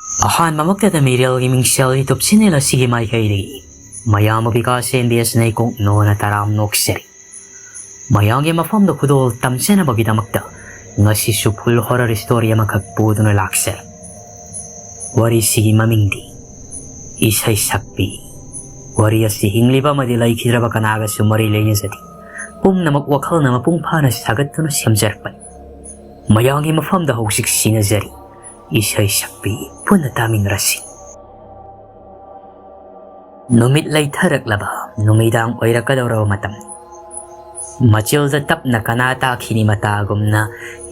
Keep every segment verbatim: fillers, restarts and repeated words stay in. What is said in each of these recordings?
ꯑꯍꯥꯟꯕꯃꯛꯇꯗ ꯃꯤꯔꯦꯜꯒꯤ ꯃꯤꯡꯁꯦꯜ YouTube channel ꯑꯁꯤꯒꯤ ꯃꯥꯏꯀꯩꯗꯒꯤ ꯃꯌꯥꯝꯕꯨ ꯕꯤꯀꯥꯁ ꯑꯦꯝ ꯕꯤ ꯑꯦꯁꯅ ꯏꯀꯣꯛ ꯅꯣꯅ ꯇꯔꯥꯝ ꯅꯣꯛꯆꯔꯤ꯫ ꯃꯌꯥꯝꯒꯤ ꯃꯐꯝꯗ ꯈꯨꯗꯣꯜ ꯇꯝꯖꯅꯕꯒꯤꯗꯃꯛꯇ ꯉꯁꯤꯁꯨ full horror story ꯑꯃꯈꯛ ꯄꯨꯗꯨꯅ ꯂꯥꯛꯆꯔꯤ꯫ ꯋꯥꯔꯤꯁꯤꯒꯤ ꯃꯃꯤꯡꯗꯤ ꯏꯁꯩ ꯁꯛꯄꯤ꯫ ꯋꯥꯔꯤ ꯑꯁꯤ ꯍꯤꯡꯂꯤꯕ ꯑꯃꯗꯤ ꯂꯩꯈꯤꯗ꯭ꯔꯕ ꯀꯅꯥꯒꯁꯨ ꯃꯔꯤ ꯂꯩꯅꯖꯗꯦ꯫ ꯄꯨꯝꯅꯃꯛ ꯋꯥꯈꯜꯅ ꯃꯄꯨꯡ ꯐꯥꯅ ꯁꯥꯒꯠꯇꯨꯅ ꯁꯦꯝꯖꯔꯛꯄꯅꯤ꯫ ꯃꯌꯥꯝꯒꯤ ꯃꯐꯝꯗ ꯍꯧꯖꯤꯛ ꯁꯤꯟꯅꯖꯔꯤ ꯏꯁꯩ ꯁꯛꯄꯤ꯫ ꯄꯨꯟꯅ ꯇꯥꯃꯤꯟꯅꯔꯁꯤ꯫ ꯅꯨꯃꯤꯠ ꯂꯩꯊꯔꯛꯂꯕ ꯅꯨꯃꯤꯗꯥꯡ ꯑꯣꯏꯔꯛꯀꯗꯧꯔꯕ ꯃꯇꯝꯅꯤ꯫ ꯃꯆꯤꯜꯗ ꯇꯞꯅ ꯀꯅꯥ ꯇꯥꯈꯤꯅꯤ ꯃꯇꯥꯒꯨꯝꯅ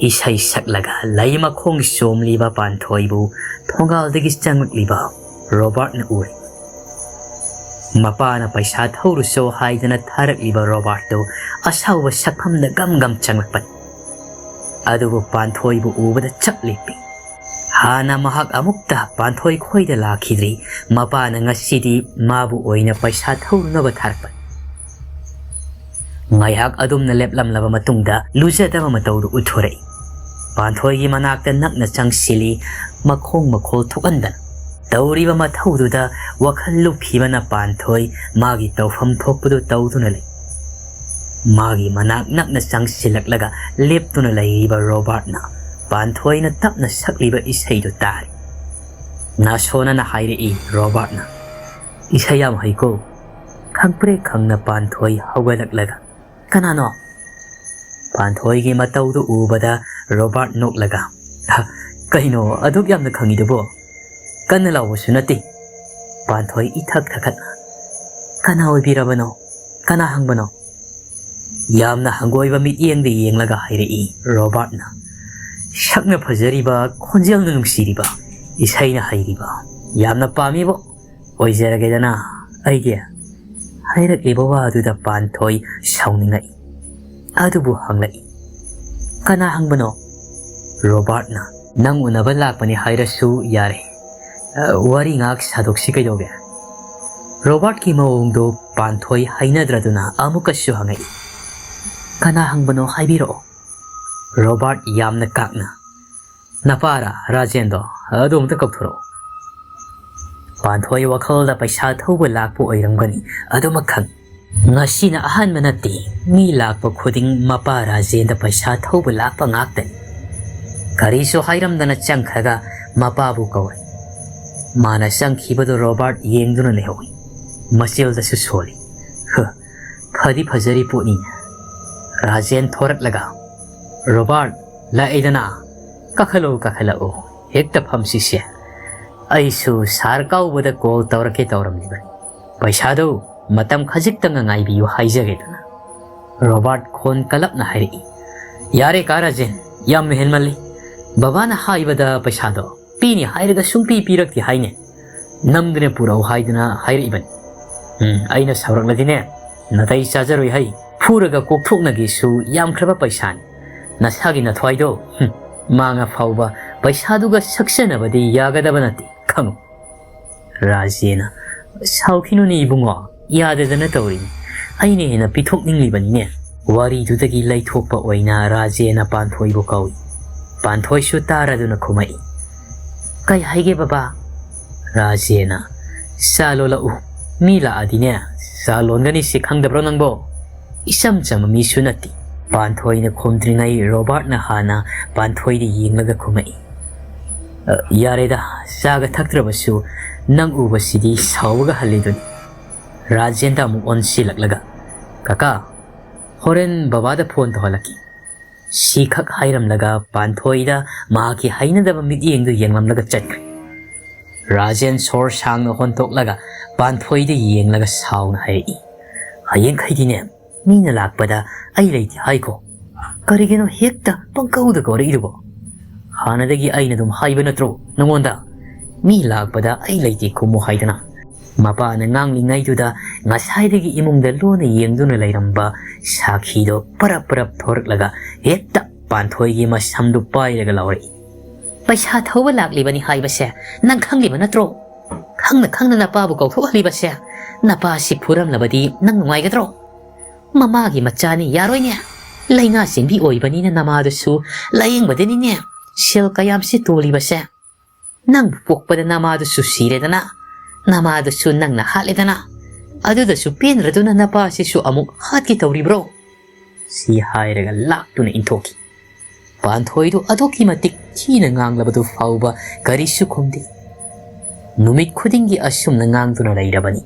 ꯏꯁꯩ ꯁꯛꯂꯒ ꯂꯩ ꯃꯈꯣꯡ ꯆꯣꯝꯂꯤꯕ ꯄꯥꯟꯊꯣꯏꯕꯨ ꯊꯣꯡꯒꯥꯜꯗꯒꯤ ꯆꯪꯂꯛꯂꯤꯕ ꯔꯣꯕꯥꯔꯠꯅ ꯎꯔꯦ꯫ ꯃꯄꯥꯅ ꯄꯩꯁꯥ ꯊꯧꯔꯨꯆꯣ ꯍꯥꯏꯗꯅ ꯊꯥꯔꯛꯂꯤꯕ ꯔꯣꯕꯥꯔꯠꯇꯨ ꯑꯁꯥꯎꯕ ꯁꯛꯐꯝꯗ ꯒꯝ ꯒꯝ ꯆꯪꯂꯛꯄꯅꯤ꯫ ꯑꯗꯨꯕꯨ ꯄꯥꯟꯊꯣꯏꯕꯨ ꯎꯕꯗ ꯆꯞ ꯂꯦꯞꯄꯤ꯫ ꯍꯥꯟꯅ ꯃꯍꯥꯛ ꯑꯃꯨꯛꯇ ꯄꯥꯟꯊꯣꯏ ꯈꯣꯏꯗ ꯂꯥꯛꯈꯤꯗ꯭ꯔꯤ꯫ ꯃꯄꯥꯅ ꯉꯁꯤꯗꯤ ꯃꯥꯕꯨ ꯑꯣꯏꯅ ꯄꯩꯁꯥ ꯊꯧꯔꯨꯅꯕ ꯊꯥꯔꯛꯄꯅꯤ꯫ ꯉꯥꯏꯍꯥꯛ ꯑꯗꯨꯝꯅ ꯂꯦꯞꯂꯝꯂꯕ ꯃꯇꯨꯡꯗ ꯂꯨꯖꯗꯕ ꯃꯇꯧꯗꯨ ꯎꯠꯊꯣꯔꯛꯏ꯫ ꯄꯥꯟꯊꯣꯏꯒꯤ ꯃꯅꯥꯛꯇ ꯅꯛꯅ ꯆꯪꯁꯤꯜꯂꯤ, ꯃꯈꯣꯡ ꯃꯈꯣꯜ ꯊꯣꯛꯍꯟꯗꯅ꯫ ꯇꯧꯔꯤꯕ ꯃꯊꯧꯗꯨꯗ ꯋꯥꯈꯜ ꯂꯨꯞꯈꯤꯕꯅ ꯄꯥꯟꯊꯣꯏ ꯃꯥꯒꯤ ꯇꯧꯐꯝ ꯊꯣꯛꯄꯗꯨ ꯇꯧꯗꯨꯅ ꯂꯩ꯫ ꯃꯥꯒꯤ ꯃꯅꯥꯛ ꯅꯛꯅ ꯆꯪꯁꯤꯜꯂꯛꯂꯒ ꯂꯦꯞꯇꯨꯅ ꯂꯩꯔꯤꯕ ꯔꯣꯕꯥꯔꯠꯅ ꯄꯥꯟꯊꯣꯏꯅ ꯇꯞꯅ ꯁꯛꯂꯤꯕ ꯏꯁꯩꯗꯨ ꯇꯥꯔꯤ꯫ ꯅꯥꯁꯣꯅꯅ ꯍꯥꯏꯔꯛꯏ ꯔꯣꯕꯥꯔꯠꯅ, "ꯏꯁꯩ ꯌꯥꯝ ꯍꯩꯀꯣ?" ꯈꯪꯄ꯭ꯔꯦꯛ ꯈꯪꯅ ꯄꯥꯟꯊꯣꯏ ꯍꯧꯒꯠꯂꯛꯂꯒ, "ꯀꯅꯥꯅꯣ?" ꯄꯥꯟꯊꯣꯏꯒꯤ ꯃꯇꯧꯗꯨ ꯎꯕꯗ ꯔꯣꯕꯥꯔꯠ ꯅꯣꯛꯂꯒ, "ꯍ, ꯀꯩꯅꯣ ꯑꯗꯨꯛ ꯌꯥꯝꯅ ꯈꯪꯉꯤꯗꯨꯕꯣ? ꯀꯟꯅ ꯂꯥꯎꯕꯁꯨ ꯅꯠꯇꯦ꯫" ꯄꯥꯟꯊꯣꯏ ꯏꯊꯛ ꯊꯛꯀꯠꯅ, "ꯀꯅꯥ ꯑꯣꯏꯕꯤꯔꯕꯅꯣ? ꯀꯅꯥ ꯍꯪꯕꯅꯣ?" ꯌꯥꯝꯅ ꯍꯪꯒꯣꯏꯕ ꯃꯤꯠꯌꯦꯡꯗ ꯌꯦꯡꯂꯒ ꯍꯥꯏꯔꯛꯏ ꯔꯣꯕꯥꯔꯠꯅ, "ꯁꯛꯅ ꯐꯖꯔꯤꯕ, ꯈꯣꯟꯖꯦꯜꯅ ꯅꯨꯡꯁꯤꯔꯤꯕ, ꯏꯁꯩꯅ ꯍꯩꯔꯤꯕ, ꯌꯥꯝꯅ ꯄꯥꯝꯃꯤꯕꯣ꯫ ꯑꯣꯏꯖꯔꯒꯦꯗꯅ ꯑꯩꯒꯤ?" ꯍꯥꯏꯔꯛꯂꯤꯕ ꯋꯥꯗꯨꯗ ꯄꯥꯟꯊꯣꯏ ꯁꯥꯎꯅꯤꯡꯂꯛꯏ꯫ ꯑꯗꯨꯕꯨ ꯍꯪꯂꯛꯏ, "ꯀꯅꯥ ꯍꯪꯕꯅꯣ?" ꯔꯣꯕꯥꯔꯠꯅ, "ꯅꯪ ꯎꯅꯕ ꯂꯥꯛꯄꯅꯤ ꯍꯥꯏꯔꯁꯨ ꯌꯥꯔꯦ꯫ ꯑ, ꯋꯥꯔꯤ ꯉꯥꯏꯍꯥꯛ ꯁꯥꯗꯣꯛꯁꯤ ꯀꯩꯗꯧꯒꯦ?" ꯔꯣꯕꯥꯔꯠꯀꯤ ꯃꯑꯣꯡꯗꯣ ꯄꯥꯟꯊꯣꯏ ꯍꯩꯅꯗ꯭ꯔꯗꯨꯅ ꯑꯃꯨꯛꯀꯁꯨ ꯍꯪꯉꯛꯏ, "ꯀꯅꯥ ꯍꯪꯕꯅꯣ ꯍꯥꯏꯕꯤꯔꯛꯑꯣ꯫" ꯔꯣꯕꯥꯔꯠ ꯌꯥꯝꯅ ꯀꯥꯛꯅ, "ꯅꯄꯥꯔ ꯔꯥꯖꯦꯟꯗꯣ?" ꯑꯗꯨ ꯑꯃꯨꯛꯇ ꯀꯧꯊꯣꯔꯛꯑꯣ꯫ ꯄꯥꯟꯊꯣꯏ ꯋꯥꯈꯜꯗ ꯄꯩꯁꯥ ꯊꯧꯕ ꯂꯥꯛꯄ ꯑꯣꯏꯔꯝꯒꯅꯤ, ꯑꯗꯨꯃꯛ ꯈꯪ꯫ ꯉꯁꯤꯅ ꯑꯍꯥꯟꯕ ꯅꯠꯇꯦ, ꯃꯤ ꯂꯥꯛꯄ ꯈꯨꯗꯤꯡ ꯃꯄꯥ ꯔꯥꯖꯦꯟꯗ ꯄꯩꯁꯥ ꯊꯧꯕ ꯂꯥꯛꯄ ꯉꯥꯛꯇꯅꯤ꯫ ꯀꯔꯤꯁꯨ ꯍꯥꯏꯔꯝꯗꯅ ꯆꯪꯈ꯭ꯔꯒ ꯃꯄꯥꯕꯨ ꯀꯧꯔꯦ꯫ ꯃꯥꯅ ꯆꯪꯈꯤꯕꯗꯨ ꯔꯣꯕꯥꯔꯠ ꯌꯦꯡꯗꯨꯅ ꯂꯩꯍꯧꯏ꯫ ꯃꯆꯤꯜꯗꯁꯨ ꯁꯣꯜꯂꯤ꯫ ꯍ, ꯐꯗꯤ ꯐꯖꯔꯤ ꯄꯣꯠꯅꯤ꯫ ꯔꯥꯖꯦꯟ ꯊꯣꯔꯛꯂꯒ, "ꯔꯣꯕꯥꯔꯠ, ꯂꯥꯛꯑꯦꯗꯅ꯫ ꯀꯥꯈꯠꯂꯛꯎ, ꯀꯥꯈꯠꯂꯛꯎ꯫ ꯍꯦꯛꯇ ꯐꯝꯁꯤꯁꯦ꯫ ꯑꯩꯁꯨ ꯁꯥꯔ ꯀꯥꯎꯕꯗ ꯀꯣꯜ ꯇꯧꯔꯛꯀꯦ ꯇꯧꯔꯝꯂꯤꯕꯅꯤ꯫ ꯄꯩꯁꯥꯗꯨ ꯃꯇꯝ ꯈꯖꯤꯛꯇꯪꯒ ꯉꯥꯏꯕꯤꯌꯨ ꯍꯥꯏꯖꯒꯦꯗꯅ꯫" ꯔꯣꯕꯥꯔꯠ ꯈꯣꯟ ꯀꯜꯂꯞꯅ ꯍꯥꯏꯔꯛꯏ꯫ "ꯌꯥꯔꯦ ꯀꯥ ꯔꯥꯖꯦꯟ, ꯌꯥꯝꯅ ꯍꯦꯟꯃꯜꯂꯤ꯫ ꯕꯕꯥꯅ ꯍꯥꯏꯕꯗ ꯄꯩꯁꯥꯗꯣ ꯄꯤꯅꯤ ꯍꯥꯏꯔꯒ ꯁꯨꯡꯄꯤ ꯄꯤꯔꯛꯇꯦ ꯍꯥꯏꯅꯦ꯫ ꯅꯝꯗꯨꯅ ꯄꯨꯔꯛꯎ ꯍꯥꯏꯗꯨꯅ ꯍꯥꯏꯔꯛꯏꯕꯅꯤ꯫ ꯎꯝ, ꯑꯩꯅ ꯁꯥꯎꯔꯛꯂꯗꯤꯅꯦ, ꯅꯥꯇꯩ ꯆꯥꯖꯔꯣꯏ ꯍꯩ꯫ ꯐꯨꯔꯒ ꯀꯣꯛꯊꯣꯛꯅꯒꯦꯁꯨ ꯌꯥꯝꯈ꯭ꯔꯕ ꯄꯩꯁꯥꯅꯤ꯫ ꯅꯁꯥꯒꯤ ꯅꯊ꯭ꯋꯥꯏꯗꯣ, ꯍꯨꯝ, ꯃꯥꯡꯉ ꯐꯥꯎꯕ ꯄꯩꯁꯥꯗꯨꯒ ꯁꯛꯆꯅꯕꯗꯤ ꯌꯥꯒꯗꯕ ꯅꯠꯇꯦ, ꯈꯪꯉꯨ꯫" ꯔꯥꯖꯦꯅ, "ꯁꯥꯎꯈꯤꯅꯨꯅꯦ ꯏꯕꯨꯡꯉꯣ, ꯌꯥꯗꯗꯅ ꯇꯧꯔꯤꯅꯤ꯫ ꯑꯩꯅ ꯍꯦꯟꯅ ꯄꯤꯊꯣꯛꯅꯤꯡꯂꯤꯕꯅꯤꯅꯦ꯫" ꯋꯥꯔꯤꯗꯨꯗꯒꯤ ꯂꯩꯊꯣꯛꯄ ꯑꯣꯏꯅ ꯔꯥꯖꯦꯅ ꯄꯥꯟꯊꯣꯏꯕꯨ ꯀꯧꯏ꯫ ꯄꯥꯟꯊꯣꯏꯁꯨ ꯇꯥꯔꯗꯨꯅ ꯈꯨꯝꯃꯛꯏ꯫ "ꯀꯩ ꯍꯥꯏꯒꯦ ꯕꯕꯥ?" ꯔꯥꯖꯦꯅ, "ꯆꯥ ꯂꯣꯜꯂꯛꯎ꯫ ꯃꯤ ꯂꯥꯛꯑꯗꯤꯅꯦ, ꯆꯥ ꯂꯣꯟꯒꯅꯤ ꯁꯤ ꯈꯪꯗꯕ꯭ꯔꯣ ꯅꯪꯕꯣ? ꯏꯆꯝ ꯆꯝꯕ ꯃꯤꯁꯨ ꯅꯠꯇꯦ꯫" ꯄꯥꯟꯊꯣꯏꯅ ꯈꯨꯝꯗ꯭ꯔꯤꯉꯩ ꯔꯣꯕꯥꯔꯠꯅ ꯍꯥꯟꯅ ꯄꯥꯟꯊꯣꯏꯗ ꯌꯦꯡꯂꯒ ꯈꯨꯝꯃꯛꯏ꯫ "ꯑ, ꯌꯥꯔꯦꯗ, ꯆꯥꯒ ꯊꯛꯇ꯭ꯔꯕꯁꯨ ꯅꯪ ꯎꯕꯁꯤꯗꯤ ꯁꯥꯎꯕꯒ ꯍꯜꯂꯤꯗꯨꯅꯤ꯫" ꯔꯥꯖꯦꯟꯗ ꯑꯃꯨꯛ ꯑꯣꯟꯁꯤꯜꯂꯛꯂꯒ, "ꯀꯀꯥ, ꯍꯣꯔꯦꯟ ꯕꯕꯥꯗ ꯐꯣꯟ ꯇꯧꯍꯜꯂꯛꯀꯦ꯫" ꯁꯤꯈꯛ ꯍꯥꯏꯔꯝꯂꯒ ꯄꯥꯟꯊꯣꯏꯗ ꯃꯍꯥꯛꯀꯤ ꯍꯩꯅꯗꯕ ꯃꯤꯠꯌꯦꯡꯗꯨ ꯌꯦꯡꯂꯝꯂꯒ ꯆꯠꯈ꯭ꯔꯦ꯫ ꯔꯥꯖꯦꯟ ꯁꯣꯔ ꯁꯥꯡꯅ ꯍꯣꯟꯊꯣꯛꯂꯒ ꯄꯥꯟꯊꯣꯏꯗ ꯌꯦꯡꯂꯒ ꯁꯥꯎꯅ ꯍꯥꯏꯔꯛꯏ, "ꯍꯌꯦꯡꯈꯩꯗꯤꯅꯦ, ꯃꯤꯅ ꯂꯥꯛꯄꯗ ꯑꯩ ꯂꯩꯇꯦ ꯍꯥꯏꯈꯣ꯫ ꯀꯔꯤꯒꯤꯅꯣ ꯍꯦꯛꯇ ꯄꯪꯀꯧꯗ ꯀꯧꯔꯛꯏꯗꯨꯕꯣ? ꯍꯥꯟꯅꯗꯒꯤ ꯑꯩꯅ ꯑꯗꯨꯝ ꯍꯥꯏꯕ ꯅꯠꯇ꯭ꯔꯣ ꯅꯉꯣꯟꯗ? ꯃꯤ ꯂꯥꯛꯄꯗ ꯑꯩ ꯂꯩꯇꯦ ꯈꯨꯝꯃꯨ ꯍꯥꯏꯗꯅ?" ꯃꯄꯥꯅ ꯉꯥꯡꯂꯤꯉꯩꯗꯨꯗ ꯉꯁꯥꯏꯗꯒꯤ ꯏꯃꯨꯡꯗ ꯂꯣꯟꯅ ꯌꯦꯡꯗꯨꯅ ꯂꯩꯔꯝꯕ ꯁꯥꯈꯤꯗꯣ ꯄꯔꯞ ꯄꯔꯞ ꯊꯣꯔꯛꯂꯒ ꯍꯦꯛꯇ ꯄꯥꯟꯊꯣꯏꯒꯤ ꯃꯁꯝꯗꯨ ꯄꯥꯏꯔꯒ ꯂꯥꯎꯔꯛꯏ, "ꯄꯩꯁꯥ ꯊꯧꯕ ꯂꯥꯛꯂꯤꯕꯅꯤ ꯍꯥꯏꯕꯁꯦ ꯅꯪ ꯈꯪꯂꯤꯕ ꯅꯠꯇ꯭ꯔꯣ? ꯈꯪꯅ ꯈꯪꯅ ꯅꯄꯥꯕꯨ ꯀꯧꯊꯣꯛꯍꯜꯂꯤꯕꯁꯦ ꯅꯄꯥꯁꯤ ꯐꯨꯔꯝꯂꯕꯗꯤ ꯅꯪ ꯅꯨꯡꯉꯥꯏꯒꯗ꯭ꯔꯣ? ꯃꯃꯥꯒꯤ ꯃꯆꯥꯅꯤ, ꯌꯥꯔꯣꯏꯅꯦ꯫ ꯂꯩꯉꯥ ꯆꯦꯟꯕꯤ ꯑꯣꯏꯕꯅꯤꯅ ꯅꯃꯥꯗꯨꯁꯨ ꯂꯥꯌꯦꯡꯕꯗꯅꯤꯅꯦ ꯁꯦꯜ ꯀꯌꯥꯝꯁꯤ ꯇꯣꯜꯂꯤꯕꯁꯦ꯫" "ꯅꯪꯕꯨ ꯄꯣꯛꯄꯗ ꯅꯃꯥꯗꯨꯁꯨ ꯁꯤꯔꯦꯗꯅ, ꯅꯃꯥꯗꯨꯁꯨ ꯅꯪꯅ ꯍꯥꯠꯂꯦꯗꯅ, ꯑꯗꯨꯗꯁꯨ ꯄꯦꯟꯗ꯭ꯔꯗꯨꯅ ꯅꯄꯥꯁꯤꯁꯨ ꯑꯃꯨꯛ ꯍꯥꯠꯀꯦ ꯇꯧꯔꯤꯕ꯭ꯔꯣ?" ꯁꯤ ꯍꯥꯏꯔꯒ ꯂꯥꯛꯇꯨꯅ ꯏꯟꯊꯣꯛꯈꯤ꯫ ꯄꯥꯟꯊꯣꯏꯗꯨ ꯑꯗꯨꯛꯀꯤ ꯃꯇꯤꯛ ꯊꯤꯅ ꯉꯥꯡꯂꯕꯗꯨ ꯐꯥꯎꯕ ꯀꯔꯤꯁꯨ ꯈꯨꯝꯗꯦ꯫ ꯅꯨꯃꯤꯠ ꯈꯨꯗꯤꯡꯒꯤ ꯑꯁꯨꯝꯅ ꯉꯥꯡꯗꯨꯅ ꯂꯩꯔꯕꯅꯤ꯫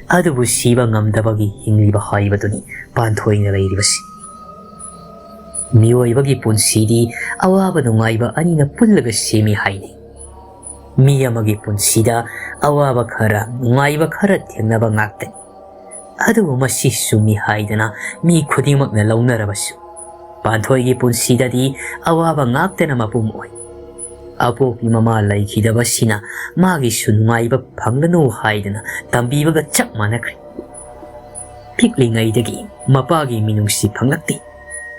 ꯑꯗꯨꯕꯨ ꯁꯤꯕ ꯉꯝꯗꯕꯒꯤ ꯍꯤꯡꯂꯤꯕ ꯍꯥꯏꯕꯗꯨꯅꯤ ꯄꯥꯟꯊꯣꯏꯅ ꯂꯩꯔꯤꯕꯁꯤ꯫ ꯃꯤꯑꯣꯏꯕꯒꯤ ꯄꯨꯟꯁꯤꯗꯤ ꯑꯋꯥꯕ ꯅꯨꯡꯉꯥꯏꯕ ꯑꯅꯤꯅ ꯄꯨꯜꯂꯒ ꯁꯦꯝꯃꯤ ꯍꯥꯏꯅꯩ꯫ ꯃꯤ ꯑꯃꯒꯤ ꯄꯨꯟꯁꯤꯗ ꯑꯋꯥꯕ ꯈꯔ, ꯅꯨꯡꯉꯥꯏꯕ ꯈꯔ ꯊꯦꯡꯅꯕ ꯉꯥꯛꯇꯅꯤ꯫ ꯑꯗꯨꯕꯨ ꯃꯁꯤ ꯆꯨꯝꯃꯤ ꯍꯥꯏꯗꯅ ꯃꯤ ꯈꯨꯗꯤꯡꯃꯛꯅ ꯂꯧꯅꯔꯕꯁꯨ, ꯄꯥꯟꯊꯣꯏꯒꯤ ꯄꯨꯟꯁꯤꯗꯗꯤ ꯑꯋꯥꯕ ꯉꯥꯛꯇꯅ ꯃꯄꯨꯝ ꯑꯣꯏ꯫ ꯑꯄꯣꯛꯄꯤ ꯃꯃꯥ ꯂꯩꯈꯤꯗꯕꯁꯤꯅ ꯃꯥꯒꯤꯁꯨ ꯅꯨꯡꯉꯥꯏꯕ ꯐꯪꯂꯅꯨ ꯍꯥꯏꯗꯅ ꯇꯝꯕꯤꯕꯒ ꯆꯞ ꯃꯥꯟꯅꯈ꯭ꯔꯦ꯫ ꯄꯤꯛꯂꯤꯉꯩꯗꯒꯤ ꯃꯄꯥꯒꯤ ꯃꯤꯅꯨꯡꯁꯤ ꯐꯪꯂꯛꯇꯦ꯫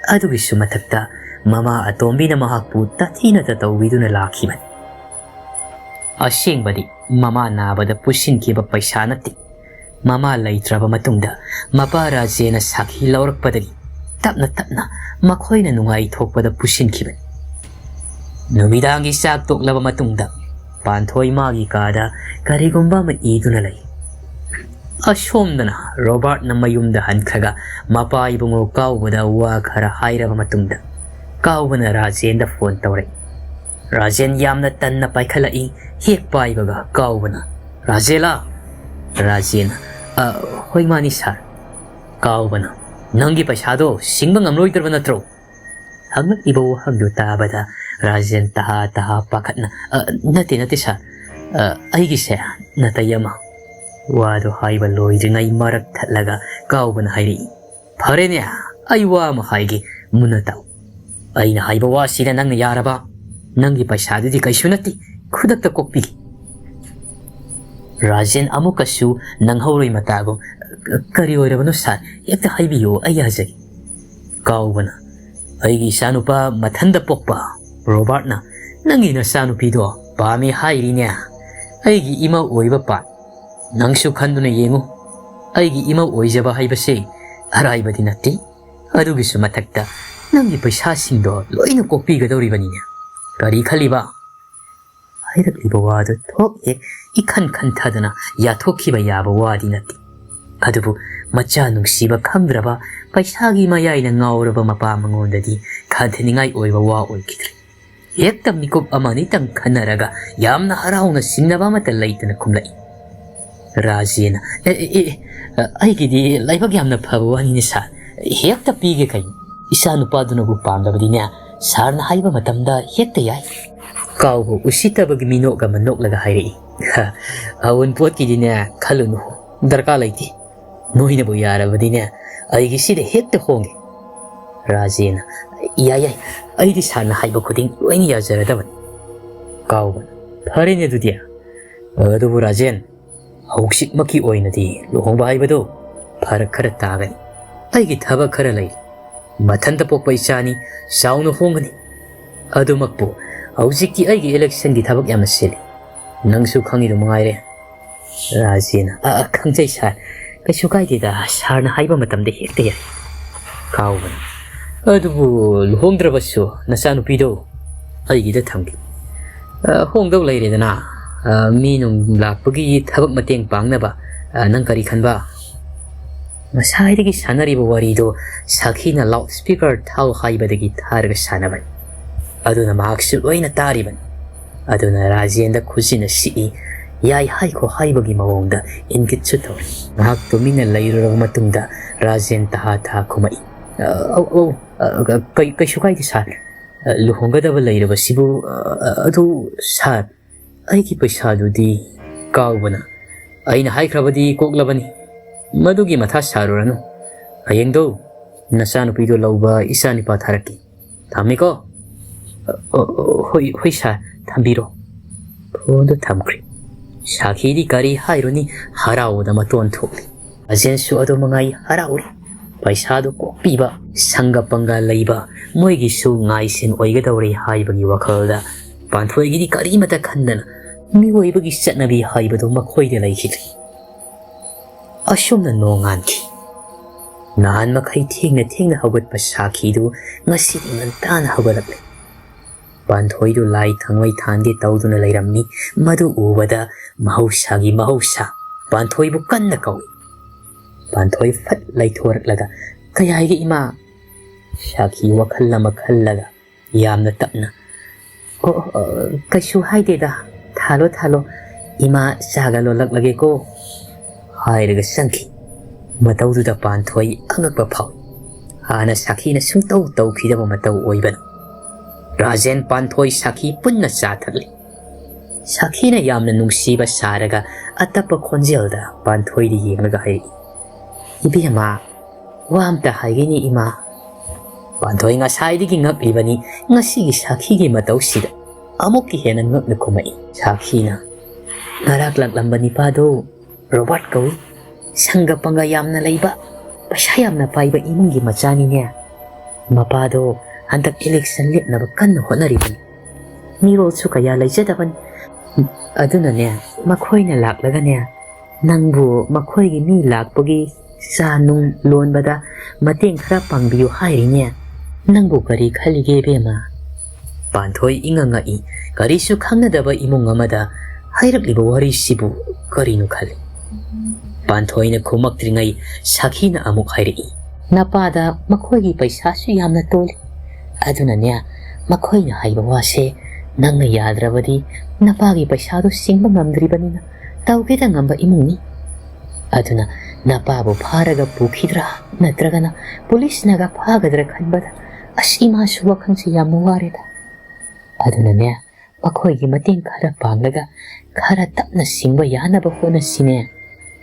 ꯑꯗꯨꯒꯤꯁꯨ ꯃꯊꯛꯇ ꯃꯃꯥ ꯑꯇꯣꯝꯕꯤꯅ ꯃꯍꯥꯛꯄꯨ ꯇꯥꯊꯤꯅ ꯇꯧꯕꯤꯗꯨꯅ ꯂꯥꯛꯈꯤꯕꯅꯤ꯫ ꯑꯁꯦꯡꯕꯗꯤ ꯃꯃꯥ ꯅꯥꯕꯗ ꯄꯨꯁꯤꯟꯈꯤꯕ ꯄꯩꯁꯥ ꯅꯠꯇꯦ꯫ ꯃꯃꯥ ꯂꯩꯇ꯭ꯔꯕ ꯃꯇꯨꯡꯗ ꯃꯄꯥ ꯔꯥꯖꯦꯅ ꯁꯥꯈꯤ ꯂꯧꯔꯛꯄꯗꯒꯤ ꯇꯞꯅ ꯇꯞꯅ ꯃꯈꯣꯏꯅ ꯅꯨꯡꯉꯥꯏꯊꯣꯛꯄꯗ ꯄꯨꯁꯤꯟꯈꯤꯕꯅꯤ꯫ ꯅꯨꯃꯤꯗꯥꯡꯒꯤ ꯆꯥꯛ ꯇꯣꯛꯂꯕ ꯃꯇꯨꯡꯗ ꯄꯥꯟꯊꯣꯏ ꯃꯥꯒꯤ ꯀꯥꯗ ꯀꯔꯤꯒꯨꯝꯕ ꯑꯃ ꯏꯗꯨꯅ ꯂꯩ꯫ ꯑꯁꯣꯝꯗꯅ ꯔꯣꯕꯥꯔꯠꯅ ꯃꯌꯨꯝꯗ ꯍꯟꯈ꯭ꯔꯒ ꯃꯄꯥ ꯏꯕꯨꯡꯉꯣ ꯀꯥꯎꯕꯗ ꯋꯥ ꯈꯔ ꯍꯥꯏꯔꯕ ꯃꯇꯨꯡꯗ ꯀꯥꯎꯕꯅ ꯔꯥꯖꯦꯟꯗ ꯐꯣꯟ ꯇꯧꯔꯛꯏ꯫ ꯔꯥꯖꯦꯟ ꯌꯥꯝꯅ ꯇꯟꯅ ꯄꯥꯏꯈꯠꯂꯛꯏ꯫ ꯍꯦꯛ ꯄꯥꯏꯕꯒ ꯀꯥꯎꯕꯅ, "ꯔꯥꯖꯦꯂꯥ?" ꯔꯥꯖꯦꯟ, "ꯑ, ꯍꯣꯏ, ꯃꯥꯅꯤ, ꯁꯥꯔ꯫" ꯀꯥꯎꯕꯅ, "ꯅꯪꯒꯤ ꯄꯩꯁꯥꯗꯣ ꯁꯤꯡꯕ ꯉꯝꯂꯣꯏꯗ꯭ꯔꯕ ꯅꯠꯇ꯭ꯔꯣ?" ꯍꯪꯂꯛꯂꯤꯕ ꯋꯥꯍꯪꯗꯨ ꯇꯥꯕꯗ ꯔꯥꯖꯦꯟ ꯇꯍꯥ ꯇꯍꯥ ꯄꯥꯈꯠꯅ, "ꯑ, ꯅꯠꯇꯦ, ꯅꯠꯇꯦ, ꯁꯥꯔ꯫ ꯑ, ꯑꯩꯒꯤꯁꯦ ꯅꯥꯇꯩ ꯑꯃ꯫" ꯋꯥꯗꯨ ꯍꯥꯏꯕ ꯂꯣꯏꯗ꯭ꯔꯤꯉꯩ ꯃꯔꯛ ꯊꯠꯂꯒ ꯀꯥꯎꯕꯅ ꯍꯥꯏꯔꯛꯏ, "ꯐꯔꯦꯅꯦ, ꯑꯩ ꯋꯥ ꯑꯃ ꯍꯥꯏꯒꯦ, ꯃꯨꯟꯅ ꯇꯥꯎ꯫ ꯑꯩꯅ ꯍꯥꯏꯕ ꯋꯥꯁꯤꯗ ꯅꯪꯅ ꯌꯥꯔꯕ? ꯅꯪꯒꯤ ꯄꯩꯁꯥꯗꯨꯗꯤ ꯀꯩꯁꯨ ꯅꯠꯇꯦ, ꯈꯨꯗꯛꯇ ꯀꯣꯛꯄꯤꯒꯦ꯫" ꯔꯥꯖꯦꯟ ꯑꯃꯨꯛꯀꯁꯨ ꯅꯪꯍꯧꯔꯣꯏ ꯃꯇꯥꯒꯨꯝ, "ꯀꯔꯤ ꯑꯣꯏꯔꯕꯅꯣ ꯁꯥꯔ? ꯍꯦꯛꯇ ꯍꯥꯏꯕꯤꯌꯨ, ꯑꯩ ꯌꯥꯖꯒꯦ꯫" ꯀꯥꯎꯕꯅ, "ꯑꯩꯒꯤ ꯏꯆꯥꯅꯨꯄꯥ ꯃꯊꯟꯇ ꯄꯣꯛꯄ ꯔꯣꯕꯥꯔꯠꯅ ꯅꯪꯒꯤ ꯅꯆꯥꯅꯨꯄꯤꯗꯣ ꯄꯥꯝꯃꯤ ꯍꯥꯏꯔꯤꯅꯦ꯫ ꯑꯩꯒꯤ ꯏꯃꯧ ꯑꯣꯏꯕ ꯄꯥꯝ꯫ ꯅꯪꯁꯨ ꯈꯟꯗꯨꯅ ꯌꯦꯡꯉꯨ, ꯑꯩꯒꯤ ꯏꯃꯧ ꯑꯣꯏꯖꯕ ꯍꯥꯏꯕꯁꯦ ꯑꯔꯥꯏꯕꯗꯤ ꯅꯠꯇꯦ꯫ ꯑꯗꯨꯒꯤꯁꯨ ꯃꯊꯛꯇ ꯅꯪꯒꯤ ꯄꯩꯁꯥꯁꯤꯡꯗꯣ ꯂꯣꯏꯅ ꯀꯣꯛꯄꯤꯒꯗꯧꯔꯤꯕꯅꯤꯅꯦ꯫ ꯀꯔꯤ ꯈꯜꯂꯤꯕ?" ꯍꯥꯏꯔꯛꯂꯤꯕ ꯋꯥꯗꯨ ꯊꯣꯛ ꯍꯦꯛ ꯏꯈꯟ ꯈꯟꯊꯗꯅ ꯌꯥꯊꯣꯛꯈꯤꯕ ꯌꯥꯕ ꯋꯥꯗꯤ ꯅꯠꯇꯦ꯫ ꯑꯗꯨꯕꯨ ꯃꯆꯥ ꯅꯨꯡꯁꯤꯕ ꯈꯪꯗ꯭ꯔꯕ, ꯄꯩꯁꯥꯒꯤ ꯃꯌꯥꯏꯅ ꯉꯥꯎꯔꯕ ꯃꯄꯥ ꯃꯉꯣꯟꯗꯗꯤ ꯈꯟꯊꯅꯤꯡꯉꯥꯏ ꯑꯣꯏꯕ ꯋꯥ ꯑꯣꯏꯈꯤꯗ꯭ꯔꯦ꯫ ꯍꯦꯛꯇ ꯃꯤꯀꯨꯞ ꯑꯃ ꯑꯅꯤꯇꯪ ꯈꯟꯅꯔꯒ ꯌꯥꯝꯅ ꯍꯔꯥꯎꯅ ꯁꯤꯡꯅꯕ ꯑꯃꯠꯇ ꯂꯩꯇꯅ ꯈꯨꯝꯂꯛꯏ꯫ ꯔꯥꯖꯦꯅ, "ꯑꯦ, ꯑꯦ, ꯑꯦ, ꯑꯦ, ꯑꯩꯒꯤꯗꯤ ꯂꯥꯏꯕꯛ ꯌꯥꯝꯅ ꯐꯕ ꯋꯥꯅꯤꯅꯦ ꯁꯥꯔ꯫ ꯍꯦꯛꯇ ꯄꯤꯒꯦ ꯀꯩꯅꯣ꯫ ꯏꯆꯥ ꯅꯨꯄꯥꯗꯨꯅꯕꯨ ꯄꯥꯝꯂꯕꯗꯤꯅꯦ, ꯁꯥꯔꯅ ꯍꯥꯏꯕ ꯃꯇꯝꯗ ꯍꯦꯛꯇ ꯌꯥꯏ꯫" ꯀꯥꯎꯕ ꯎꯁꯤꯠꯇꯕꯒꯤ ꯃꯤꯅꯣꯛ ꯑꯃ ꯅꯣꯛꯂꯒ ꯍꯥꯏꯔꯛꯏ, "ꯑꯋꯨꯟꯄꯣꯠꯀꯤꯗꯤꯅꯦ ꯈꯜꯂꯨꯅꯨ, ꯗꯔꯀꯥꯔ ꯂꯩꯇꯦ꯫ ꯅꯣꯏꯅꯕꯨ ꯌꯥꯔꯕꯗꯤꯅꯦ, ꯑꯩꯒꯤꯁꯤꯗ ꯍꯦꯛꯇ ꯍꯣꯡꯒꯦ꯫" ꯔꯥꯖꯦꯅ, "ꯌꯥꯏ, ꯌꯥꯏ, ꯑꯩꯗꯤ ꯁꯥꯔꯅ ꯍꯥꯏꯕ ꯈꯨꯗꯤꯡ ꯂꯣꯏꯅ ꯌꯥꯖꯔꯗꯕꯅꯤ꯫" ꯀꯥꯎꯕꯅ, "ꯐꯔꯦꯅꯦ ꯑꯗꯨꯗꯤ꯫ ꯑꯗꯨꯕꯨ ꯔꯥꯖꯦꯟ, ꯍꯧꯖꯤꯛꯃꯛꯀꯤ ꯑꯣꯏꯅꯗꯤ ꯂꯨꯍꯣꯡꯕ ꯍꯥꯏꯕꯗꯨ ꯐꯔꯛ ꯈꯔ ꯇꯥꯒꯅꯤ꯫ ꯑꯩꯒꯤ ꯊꯕꯛ ꯈꯔ ꯂꯩ꯫ ꯃꯊꯟꯇ ꯄꯣꯛꯄ ꯏꯆꯥꯅꯤ, ꯆꯥꯎꯅ ꯍꯣꯡꯒꯅꯤ꯫ ꯑꯗꯨꯃꯛꯄꯨ ꯍꯧꯖꯤꯛꯇꯤ ꯑꯩꯒꯤ ꯏꯂꯦꯛꯁꯟꯒꯤ ꯊꯕꯛ ꯌꯥꯝꯅ ꯆꯤꯜꯂꯤ꯫ ꯅꯪꯁꯨ ꯈꯪꯉꯤꯗꯨ ꯃꯉꯥꯏꯔꯦ꯫" ꯔꯥꯖꯦꯅ, "ꯑ, ꯑ, ꯈꯪꯖꯩ ꯁꯥꯔ꯫ ꯀꯩꯁꯨ ꯀꯥꯏꯗꯦꯗ, ꯁꯥꯔꯅ ꯍꯥꯏꯕ ꯃꯇꯝꯗ ꯍꯦꯛꯇ ꯌꯥꯏ꯫" ꯀꯥꯎꯕꯅ, "ꯑꯗꯨꯕꯨ ꯂꯨꯍꯣꯡꯗ꯭ꯔꯕꯁꯨ ꯅꯆꯥꯅꯨꯄꯤꯗꯣ ꯑꯩꯒꯤꯗ ꯊꯝꯒꯦ꯫ ꯑ, ꯍꯣꯡꯗꯧ ꯂꯩꯔꯦꯗꯅ, ꯑ, ꯃꯤ ꯅꯨꯡ ꯂꯥꯛꯄꯒꯤ ꯊꯕꯛ ꯃꯇꯦꯡ ꯄꯥꯡꯅꯕ, ꯑ, ꯅꯪ ꯀꯔꯤ ꯈꯟꯕ?" ꯉꯁꯥꯏꯗꯒꯤ ꯁꯥꯟꯅꯔꯤꯕ ꯋꯥꯔꯤꯗꯣ ꯁꯥꯈꯤꯅ ꯂꯥꯎꯠ ꯁ꯭ꯄꯤꯀꯔ ꯊꯥꯎ ꯍꯥꯏꯕꯗꯒꯤ ꯊꯥꯔꯒ ꯁꯥꯟꯅꯕꯅꯤ꯫ ꯑꯗꯨꯅ ꯃꯍꯥꯛꯁꯨ ꯂꯣꯏꯅ ꯇꯥꯔꯤꯕꯅꯤ꯫ ꯑꯗꯨꯅ ꯔꯥꯖꯦꯟꯗ ꯈꯨꯖꯤꯟꯅ ꯁꯤꯛꯏ, ꯌꯥꯏ ꯍꯥꯏꯈꯣ ꯍꯥꯏꯕꯒꯤ ꯃꯑꯣꯡꯗ ꯏꯪꯒꯤꯠꯁꯨ ꯇꯧꯔꯤ꯫ ꯉꯥꯏꯍꯥꯛ ꯇꯨꯃꯤꯟꯅ ꯂꯩꯔꯨꯔꯕ ꯃꯇꯨꯡꯗ ꯔꯥꯖꯦꯟ ꯇꯍꯥ ꯇꯍꯥ ꯈꯨꯝꯃꯛꯏ, "ꯑ, ꯑꯧ, ꯑꯧ, ꯑ, ꯀꯩ-, ꯀꯩꯁꯨ ꯀꯥꯏꯗꯦ ꯁꯥꯔ꯫ ꯑ, ꯂꯨꯍꯣꯡꯒꯗꯕ ꯂꯩꯔꯕꯁꯤꯕꯨ, ꯑ, ꯑ, ꯑꯗꯨ ꯁꯥꯔ, ꯑꯩꯒꯤ ꯄꯩꯁꯥꯗꯨꯗꯤ?" ꯀꯥꯎꯕꯅ, "ꯑꯩꯅ ꯍꯥꯏꯈ꯭ꯔꯕꯗꯤ ꯀꯣꯛꯂꯕꯅꯤ꯫ ꯃꯗꯨꯒꯤ ꯃꯊꯥ ꯁꯥꯔꯨꯔꯅꯨ꯫ ꯍꯌꯦꯡꯗꯣ ꯅꯆꯥꯅꯨꯄꯤꯗꯣ ꯂꯧꯕ ꯏꯆꯥ ꯅꯨꯄꯥ ꯊꯥꯔꯛꯀꯦ꯫ ꯊꯝꯃꯦꯀꯣ꯫" "ꯑ, ꯑ, ꯑ, ꯍꯣꯏ, ꯍꯣꯏ ꯁꯥꯔ, ꯊꯝꯕꯤꯔꯣ꯫" ꯐꯣꯟꯗꯨ ꯊꯝꯈ꯭ꯔꯦ꯫ ꯁꯥꯈꯤꯗꯤ ꯀꯔꯤ ꯍꯥꯏꯔꯨꯅꯤ, ꯍꯔꯥꯎꯕꯗ ꯃꯇꯣꯟ ꯊꯣꯛꯂꯤ꯫ ꯑꯖꯦꯟꯁꯨ ꯑꯗꯨ ꯃꯉꯥꯏ ꯍꯔꯥꯎꯔꯤ꯫ ꯄꯩꯁꯥꯗꯨ ꯀꯣꯛꯄꯤꯕ, ꯁꯪꯒ ꯄꯪꯒ ꯂꯩꯕ, ꯃꯣꯏꯒꯤꯁꯨ ꯉꯥꯏꯁꯦꯟ ꯑꯣꯏꯒꯗꯧꯔꯦ ꯍꯥꯏꯕꯒꯤ ꯋꯥꯈꯜꯗ ꯄꯥꯟꯊꯣꯏꯒꯤꯗꯤ ꯀꯔꯤꯃꯠꯇ ꯈꯟꯗꯅ ꯃꯤꯑꯣꯏꯕꯒꯤ ꯆꯠꯅꯕꯤ ꯍꯥꯏꯕꯗꯨ ꯃꯈꯣꯏꯗ ꯂꯩꯈꯤꯗ꯭ꯔꯦ꯫ ꯑꯁꯨꯝꯅ ꯅꯣꯡꯉꯥꯟꯈꯤ꯫ ꯅꯍꯥꯟ ꯃꯈꯩ ꯊꯦꯡꯅ ꯊꯦꯡꯅ ꯍꯧꯒꯠꯄ ꯁꯥꯈꯤꯗꯨ ꯉꯁꯤꯗꯤ ꯉꯟꯇꯥꯅ ꯍꯧꯒꯠꯂꯛꯂꯦ꯫ ꯄꯥꯟꯊꯣꯏꯗꯨ ꯂꯥꯏ ꯊꯥꯡꯃꯩ ꯊꯥꯟꯒꯦ ꯇꯧꯗꯨꯅ ꯂꯩꯔꯝꯃꯤ꯫ ꯃꯗꯨ ꯎꯕꯗ ꯃꯍꯧꯁꯥꯒꯤ ꯃꯍꯧꯁꯥ ꯄꯥꯟꯊꯣꯏꯕꯨ ꯀꯟꯅ ꯀꯧꯏ꯫ ꯄꯥꯟꯊꯣꯏ ꯐꯠ ꯂꯩꯊꯣꯔꯛꯂꯒ, "ꯀꯌꯥ ꯍꯥꯏꯒꯦ ꯏꯃꯥ?" ꯁꯥꯈꯤ ꯋꯥꯈꯜ ꯑꯃ ꯈꯜꯂꯒ ꯌꯥꯝꯅ ꯇꯞꯅ, "ꯑꯣ, ꯑꯣ, ꯀꯩꯁꯨ ꯍꯥꯏꯗꯦꯗ, ꯊꯥꯜꯂꯣ, ꯊꯥꯜꯂꯣ, ꯏꯃꯥ ꯆꯥꯒ ꯂꯣꯜꯂꯛꯂꯒꯦꯀꯣ" ꯍꯥꯏꯔꯒ ꯆꯪꯈꯤ꯫ ꯃꯇꯧꯗꯨꯗ ꯄꯥꯟꯊꯣꯏ ꯑꯉꯛꯄ ꯐꯥꯎꯏ꯫ ꯍꯥꯟꯅ ꯁꯥꯈꯤꯅ ꯁꯨꯡꯇꯧ ꯇꯧꯈꯤꯗꯕ ꯃꯇꯧ ꯑꯣꯏꯕꯅ꯫ ꯔꯥꯖꯦꯟ ꯄꯥꯟꯊꯣꯏ ꯁꯥꯈꯤ ꯄꯨꯟꯅ ꯆꯥ ꯊꯛꯂꯤ꯫ ꯁꯥꯈꯤꯅ ꯌꯥꯝꯅ ꯅꯨꯡꯁꯤꯕ ꯁꯥꯔꯒ ꯑꯇꯞꯄ ꯈꯣꯟꯖꯦꯜꯗ ꯄꯥꯟꯊꯣꯏꯗ ꯌꯦꯡꯂꯒ ꯍꯥꯏꯔꯛꯏ, "ꯏꯕꯦꯝꯃ, ꯋꯥ ꯑꯝꯇ ꯍꯥꯏꯒꯦꯅꯦ ꯏꯃꯥ꯫" ꯄꯥꯟꯊꯣꯏ ꯉꯁꯥꯏꯗꯒꯤ ꯉꯛꯂꯤꯕꯅꯤ, ꯉꯁꯤꯒꯤ ꯁꯥꯈꯤꯒꯤ ꯃꯇꯧꯁꯤꯗ ꯑꯃꯨꯛꯀ ꯍꯦꯟꯅ ꯉꯛꯅ ꯈꯨꯝꯃꯛꯏ꯫ ꯁꯥꯈꯤꯅ, "ꯉꯔꯥꯛ ꯂꯥꯛꯂꯝꯕ ꯅꯤꯄꯥꯗꯣ ꯔꯣꯕꯥꯔꯠ ꯀꯧꯏ꯫ ꯁꯪꯒ ꯄꯪꯒ ꯌꯥꯝꯅ ꯂꯩꯕ, ꯄꯩꯁꯥ ꯌꯥꯝꯅ ꯄꯥꯏꯕ ꯏꯃꯨꯡꯒꯤ ꯃꯆꯥꯅꯤꯅꯦ꯫ ꯃꯄꯥꯗꯣ ꯍꯟꯗꯛ ꯏꯂꯦꯛꯁꯟ ꯂꯦꯞꯅꯕ ꯀꯟꯅ ꯍꯣꯠꯅꯔꯤꯕꯅꯤ꯫ ꯃꯤꯔꯣꯜꯁꯨ ꯀꯌꯥ ꯂꯩꯖꯗꯕꯅꯤ꯫ ꯑꯗꯨꯅꯅꯦ, ꯃꯈꯣꯏꯅ ꯂꯥꯛꯂꯒꯅꯦ, ꯅꯪꯕꯨ ꯃꯈꯣꯏꯒꯤ ꯃꯤ ꯂꯥꯛꯄꯒꯤ ꯆꯥ ꯅꯨꯡ ꯂꯣꯟꯕꯗ ꯃꯇꯦꯡ ꯈꯔ ꯄꯥꯡꯕꯤꯌꯨ ꯍꯥꯏꯔꯤꯅꯦ꯫ ꯅꯪꯕꯨ ꯀꯔꯤ ꯈꯜꯂꯤꯒꯦ ꯏꯕꯦꯝꯃ?" ꯄꯥꯟꯊꯣꯏ ꯏꯉꯛ ꯉꯛꯏ꯫ ꯀꯔꯤꯁꯨ ꯈꯪꯅꯗꯕ ꯏꯃꯨꯡ ꯑꯃꯗ ꯍꯥꯏꯔꯛꯂꯤꯕ ꯋꯥꯔꯤꯁꯤꯕꯨ ꯀꯔꯤꯅꯣ ꯈꯜꯂꯤ꯫ ꯄꯥꯟꯊꯣꯏꯅ ꯈꯨꯝꯃꯛꯇ꯭ꯔꯤꯉꯩ ꯁꯥꯈꯤꯅ ꯑꯃꯨꯛ ꯍꯥꯏꯔꯛꯏ, "ꯅꯄꯥꯗ ꯃꯈꯣꯏꯒꯤ ꯄꯩꯁꯥꯁꯨ ꯌꯥꯝꯅ ꯇꯣꯜꯂꯤ꯫ ꯑꯗꯨꯅꯅꯦ, ꯃꯈꯣꯏꯅ ꯍꯥꯏꯕ ꯋꯥꯁꯦ ꯅꯪꯅ ꯌꯥꯗ꯭ꯔꯕꯗꯤ ꯅꯄꯥꯒꯤ ꯄꯩꯁꯥꯗꯨ ꯁꯤꯡꯕ ꯉꯝꯗ꯭ꯔꯤꯕꯅꯤꯅ ꯇꯧꯒꯦꯗ ꯉꯝꯕ ꯏꯃꯨꯡꯅꯤ꯫ ꯑꯗꯨꯅ ꯅꯄꯥꯕꯨ ꯐꯥꯔꯒ ꯄꯨꯈꯤꯗ꯭ꯔꯥ ꯅꯠꯇ꯭ꯔꯒꯅ ꯄꯨꯂꯤꯁꯅꯒ ꯐꯥꯒꯗ꯭ꯔꯥ ꯈꯟꯕꯗ ꯑꯁ ꯏꯃꯥꯁꯨ ꯋꯥꯈꯜꯁꯦ ꯌꯥꯝꯅ ꯋꯥꯔꯦꯗ꯫ ꯑꯗꯨꯅꯅꯦ, ꯃꯈꯣꯏꯒꯤ ꯃꯇꯦꯡ ꯈꯔ ꯄꯥꯡꯂꯒ ꯈꯔ ꯇꯞꯅ ꯁꯤꯡꯕ ꯌꯥꯅꯕ ꯍꯣꯠꯅꯁꯤꯅꯦ꯫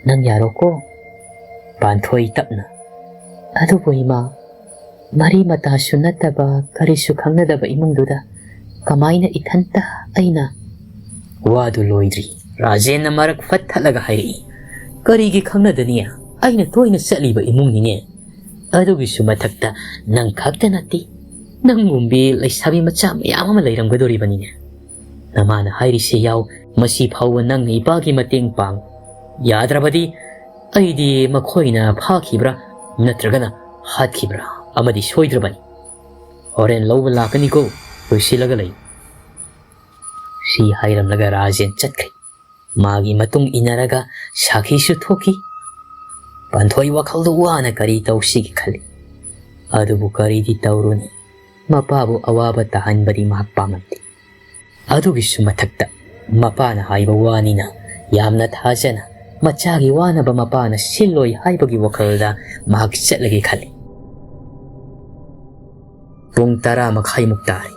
ꯅꯪ ꯌꯥꯔꯣꯀꯣ?" ꯄꯥꯟꯊꯣꯏ ꯇꯞꯅ, "ꯑꯗꯨꯕꯨ ꯏꯃꯥ, ꯃꯔꯤ ꯃꯇꯥꯁꯨ ꯅꯠꯇꯕ ꯀꯔꯤꯁꯨ ꯈꯪꯅꯗꯕ ꯏꯃꯨꯡꯗꯨꯗ ꯀꯃꯥꯏꯅ ꯏꯊꯟꯇ ꯑꯩꯅ?" ꯋꯥꯗꯨ ꯂꯣꯏꯗ꯭ꯔꯤ꯫ ꯔꯥꯖꯦꯟꯅ ꯃꯔꯛ ꯐꯠ ꯊꯠꯂꯒ ꯍꯥꯏꯔꯛꯏ, "ꯀꯔꯤꯒꯤ ꯈꯪꯅꯗꯅꯤ? ꯑꯩꯅ ꯇꯣꯏꯅ ꯆꯠꯂꯤꯕ ꯏꯃꯨꯡꯅꯤꯅꯦ꯫ ꯑꯗꯨꯒꯤꯁꯨ ꯃꯊꯛꯇ ꯅꯪ ꯈꯛꯇ ꯅꯠꯇꯦ, ꯅꯪꯒꯨꯝꯕꯤ ꯂꯩꯁꯥꯕꯤ ꯃꯆꯥ ꯃꯌꯥꯝ ꯑꯃ ꯂꯩꯔꯝꯒꯗꯣꯔꯤꯕꯅꯤꯅꯦ꯫ ꯅꯃꯥꯅ ꯍꯥꯏꯔꯤꯁꯦ ꯌꯥꯎ, ꯃꯁꯤ ꯐꯥꯎꯕ ꯅꯪꯅ ꯏꯄꯥꯒꯤ ꯃꯇꯦꯡ ꯄꯥꯡ꯫ ꯌꯥꯗ꯭ꯔꯕꯗꯤ ꯑꯩꯗꯤ ꯃꯈꯣꯏꯅ ꯐꯥꯈꯤꯕ꯭ꯔꯥ ꯅꯠꯇ꯭ꯔꯒꯅ ꯍꯥꯠꯈꯤꯕ꯭ꯔꯥ ꯑꯃꯗꯤ ꯁꯣꯏꯗ꯭ꯔꯕꯅꯤ꯫ ꯍꯣꯔꯦꯟ ꯂꯧꯕ ꯂꯥꯛꯀꯅꯤꯀꯣ꯫ ꯂꯣꯏꯁꯤꯜꯂꯒ ꯂꯩ꯫ ꯁꯤ ꯍꯥꯏꯔꯝꯂꯒ ꯔꯥꯖꯦꯟ ꯆꯠꯈ꯭ꯔꯦ꯫ ꯃꯥꯒꯤ ꯃꯇꯨꯡ ꯏꯟꯅꯔꯒ ꯁꯥꯈꯤꯁꯨ ꯊꯣꯛꯈꯤ꯫ ꯄꯥꯟꯊꯣꯏ ꯋꯥꯈꯜꯗ ꯋꯥꯅ ꯀꯔꯤ ꯇꯧꯁꯤꯒꯦ ꯈꯜꯂꯤ꯫ ꯑꯗꯨꯕꯨ ꯀꯔꯤꯗꯤ ꯇꯧꯔꯨꯅꯤ? ꯃꯄꯥꯕꯨ ꯑꯋꯥꯕ ꯇꯥꯍꯟꯕꯗꯤ ꯃꯍꯥꯛ ꯄꯥꯝꯂꯝꯗꯦ꯫ ꯑꯗꯨꯒꯤꯁꯨ ꯃꯊꯛꯇ ꯃꯄꯥꯅ ꯍꯥꯏꯕ ꯋꯥꯅꯤꯅ ꯌꯥꯝꯅ ꯊꯥꯖꯅ ꯃꯆꯥꯒꯤ ꯋꯥꯅꯕ ꯃꯄꯥꯅ ꯁꯤꯜꯂꯣꯏ ꯍꯥꯏꯕꯒꯤ ꯋꯥꯈꯜꯗ ꯃꯍꯥꯛ ꯆꯠꯂꯒꯦ ꯈꯜꯂꯤ꯫ ꯄꯨꯡ ꯇꯔꯥ ꯃꯈꯥꯏꯃꯨꯛ ꯇꯥꯔꯦ꯫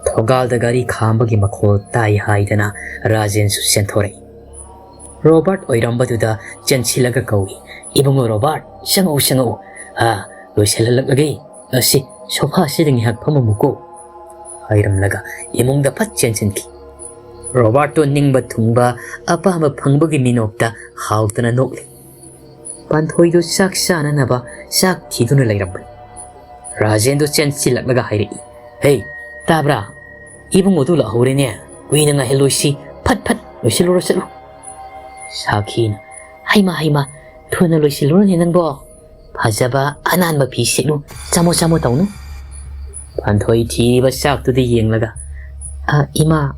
ꯊꯣꯡꯒꯥꯜꯗ ꯒꯥꯔꯤ ꯈꯥꯝꯕꯒꯤ ꯃꯈꯣꯜ ꯇꯥꯏ ꯍꯥꯏꯗꯅ ꯔꯥꯖꯦꯟꯁꯨ ꯆꯦꯟꯊꯣꯔꯛꯏ꯫ ꯔꯣꯕꯥꯔꯠ ꯑꯣꯏꯔꯝꯕꯗꯨꯗ ꯆꯦꯟꯁꯤꯜꯂꯒ ꯀꯧꯏ, "ꯏꯕꯨꯡꯉꯣ ꯔꯣꯕꯥꯔꯠ, ꯆꯪꯉꯛꯎ, ꯆꯪꯉꯛꯎ꯫ ꯑꯥ, ꯂꯣꯏꯁꯤꯜꯍꯜꯂꯛꯂꯒꯦ꯫ ꯑꯁꯤ, ꯁꯣꯐꯥꯁꯤꯗ ꯉꯥꯏꯍꯥꯛ ꯐꯝꯃꯝꯃꯨꯀꯣ," ꯍꯥꯏꯔꯝꯂꯒ ꯏꯃꯨꯡꯗ ꯐꯠ ꯆꯦꯟꯁꯤꯟꯈꯤ꯫ ꯔꯣꯕꯥꯔꯠꯇꯣ ꯅꯤꯡꯕ ꯊꯨꯡꯕ, ꯑꯄꯥꯝꯕ ꯐꯪꯕꯒꯤ ꯃꯤꯅꯣꯛꯇ ꯍꯥꯎꯇꯅ ꯅꯣꯛꯂꯤ꯫ ꯄꯥꯟꯊꯣꯏꯗꯨ ꯆꯥꯛ ꯆꯥꯅꯅꯕ ꯆꯥꯛ ꯊꯤꯗꯨꯅ ꯂꯩꯔꯝꯕꯅꯤ꯫ ꯔꯥꯖꯦꯟꯗꯨ ꯆꯦꯟꯁꯤꯜꯂꯛꯂꯒ ꯍꯥꯏꯔꯛꯏ, "ꯍꯦ, ꯇꯥꯕ꯭ꯔꯥ? ꯏꯕꯨꯡꯉꯣꯗꯨ ꯂꯥꯛꯍꯧꯔꯦꯅꯦ꯫ ꯀꯨꯏꯅ ꯉꯥꯏꯍꯜꯂꯣꯏꯁꯤ꯫ ꯐꯠ ꯐꯠ ꯂꯣꯏꯁꯤꯜꯂꯨꯔꯣ, ꯆꯠꯂꯨ꯫" ꯁꯥꯈꯤꯅ, "ꯍꯩꯃꯥ, ꯍꯩꯃꯥ, ꯊꯨꯅ ꯂꯣꯏꯁꯤꯜꯂꯨꯔꯣꯅꯦ ꯅꯪꯕꯣ꯫ ꯐꯖꯕ ꯑꯅꯥꯟꯕ ꯐꯤ ꯁꯦꯠꯂꯨ꯫ ꯆꯥꯃꯣ ꯆꯥꯃꯣ ꯇꯧꯅꯨ꯫" ꯄꯥꯟꯊꯣꯏ ꯊꯤꯔꯤꯕ ꯆꯥꯛꯇꯨꯗ ꯌꯦꯡꯂꯒ, "ꯑ, ꯏꯃꯥ,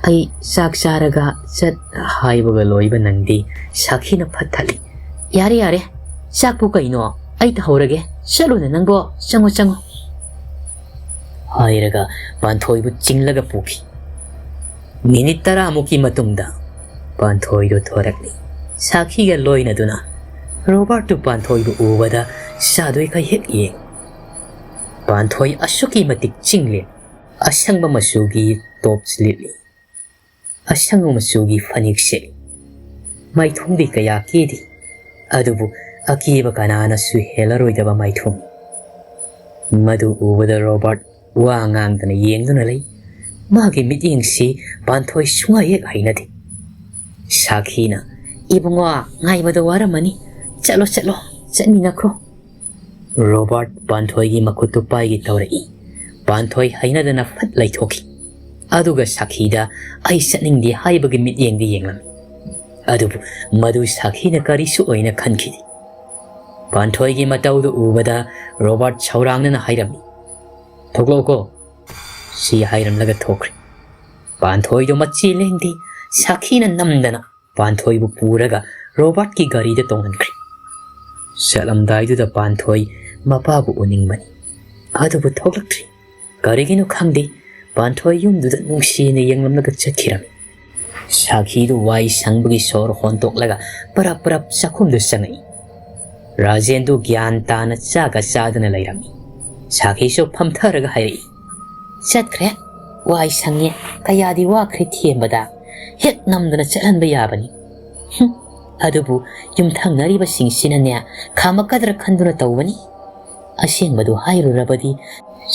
ꯑꯩ ꯆꯥꯛ ꯆꯥꯔꯒ ꯆꯠ" ꯍꯥꯏꯕꯒ ꯂꯣꯏꯕ ꯅꯪꯗꯦ꯫ ꯁꯥꯈꯤꯅ ꯐꯠ ꯊꯠꯂꯤ꯫ "ꯌꯥꯔꯦ, ꯌꯥꯔꯦ꯫ ꯆꯥꯛꯄꯨ ꯀꯩꯅꯣ? ꯑꯩ ꯇꯧꯍꯧꯔꯒꯦ꯫ ꯆꯠꯂꯨꯅꯦ ꯅꯪꯕꯣ꯫ ꯆꯪꯉꯣ, ꯆꯪꯉꯣ," ꯍꯥꯏꯔꯒ ꯄꯥꯟꯊꯣꯏꯕꯨ ꯆꯤꯡꯂꯒ ꯄꯨꯈꯤ꯫ ꯃꯤꯅꯤꯠ ꯇꯔꯥꯃꯨꯛꯀꯤ ꯃꯇꯨꯡꯗ ꯄꯥꯟꯊꯣꯏꯗꯨ ꯊꯣꯔꯛꯂꯤ꯫ ꯁꯥꯈꯤꯒ ꯂꯣꯏꯅꯗꯨꯅ ꯔꯣꯕꯥꯔꯠꯇꯨ ꯄꯥꯟꯊꯣꯏꯕꯨ ꯎꯕꯗ ꯆꯥꯗꯣꯏꯈꯩ ꯍꯦꯛ ꯌꯦꯡ꯫ ꯄꯥꯟꯊꯣꯏ ꯑꯁꯨꯛꯀꯤ ꯃꯇꯤꯛ ꯆꯤꯡꯂꯦ꯫ ꯑꯁꯪꯕ ꯃꯆꯨꯒꯤ ꯇꯣꯞꯁ ꯂꯤꯠꯂꯤ꯫ ꯑꯁꯪꯕ ꯃꯆꯨꯒꯤ ꯐꯅꯦꯛ ꯁꯦꯠꯂꯤ꯫ ꯃꯥꯏꯊꯣꯡꯗꯤ ꯀꯌꯥ ꯀꯦꯗꯦ, ꯑꯗꯨꯕꯨ ꯑꯀꯦꯕ ꯀꯅꯥꯅꯁꯨ ꯍꯦꯜꯂꯔꯣꯏꯗꯕ ꯃꯥꯏꯊꯣꯡ꯫ ꯃꯗꯨ ꯎꯕꯗ ꯔꯣꯕꯥꯔꯠ ꯋꯥ ꯉꯥꯡꯗꯅ ꯌꯦꯡꯗꯨꯅ ꯂꯩ꯫ ꯃꯥꯒꯤ ꯃꯤꯠꯌꯦꯡꯁꯤ ꯄꯥꯟꯊꯣꯏ ꯁꯨꯡꯍꯥꯏ ꯍꯦꯛ ꯍꯩꯅꯗꯦ꯫ ꯁꯥꯈꯤꯅ, "ꯏꯕꯨꯡꯉꯣ, ꯉꯥꯏꯕꯗ ꯋꯥꯔꯝꯃꯅꯤ꯫ ꯆꯠꯂꯣ, ꯆꯠꯂꯣ, ꯆꯠꯃꯤꯟꯅꯈ꯭ꯔꯣ꯫" ꯔꯣꯕꯥꯔꯠ ꯄꯥꯟꯊꯣꯏꯒꯤ ꯃꯈꯨꯠꯇꯨ ꯄꯥꯏꯒꯦ ꯇꯧꯔꯛꯏ꯫ ꯄꯥꯟꯊꯣꯏ ꯍꯩꯅꯗꯅ ꯐꯠ ꯂꯩꯊꯣꯛꯈꯤ꯫ ꯑꯗꯨꯒ ꯁꯥꯈꯤꯗ ꯑꯩ ꯆꯠꯅꯤꯡꯗꯦ ꯍꯥꯏꯕꯒꯤ ꯃꯤꯠꯌꯦꯡꯗꯤ ꯌꯦꯡꯂꯝꯃꯤ꯫ ꯑꯗꯨꯕꯨ ꯃꯗꯨ ꯁꯥꯈꯤꯅ ꯀꯔꯤꯁꯨ ꯑꯣꯏꯅ ꯈꯟꯈꯤꯗꯦ꯫ ꯄꯥꯟꯊꯣꯏꯒꯤ ꯃꯇꯧꯗꯨ ꯎꯕꯗ ꯔꯣꯕꯥꯔꯠ ꯁꯧꯔꯥꯡꯅꯅ ꯍꯥꯏꯔꯝꯃꯤ, "ꯊꯣꯛꯂꯛꯎꯀꯣ, ꯁꯤ ꯍꯥꯏꯔꯝꯂꯒ ꯊꯣꯛꯈ꯭ꯔꯦ꯫ ꯄꯥꯟꯊꯣꯏꯗꯣ ꯃꯆꯤ ꯂꯦꯡꯗꯦ, ꯁꯥꯈꯤꯅ ꯅꯝꯗꯅ ꯄꯥꯟꯊꯣꯏꯕꯨ ꯄꯨꯔꯒ ꯔꯣꯕꯥꯔꯠꯀꯤ ꯒꯥꯔꯤꯗ ꯇꯣꯡꯍꯟꯈ꯭ꯔꯦ꯫ ꯆꯠꯂꯝꯗꯥꯏꯗꯨꯗ ꯄꯥꯟꯊꯣꯏ ꯃꯄꯥꯕꯨ ꯎꯅꯤꯡꯕꯅꯤ, ꯑꯗꯨꯕꯨ ꯊꯣꯛꯂꯛꯇ꯭ꯔꯤ꯫ ꯀꯔꯤꯒꯤꯅꯣ ꯈꯪꯗꯦ, ꯄꯥꯟꯊꯣꯏ ꯌꯨꯝꯗꯨꯗ ꯅꯨꯡꯁꯤꯅ ꯌꯦꯡꯂꯝꯂꯒ ꯆꯠꯈꯤꯔꯝꯃꯤ꯫ ꯁꯥꯈꯤꯗꯨ ꯋꯥꯏ ꯁꯪꯕꯒꯤ ꯁꯣꯔ ꯍꯣꯟꯗꯣꯛꯂꯒ ꯄꯔꯞ ꯄꯔꯞ ꯆꯥꯛꯈꯨꯝꯗ ꯆꯪꯉꯛꯏ꯫ ꯔꯥꯖꯦꯟꯗꯨ ꯒ꯭ꯌꯥꯟ ꯇꯥꯅ ꯆꯥꯒ ꯆꯥꯗꯅ ꯂꯩꯔꯝꯃꯤ꯫ ꯁꯥꯈꯤꯁꯨ ꯐꯝꯊꯔꯒ ꯍꯥꯏꯔꯛꯏ, "ꯆꯠꯈ꯭ꯔꯦ꯫ ꯋꯥꯏ ꯁꯪꯉꯦ꯫ ꯀꯌꯥꯗꯤ ꯋꯥꯈ꯭ꯔꯦ ꯊꯦꯝꯕꯗ꯫ ꯍꯦꯛ ꯅꯝꯗꯅ ꯆꯠꯍꯟꯕ ꯌꯥꯕꯅꯤ꯫ ꯍꯨꯝ, ꯑꯗꯨꯕꯨ ꯌꯨꯝꯊꯪꯅꯔꯤꯕꯁꯤꯡꯁꯤꯅꯅꯦ ꯈꯥꯝꯃꯛꯀꯗ꯭ꯔꯥ ꯈꯟꯗꯨꯅ ꯇꯧꯕꯅꯤ꯫ ꯑꯁꯦꯡꯕꯗꯨ ꯍꯥꯏꯔꯨꯔꯕꯗꯤ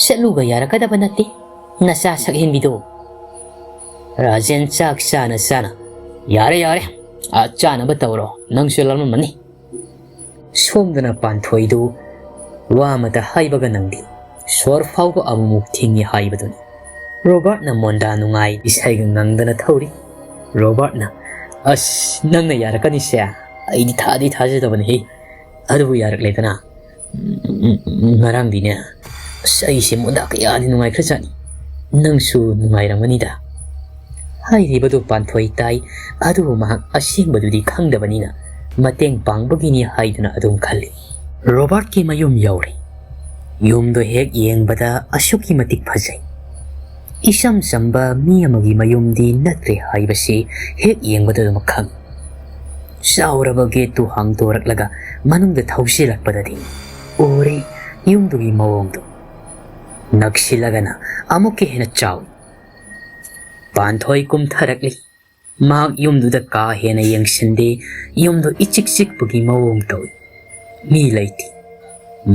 ꯆꯠꯂꯨꯕ ꯌꯥꯔꯛꯀꯗꯕ ꯅꯠꯇꯦ, ꯅꯆꯥ ꯁꯛꯍꯦꯟꯕꯤꯗꯣ꯫" ꯔꯥꯖꯦꯟ ꯆꯥꯛ ꯆꯥꯅ ꯆꯥꯅ, "ꯌꯥꯔꯦ, ꯌꯥꯔꯦ, ꯑꯥ ꯆꯥꯅꯕ ꯇꯧꯔꯣ, ꯅꯪꯁꯨ ꯂꯥꯝꯂꯝꯃꯅꯤ꯫" ꯁꯣꯝꯗꯅ ꯄꯥꯟꯊꯣꯏꯗꯨ ꯋꯥ ꯑꯃꯇ ꯍꯥꯏꯕꯒ ꯅꯪꯗꯦ꯫ ꯁꯣꯔ ꯐꯥꯎꯕ ꯑꯃꯨꯛꯃꯨꯛ ꯊꯤꯡꯏ ꯍꯥꯏꯕꯗꯨꯅꯤ꯫ ꯔꯣꯕꯥꯔꯠꯅ ꯃꯣꯟꯗꯥ ꯅꯨꯡꯉꯥꯏ ꯏꯁꯩꯒ ꯉꯪꯗꯅ ꯊꯧꯔꯤ꯫ ꯔꯣꯕꯥꯔꯠꯅ, "ꯑꯁ, ꯅꯪꯅ ꯌꯥꯔꯛꯀꯅꯤꯁꯦ ꯑꯩꯗꯤ ꯊꯥꯗꯤ ꯊꯥꯖꯗꯕꯅꯤꯍꯦ꯫ ꯑꯗꯨꯕꯨ ꯌꯥꯔꯛꯂꯦꯗꯅ꯫ ꯎꯝ, ꯎꯝ, ꯎꯝ, ꯉꯔꯥꯡꯗꯤꯅꯦ, ꯑꯁ, ꯑꯩꯁꯦ ꯃꯣꯟꯗꯥ ꯀꯌꯥꯗꯤ ꯅꯨꯡꯉꯥꯏꯈ꯭ꯔꯖꯥꯠꯅꯤ꯫ ꯅꯪꯁꯨ ꯅꯨꯡꯉꯥꯏꯔꯝꯒꯅꯤꯗ꯫" ꯍꯥꯏꯔꯤꯕꯗꯨ ꯄꯥꯟꯊꯣꯏ ꯇꯥꯏ, ꯑꯗꯨꯕꯨ ꯃꯍꯥꯛ ꯑꯁꯦꯡꯕꯗꯨꯗꯤ ꯈꯪꯗꯕꯅꯤꯅ ꯃꯇꯦꯡ ꯄꯥꯡꯕꯒꯤꯅꯤ ꯍꯥꯏꯗꯨꯅ ꯑꯗꯨꯝ ꯈꯜꯂꯤ꯫ ꯔꯣꯕꯥꯔꯠꯀꯤ ꯃꯌꯨꯝ ꯌꯧꯔꯦ꯫ ꯌꯨꯝꯗꯣ ꯍꯦꯛ ꯌꯦꯡꯕꯗ ꯑꯁꯨꯛꯀꯤ ꯃꯇꯤꯛ ꯐꯖꯩ꯫ ꯏꯆꯝ ꯆꯝꯕ ꯃꯤ ꯑꯃꯒꯤ ꯃꯌꯨꯝꯗꯤ ꯅꯠꯇ꯭ꯔꯦ ꯍꯥꯏꯕꯁꯤ ꯍꯦꯛ ꯌꯦꯡꯕꯗ ꯑꯗꯨꯃꯛ ꯈꯪꯏ꯫ ꯆꯥꯎꯔꯕ ꯒꯦꯠꯇꯨ ꯍꯥꯡꯗꯣꯔꯛꯂꯒ ꯃꯅꯨꯡꯗ ꯊꯧꯖꯤꯜꯂꯛꯄꯗꯗꯤ ꯎꯔꯦ ꯌꯨꯝꯗꯨꯒꯤ ꯃꯑꯣꯡꯗꯨ꯫ ꯅꯛꯁꯤꯜꯂꯒꯅ ꯑꯃꯨꯛꯀ ꯍꯦꯟꯅ ꯆꯥꯎꯏ꯫ ꯄꯥꯟꯊꯣꯏ ꯀꯨꯝꯊꯔꯛꯂꯤ꯫ ꯃꯍꯥꯛ ꯌꯨꯝꯗꯨꯗ ꯀꯥ ꯍꯦꯟꯅ ꯌꯦꯡꯁꯤꯟꯗꯦ, ꯌꯨꯝꯗꯨ ꯏꯆꯤꯛ ꯆꯤꯛꯄꯒꯤ ꯃꯑꯣꯡ ꯇꯧꯏ꯫ ꯃꯤ ꯂꯩꯇꯦ꯫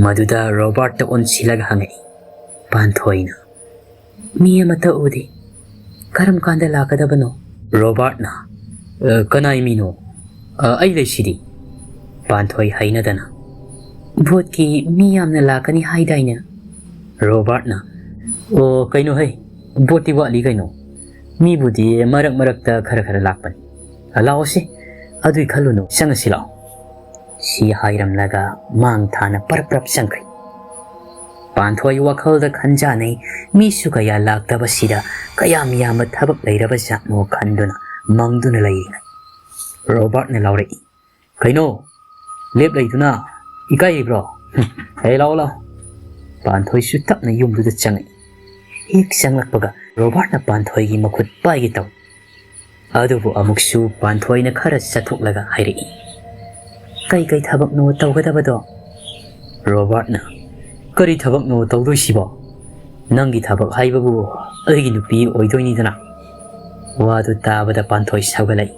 ꯃꯗꯨꯗ ꯔꯣꯕꯥꯔꯠꯇ ꯑꯣꯟꯁꯤꯜꯂꯒ ꯍꯪꯉꯛꯏ꯫ ꯄꯥꯟꯊꯣꯏꯅ, "ꯃꯤ ꯑꯃꯠꯇ ꯎꯗꯦ꯫ ꯀꯔꯝ ꯀꯥꯟꯗ ꯂꯥꯛꯀꯗꯕꯅꯣ?" ꯔꯣꯕꯥꯔꯠꯅ, "ꯑ, ꯀꯅꯥꯏ ꯃꯤꯅꯣ? ꯑ, ꯑꯩ ꯂꯩꯁꯤꯗꯤ꯫" ꯄꯥꯟꯊꯣꯏ ꯍꯩꯅꯗꯅ, "ꯚꯣꯠꯀꯤ ꯃꯤ ꯌꯥꯝꯅ ꯂꯥꯛꯀꯅꯤ ꯍꯥꯏꯗꯥꯏꯅꯦ?" ꯔꯣꯕꯥꯔꯠꯅ, "ꯑꯣ, ꯀꯩꯅꯣꯍꯦ, ꯚꯣꯠꯇꯤ ꯋꯥꯠꯂꯤ ꯀꯩꯅꯣ꯫ ꯃꯤꯕꯨꯗꯤ ꯃꯔꯛ ꯃꯔꯛꯇ ꯈꯔ ꯈꯔ ꯂꯥꯛꯄꯅꯤ꯫ ꯑ, ꯂꯥꯛꯑꯣꯁꯦ, ꯑꯗꯨꯏ ꯈꯜꯂꯨꯅꯨ, ꯆꯪꯉꯁꯤ ꯂꯥꯛꯑꯣ꯫" ꯁꯤ ꯍꯥꯏꯔꯝꯂꯒ ꯃꯥꯡ ꯊꯥꯅ ꯄꯔꯞ ꯄꯔꯞ ꯆꯪꯈ꯭ꯔꯦ꯫ ꯄꯥꯟꯊꯣꯏ ꯋꯥꯈꯜꯗ ꯈꯟꯖꯥꯅꯩ, ꯃꯤꯁꯨ ꯀꯌꯥ ꯂꯥꯛꯇꯕꯁꯤꯗ ꯀꯌꯥꯝ ꯌꯥꯝꯕ ꯊꯕꯛ ꯂꯩꯔꯕ ꯖꯥꯠꯅꯣ ꯈꯟꯗꯨꯅ ꯃꯪꯗꯨꯅ ꯂꯩꯔꯤꯉꯩ ꯔꯣꯕꯥꯔꯠꯅ ꯂꯥꯎꯔꯛꯏ, "ꯀꯩꯅꯣ? ꯂꯦꯞ ꯂꯩꯗꯨꯅ ꯏꯀꯥꯏꯔꯤꯕ꯭ꯔꯣ? ꯍꯦ, ꯂꯥꯛꯑꯣ, ꯂꯥꯛꯑꯣ꯫" ꯄꯥꯟꯊꯣꯏꯁꯨ ꯇꯞꯅ ꯌꯨꯝꯗꯨꯗ ꯆꯪꯉꯛꯏ꯫ ꯍꯦꯛ ꯆꯪꯂꯛꯄꯒ ꯔꯣꯕꯥꯔꯠꯅ ꯄꯥꯟꯊꯣꯏꯒꯤ ꯃꯈꯨꯠ ꯄꯥꯏꯒꯦ ꯇꯧꯏ꯫ ꯑꯗꯨꯕꯨ ꯑꯃꯨꯛꯁꯨ ꯄꯥꯟꯊꯣꯏꯅ ꯈꯔ ꯆꯠꯊꯣꯛꯂꯒ ꯍꯥꯏꯔꯛꯏ, "ꯀꯩ ꯀꯩ ꯊꯕꯛꯅꯣ ꯇꯧꯒꯗꯕꯗꯣ?" ꯔꯣꯕꯥꯔꯠꯅ, "ꯀꯔꯤ ꯊꯕꯛꯅꯣ ꯇꯧꯗꯣꯏꯁꯤꯕꯣ? ꯅꯪꯒꯤ ꯊꯕꯛ ꯍꯥꯏꯕꯕꯨ ꯑꯩꯒꯤ ꯅꯨꯄꯤ ꯑꯣꯏꯗꯣꯏꯅꯤꯗꯅ꯫" ꯋꯥꯗꯨ ꯇꯥꯕꯗ ꯄꯥꯟꯊꯣꯏ ꯁꯥꯎꯒꯠꯂꯛꯏ꯫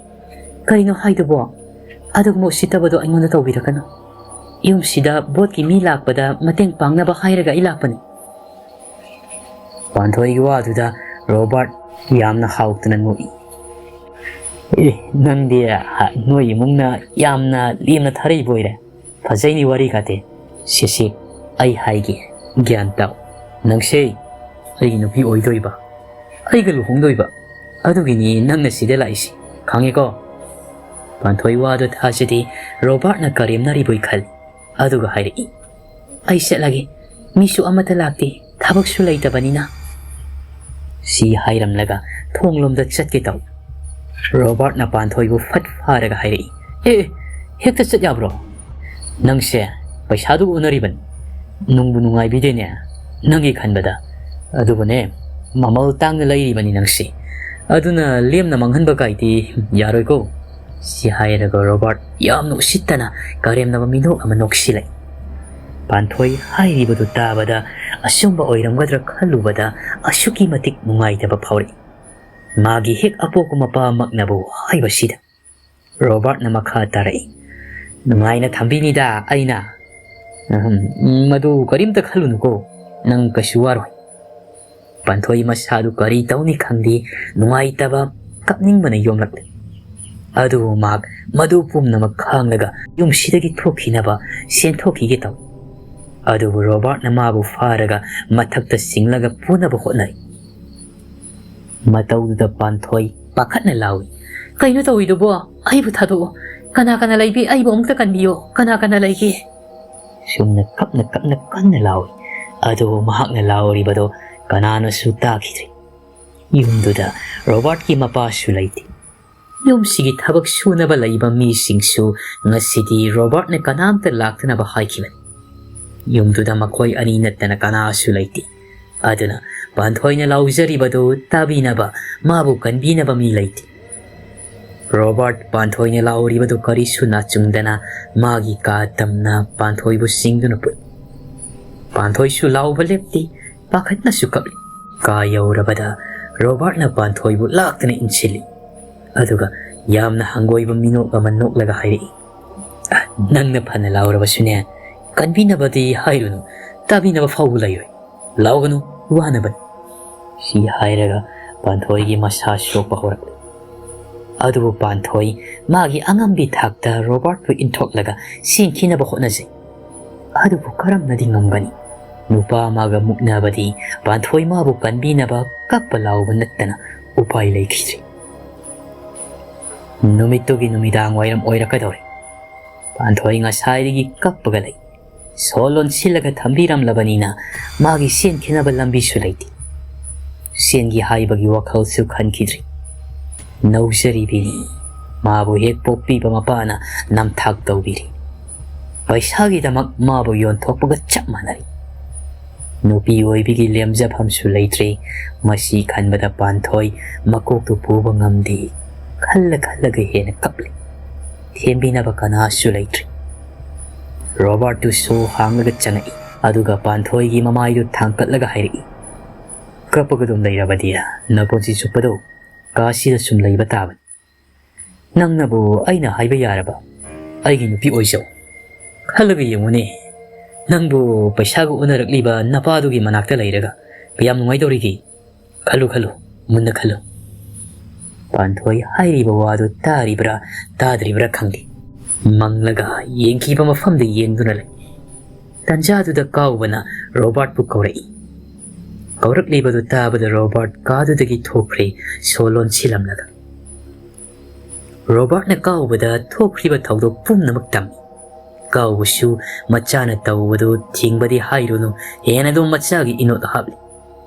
"ꯀꯩꯅꯣ ꯍꯥꯏꯗꯨꯕꯣ? ꯑꯗꯨꯒꯨꯝꯕ ꯎꯁꯤꯠꯇꯕꯗꯣ ꯑꯩꯉꯣꯟꯗ ꯇꯧꯕꯤꯔꯛꯀꯅꯨ꯫ ꯌꯨꯝꯁꯤꯗ ꯚꯣꯠꯀꯤ ꯃꯤ ꯂꯥꯛꯄꯗ ꯃꯇꯦꯡ ꯄꯥꯡꯅꯕ ꯍꯥꯏꯔꯒ ꯑꯩ ꯂꯥꯛꯄꯅꯤ꯫" ꯄꯥꯟꯊꯣꯏꯒꯤ ꯋꯥꯗꯨꯗ ꯔꯣꯕꯥꯔꯠ ꯌꯥꯝꯅ ꯍꯥꯎꯇꯅ ꯅꯣꯛꯏ꯫ "ꯑꯦ, ꯅꯪꯗꯤ ꯅꯣꯏ ꯏꯃꯨꯡꯅ ꯌꯥꯝꯅ ꯂꯦꯝꯅ ꯊꯥꯔꯛꯏꯕ ꯑꯣꯏꯔꯦ꯫ ꯐꯖꯩꯅꯤ ꯋꯥꯔꯤ ꯀꯥꯇꯤ꯫ ꯁꯦ, ꯁꯦ, ꯑꯩ ꯍꯥꯏꯒꯦ, ꯒ꯭ꯌꯥꯟ ꯇꯥꯎ꯫ ꯅꯪꯁꯦ ꯑꯩꯒꯤ ꯅꯨꯄꯤ ꯑꯣꯏꯗꯣꯏꯕ, ꯑꯩꯒ ꯂꯨꯍꯣꯡꯗꯣꯏꯕ꯫ ꯑꯗꯨꯒꯤꯅꯤ ꯅꯪꯅ ꯁꯤꯗ ꯂꯥꯛꯏꯁꯤ, ꯈꯪꯉꯦꯀꯣ?" ꯄꯥꯟꯊꯣꯏ ꯋꯥꯗꯣ ꯊꯥꯖꯗꯦ, ꯔꯣꯕꯥꯔꯠꯅ ꯀꯔꯦꯝꯅꯔꯤꯕꯣꯏ ꯈꯜꯂꯤ꯫ ꯑꯗꯨꯒ ꯍꯥꯏꯔꯛꯏ, "ꯑꯩ ꯆꯠꯂꯒꯦ, ꯃꯤꯁꯨ ꯑꯃꯠꯇ ꯂꯥꯛꯇꯦ, ꯊꯕꯛꯁꯨ ꯂꯩꯇꯕꯅꯤꯅ꯫" ꯁꯤ ꯍꯥꯏꯔꯝꯂꯒ ꯊꯣꯡꯂꯣꯝꯗ ꯆꯠꯀꯦ ꯇꯧ꯫ ꯔꯣꯕꯥꯔꯠꯅ ꯄꯥꯟꯊꯣꯏꯕꯨ ꯐꯠ ꯐꯥꯔꯒ ꯍꯥꯏꯔꯛꯏ, "ꯑꯦ, ꯑꯦ, ꯍꯦꯛꯇ ꯆꯠ ꯌꯥꯕ꯭ꯔꯣ? ꯅꯪꯁꯦ ꯄꯩꯁꯥꯗꯨ ꯎꯅꯔꯤꯕꯅꯤ꯫ ꯅꯨꯡꯕꯨ ꯅꯨꯡꯉꯥꯏꯕꯤꯗꯦꯅꯦ ꯅꯪꯒꯤ ꯈꯟꯕꯗ꯫ ꯑꯗꯨꯕꯨꯅꯦ, ꯃꯃꯜ ꯇꯥꯡꯅ ꯂꯩꯔꯤꯕꯅꯤ ꯅꯪꯁꯤ꯫ ꯑꯗꯨꯅ ꯂꯦꯝꯅ ꯃꯥꯡꯍꯟꯕ ꯀꯥꯏꯗꯤ ꯌꯥꯔꯣꯏꯀꯣ꯫" ꯁꯤ ꯍꯥꯏꯔꯒ ꯔꯣꯕꯥꯔꯠ ꯌꯥꯝꯅ ꯎꯁꯤꯠꯇꯅ ꯀꯔꯦꯝꯅꯕ ꯃꯤꯅꯣꯛ ꯑꯃ ꯅꯣꯛꯁꯤꯜꯂꯛꯏ꯫ ꯄꯥꯟꯊꯣꯏ ꯍꯥꯏꯔꯤꯕꯗꯨ ꯇꯥꯕꯗ ꯑꯆꯨꯝꯕ ꯑꯣꯏꯔꯝꯒꯗ꯭ꯔꯥ ꯈꯜꯂꯨꯕꯗ ꯑꯁꯨꯛꯀꯤ ꯃꯇꯤꯛ ꯅꯨꯡꯉꯥꯏꯇꯕ ꯐꯥꯎꯔꯛꯏ꯫ ꯃꯥꯒꯤ ꯍꯦꯛ ꯑꯄꯣꯛꯄ ꯃꯄꯥꯃꯛꯅꯕꯨ ꯍꯥꯏꯕꯁꯤꯗ꯫ ꯔꯣꯕꯥꯔꯠꯅ ꯃꯈꯥ ꯇꯥꯔꯛꯏ, "ꯅꯨꯡꯉꯥꯏꯅ ꯊꯝꯕꯤꯅꯤꯗ ꯑꯩꯅ꯫ ꯎꯝ, ꯃꯗꯨ ꯀꯔꯤꯝꯇ ꯈꯜꯂꯨꯅꯨꯀꯣ, ꯅꯪ ꯀꯩꯁꯨ ꯋꯥꯔꯣꯏ꯫" ꯄꯥꯟꯊꯣꯏ ꯃꯁꯥꯗꯨ ꯀꯔꯤ ꯇꯧꯅꯤ ꯈꯪꯗꯦ, ꯅꯨꯡꯉꯥꯏꯇꯕ, ꯀꯞꯅꯤꯡꯕꯅ ꯌꯣꯝꯂꯛꯂꯦ꯫ ꯑꯗꯨꯕꯨ ꯃꯍꯥꯛ ꯃꯗꯨ ꯄꯨꯝꯅꯃꯛ ꯈꯥꯡꯂꯒ ꯌꯨꯝꯁꯤꯗꯒꯤ ꯊꯣꯛꯈꯤꯅꯕ ꯆꯦꯟꯊꯣꯛꯈꯤꯒꯦ ꯇꯧ꯫ ꯑꯗꯨꯕꯨ ꯔꯣꯕꯥꯔꯠꯅ ꯃꯥꯕꯨ ꯐꯥꯔꯒ ꯃꯊꯛꯇ ꯆꯤꯡꯂꯒ ꯄꯨꯅꯕ ꯍꯣꯠꯅꯩ꯫ ꯃꯇꯧꯗꯨꯗ ꯄꯥꯟꯊꯣꯏ ꯄꯥꯈꯠꯅ ꯂꯥꯎꯏ, "ꯀꯩꯅꯣ ꯇꯧꯔꯤꯗꯨꯕꯣ? ꯑꯩꯕꯨ ꯊꯥꯗꯣꯛꯑꯣ꯫ ꯀꯅꯥ ꯀꯅꯥ ꯂꯩꯕꯤ? ꯑꯩꯕꯨ ꯑꯃꯨꯛꯇ ꯀꯟꯕꯤꯌꯣ꯫ ꯀꯅꯥ ꯀꯅꯥ ꯂꯩꯒꯦ?" ꯁꯨꯝꯅ ꯀꯞꯅ ꯀꯞꯅ ꯀꯟꯅ ꯂꯥꯎꯏ꯫ ꯑꯗꯨꯕꯨ ꯃꯍꯥꯛꯅ ꯂꯥꯎꯔꯤꯕꯗꯨ ꯀꯅꯥꯅꯁꯨ ꯇꯥꯈꯤꯗ꯭ꯔꯦ꯫ ꯌꯨꯝꯗꯨꯗ ꯔꯣꯕꯥꯔꯠꯀꯤ ꯃꯄꯥꯁꯨ ꯂꯩꯇꯦ꯫ ꯌꯨꯝꯁꯤꯒꯤ ꯊꯕꯛ ꯁꯨꯅꯕ ꯂꯩꯕ ꯃꯤꯁꯤꯡꯁꯨ ꯉꯁꯤꯗꯤ ꯔꯣꯕꯥꯔꯠꯅ ꯀꯅꯥꯝꯇ ꯂꯥꯛꯇꯅꯕ ꯍꯥꯏꯈꯤꯕꯅꯤ꯫ ꯌꯨꯝꯗꯨꯗ ꯃꯈꯣꯏ ꯑꯅꯤ ꯅꯠꯇꯅ ꯀꯅꯥꯁꯨ ꯂꯩꯇꯦ꯫ ꯑꯗꯨꯅ ꯄꯥꯟꯊꯣꯏꯅ ꯂꯥꯎꯖꯔꯤꯕꯗꯨ ꯇꯥꯕꯤꯅꯕ ꯃꯥꯕꯨ ꯀꯟꯕꯤꯅꯕ ꯃꯤ ꯂꯩꯇꯦ꯫ ꯔꯣꯕꯥꯔꯠ ꯄꯥꯟꯊꯣꯏꯅ ꯂꯥꯎꯔꯤꯕꯗꯨ ꯀꯔꯤꯁꯨ ꯅꯥꯆꯨꯡꯗꯅ ꯃꯥꯒꯤ ꯀꯥ ꯇꯝꯅ ꯄꯥꯟꯊꯣꯏꯕꯨ ꯆꯤꯡꯗꯨꯅ ꯄꯨꯏ꯫ ꯄꯥꯟꯊꯣꯏꯁꯨ ꯂꯥꯎꯕ ꯂꯦꯞꯇꯦ, ꯄꯥꯈꯠꯅꯁꯨ ꯀꯞꯂꯤ꯫ ꯀꯥ ꯌꯧꯔꯕꯗ ꯔꯣꯕꯥꯔꯠꯅ ꯄꯥꯟꯊꯣꯏꯕꯨ ꯂꯥꯛꯇꯅ ꯏꯟꯁꯤꯜꯂꯤ꯫ ꯑꯗꯨꯒ ꯌꯥꯝꯅ ꯍꯪꯒꯣꯏꯕ ꯃꯤꯅꯣꯛ ꯑꯃ ꯅꯣꯛꯂꯒ ꯍꯥꯏꯔꯛꯏ, "ꯑ, ꯅꯪꯅ ꯐꯅ ꯂꯥꯎꯔꯕꯁꯨꯅꯦ, ꯀꯟꯕꯤꯅꯕꯗꯤ ꯍꯥꯏꯔꯨꯅꯨ, ꯇꯥꯕꯤꯅꯕ ꯐꯥꯎꯕ ꯂꯩꯔꯣꯏ꯫ ꯂꯥꯎꯒꯅꯨ, ꯋꯥꯅꯕꯅꯤ꯫" ꯁꯤ ꯍꯥꯏꯔꯒ ꯄꯥꯟꯊꯣꯏꯒꯤ ꯃꯁꯥ ꯁꯣꯛꯄ ꯍꯧꯔꯛꯂꯤ꯫ ꯑꯗꯨꯕꯨ ꯄꯥꯟꯊꯣꯏ ꯃꯥꯒꯤ ꯑꯉꯝꯕꯤ ꯊꯥꯛꯇ ꯔꯣꯕꯥꯔꯠꯄꯨ ꯏꯟꯊꯣꯛꯂꯒ ꯆꯦꯟꯈꯤꯅꯕ ꯍꯣꯠꯅꯖꯩ꯫ ꯑꯗꯨꯕꯨ ꯀꯔꯝꯅꯗꯤ ꯉꯝꯒꯅꯤ? ꯅꯨꯄꯥ ꯑꯃꯒ ꯃꯨꯛꯅꯕꯗꯤ ꯄꯥꯟꯊꯣꯏ ꯃꯥꯕꯨ ꯀꯟꯕꯤꯅꯕ ꯀꯞꯄ ꯂꯥꯎꯕ ꯅꯠꯇꯅ ꯎꯄꯥꯏ ꯂꯩꯈꯤꯗ꯭ꯔꯦ꯫ ꯅꯨꯃꯤꯠꯇꯨꯒꯤ ꯅꯨꯃꯤꯗꯥꯡ ꯋꯥꯏꯔꯝ ꯑꯣꯏꯔꯛꯀꯗꯧꯔꯦ꯫ ꯄꯥꯟꯊꯣꯏ ꯉꯁꯥꯏꯗꯒꯤ ꯀꯞꯄꯒ ꯂꯩ꯫ ꯁꯣ ꯂꯣꯟꯁꯤꯜꯂꯒ ꯊꯝꯕꯤꯔꯝꯂꯕꯅꯤꯅ ꯃꯥꯒꯤ ꯆꯦꯟꯈꯤꯅꯕ ꯂꯝꯕꯤꯁꯨ ꯂꯩꯇꯦ꯫ ꯆꯦꯟꯒꯦ ꯍꯥꯏꯕꯒꯤ ꯋꯥꯈꯜꯁꯨ ꯈꯟꯈꯤꯗ꯭ꯔꯤ꯫ ꯅꯧꯖꯔꯤꯕꯤꯅꯤ꯫ ꯃꯥꯕꯨ ꯍꯦꯛ ꯄꯣꯛꯄꯤꯕ ꯃꯄꯥꯅ ꯅꯝꯊꯥꯛ ꯇꯧꯕꯤꯔꯤ꯫ ꯄꯩꯁꯥꯒꯤꯗꯃꯛ ꯃꯥꯕꯨ ꯌꯣꯟꯊꯣꯛꯄꯒ ꯆꯞ ꯃꯥꯟꯅꯔꯤ꯫ ꯅꯨꯄꯤ ꯑꯣꯏꯕꯤꯒꯤ ꯂꯦꯝꯖꯐꯝꯁꯨ ꯂꯩꯇ꯭ꯔꯦ꯫ ꯃꯁꯤ ꯈꯟꯕꯗ ꯄꯥꯟꯊꯣꯏ ꯃꯀꯣꯛꯇꯨ ꯄꯨꯕ ꯉꯝꯗꯦ꯫ ꯈꯜꯂ ꯈꯜꯂꯒ ꯍꯦꯟꯅ ꯀꯞꯂꯤ꯫ ꯊꯦꯝꯕꯤꯅꯕ ꯀꯅꯥꯁꯨ ꯂꯩꯇ꯭ꯔꯦ꯫ ꯔꯣꯕꯥꯔꯠꯇꯨ ꯁꯣ ꯍꯥꯡꯂꯒ ꯆꯪꯉꯛꯏ꯫ ꯑꯗꯨꯒ ꯄꯥꯟꯊꯣꯏꯒꯤ ꯃꯃꯥꯏꯗꯨ ꯊꯥꯡꯀꯠꯂꯒ ꯍꯥꯏꯔꯛꯏ, "ꯀꯞꯄꯒ ꯑꯗꯨꯝ ꯂꯩꯔꯕꯗꯤ ꯅꯄꯨꯟꯁꯤ ꯆꯨꯞꯄꯗꯣ ꯀꯥꯁꯤꯗ ꯁꯨꯝ ꯂꯩꯕ ꯇꯥꯕꯅꯤ꯫ ꯅꯪꯅꯕꯨ ꯑꯩꯅ ꯍꯥꯏꯕ ꯌꯥꯔꯕ? ꯑꯩꯒꯤ ꯅꯨꯄꯤ ꯑꯣꯏꯖꯧ꯫ ꯈꯜꯂꯒ ꯌꯦꯡꯉꯨꯅꯦ, ꯅꯪꯕꯨ ꯄꯩꯁꯥꯒ ꯎꯅꯔꯛꯂꯤꯕ ꯅꯄꯥꯗꯨꯒꯤ ꯃꯅꯥꯛꯇ ꯂꯩꯔꯒ ꯀꯌꯥꯝ ꯅꯨꯡꯉꯥꯏꯗꯧꯔꯤꯒꯦ? ꯈꯜꯂꯨ, ꯈꯜꯂꯨ, ꯃꯨꯟꯅ ꯈꯜꯂꯨ꯫" ꯄꯥꯟꯊꯣꯏ ꯍꯥꯏꯔꯤꯕ ꯋꯥꯗꯨ ꯇꯥꯔꯤꯕ꯭ꯔꯥ ꯇꯥꯗ꯭ꯔꯤꯕ꯭ꯔꯥ ꯈꯪꯗꯦ꯫ ꯃꯪꯂꯒ ꯌꯦꯡꯈꯤꯕ ꯃꯐꯝꯗ ꯌꯦꯡꯗꯨꯅ ꯂꯩ꯫ ꯇꯟꯖꯥꯗꯨꯗ ꯀꯥꯎꯕꯅ ꯔꯣꯕꯥꯔꯠꯄꯨ ꯀꯧꯔꯛꯏ꯫ ꯀꯧꯔꯛꯂꯤꯕꯗꯨ ꯇꯥꯕꯗ ꯔꯣꯕꯥꯔꯠ ꯀꯥꯗꯨꯗꯒꯤ ꯊꯣꯛꯈ꯭ꯔꯦ, ꯁꯣ ꯂꯣꯟꯁꯤꯜꯂꯝꯂꯒ꯫ ꯔꯣꯕꯥꯔꯠꯅ ꯀꯥꯎꯕꯗ ꯊꯣꯛꯈ꯭ꯔꯤꯕ ꯊꯧꯗꯣꯛ ꯄꯨꯝꯅꯃꯛ ꯇꯝꯃꯤ꯫ ꯀꯥꯎꯕꯁꯨ ꯃꯆꯥꯅ ꯇꯧꯕꯗꯨ ꯊꯤꯡꯕꯗꯤ ꯍꯥꯏꯔꯨꯅꯨ, ꯍꯦꯟꯅ ꯑꯗꯨꯝ ꯃꯆꯥꯒꯤ ꯏꯅꯣꯠ ꯍꯥꯞꯂꯤ꯫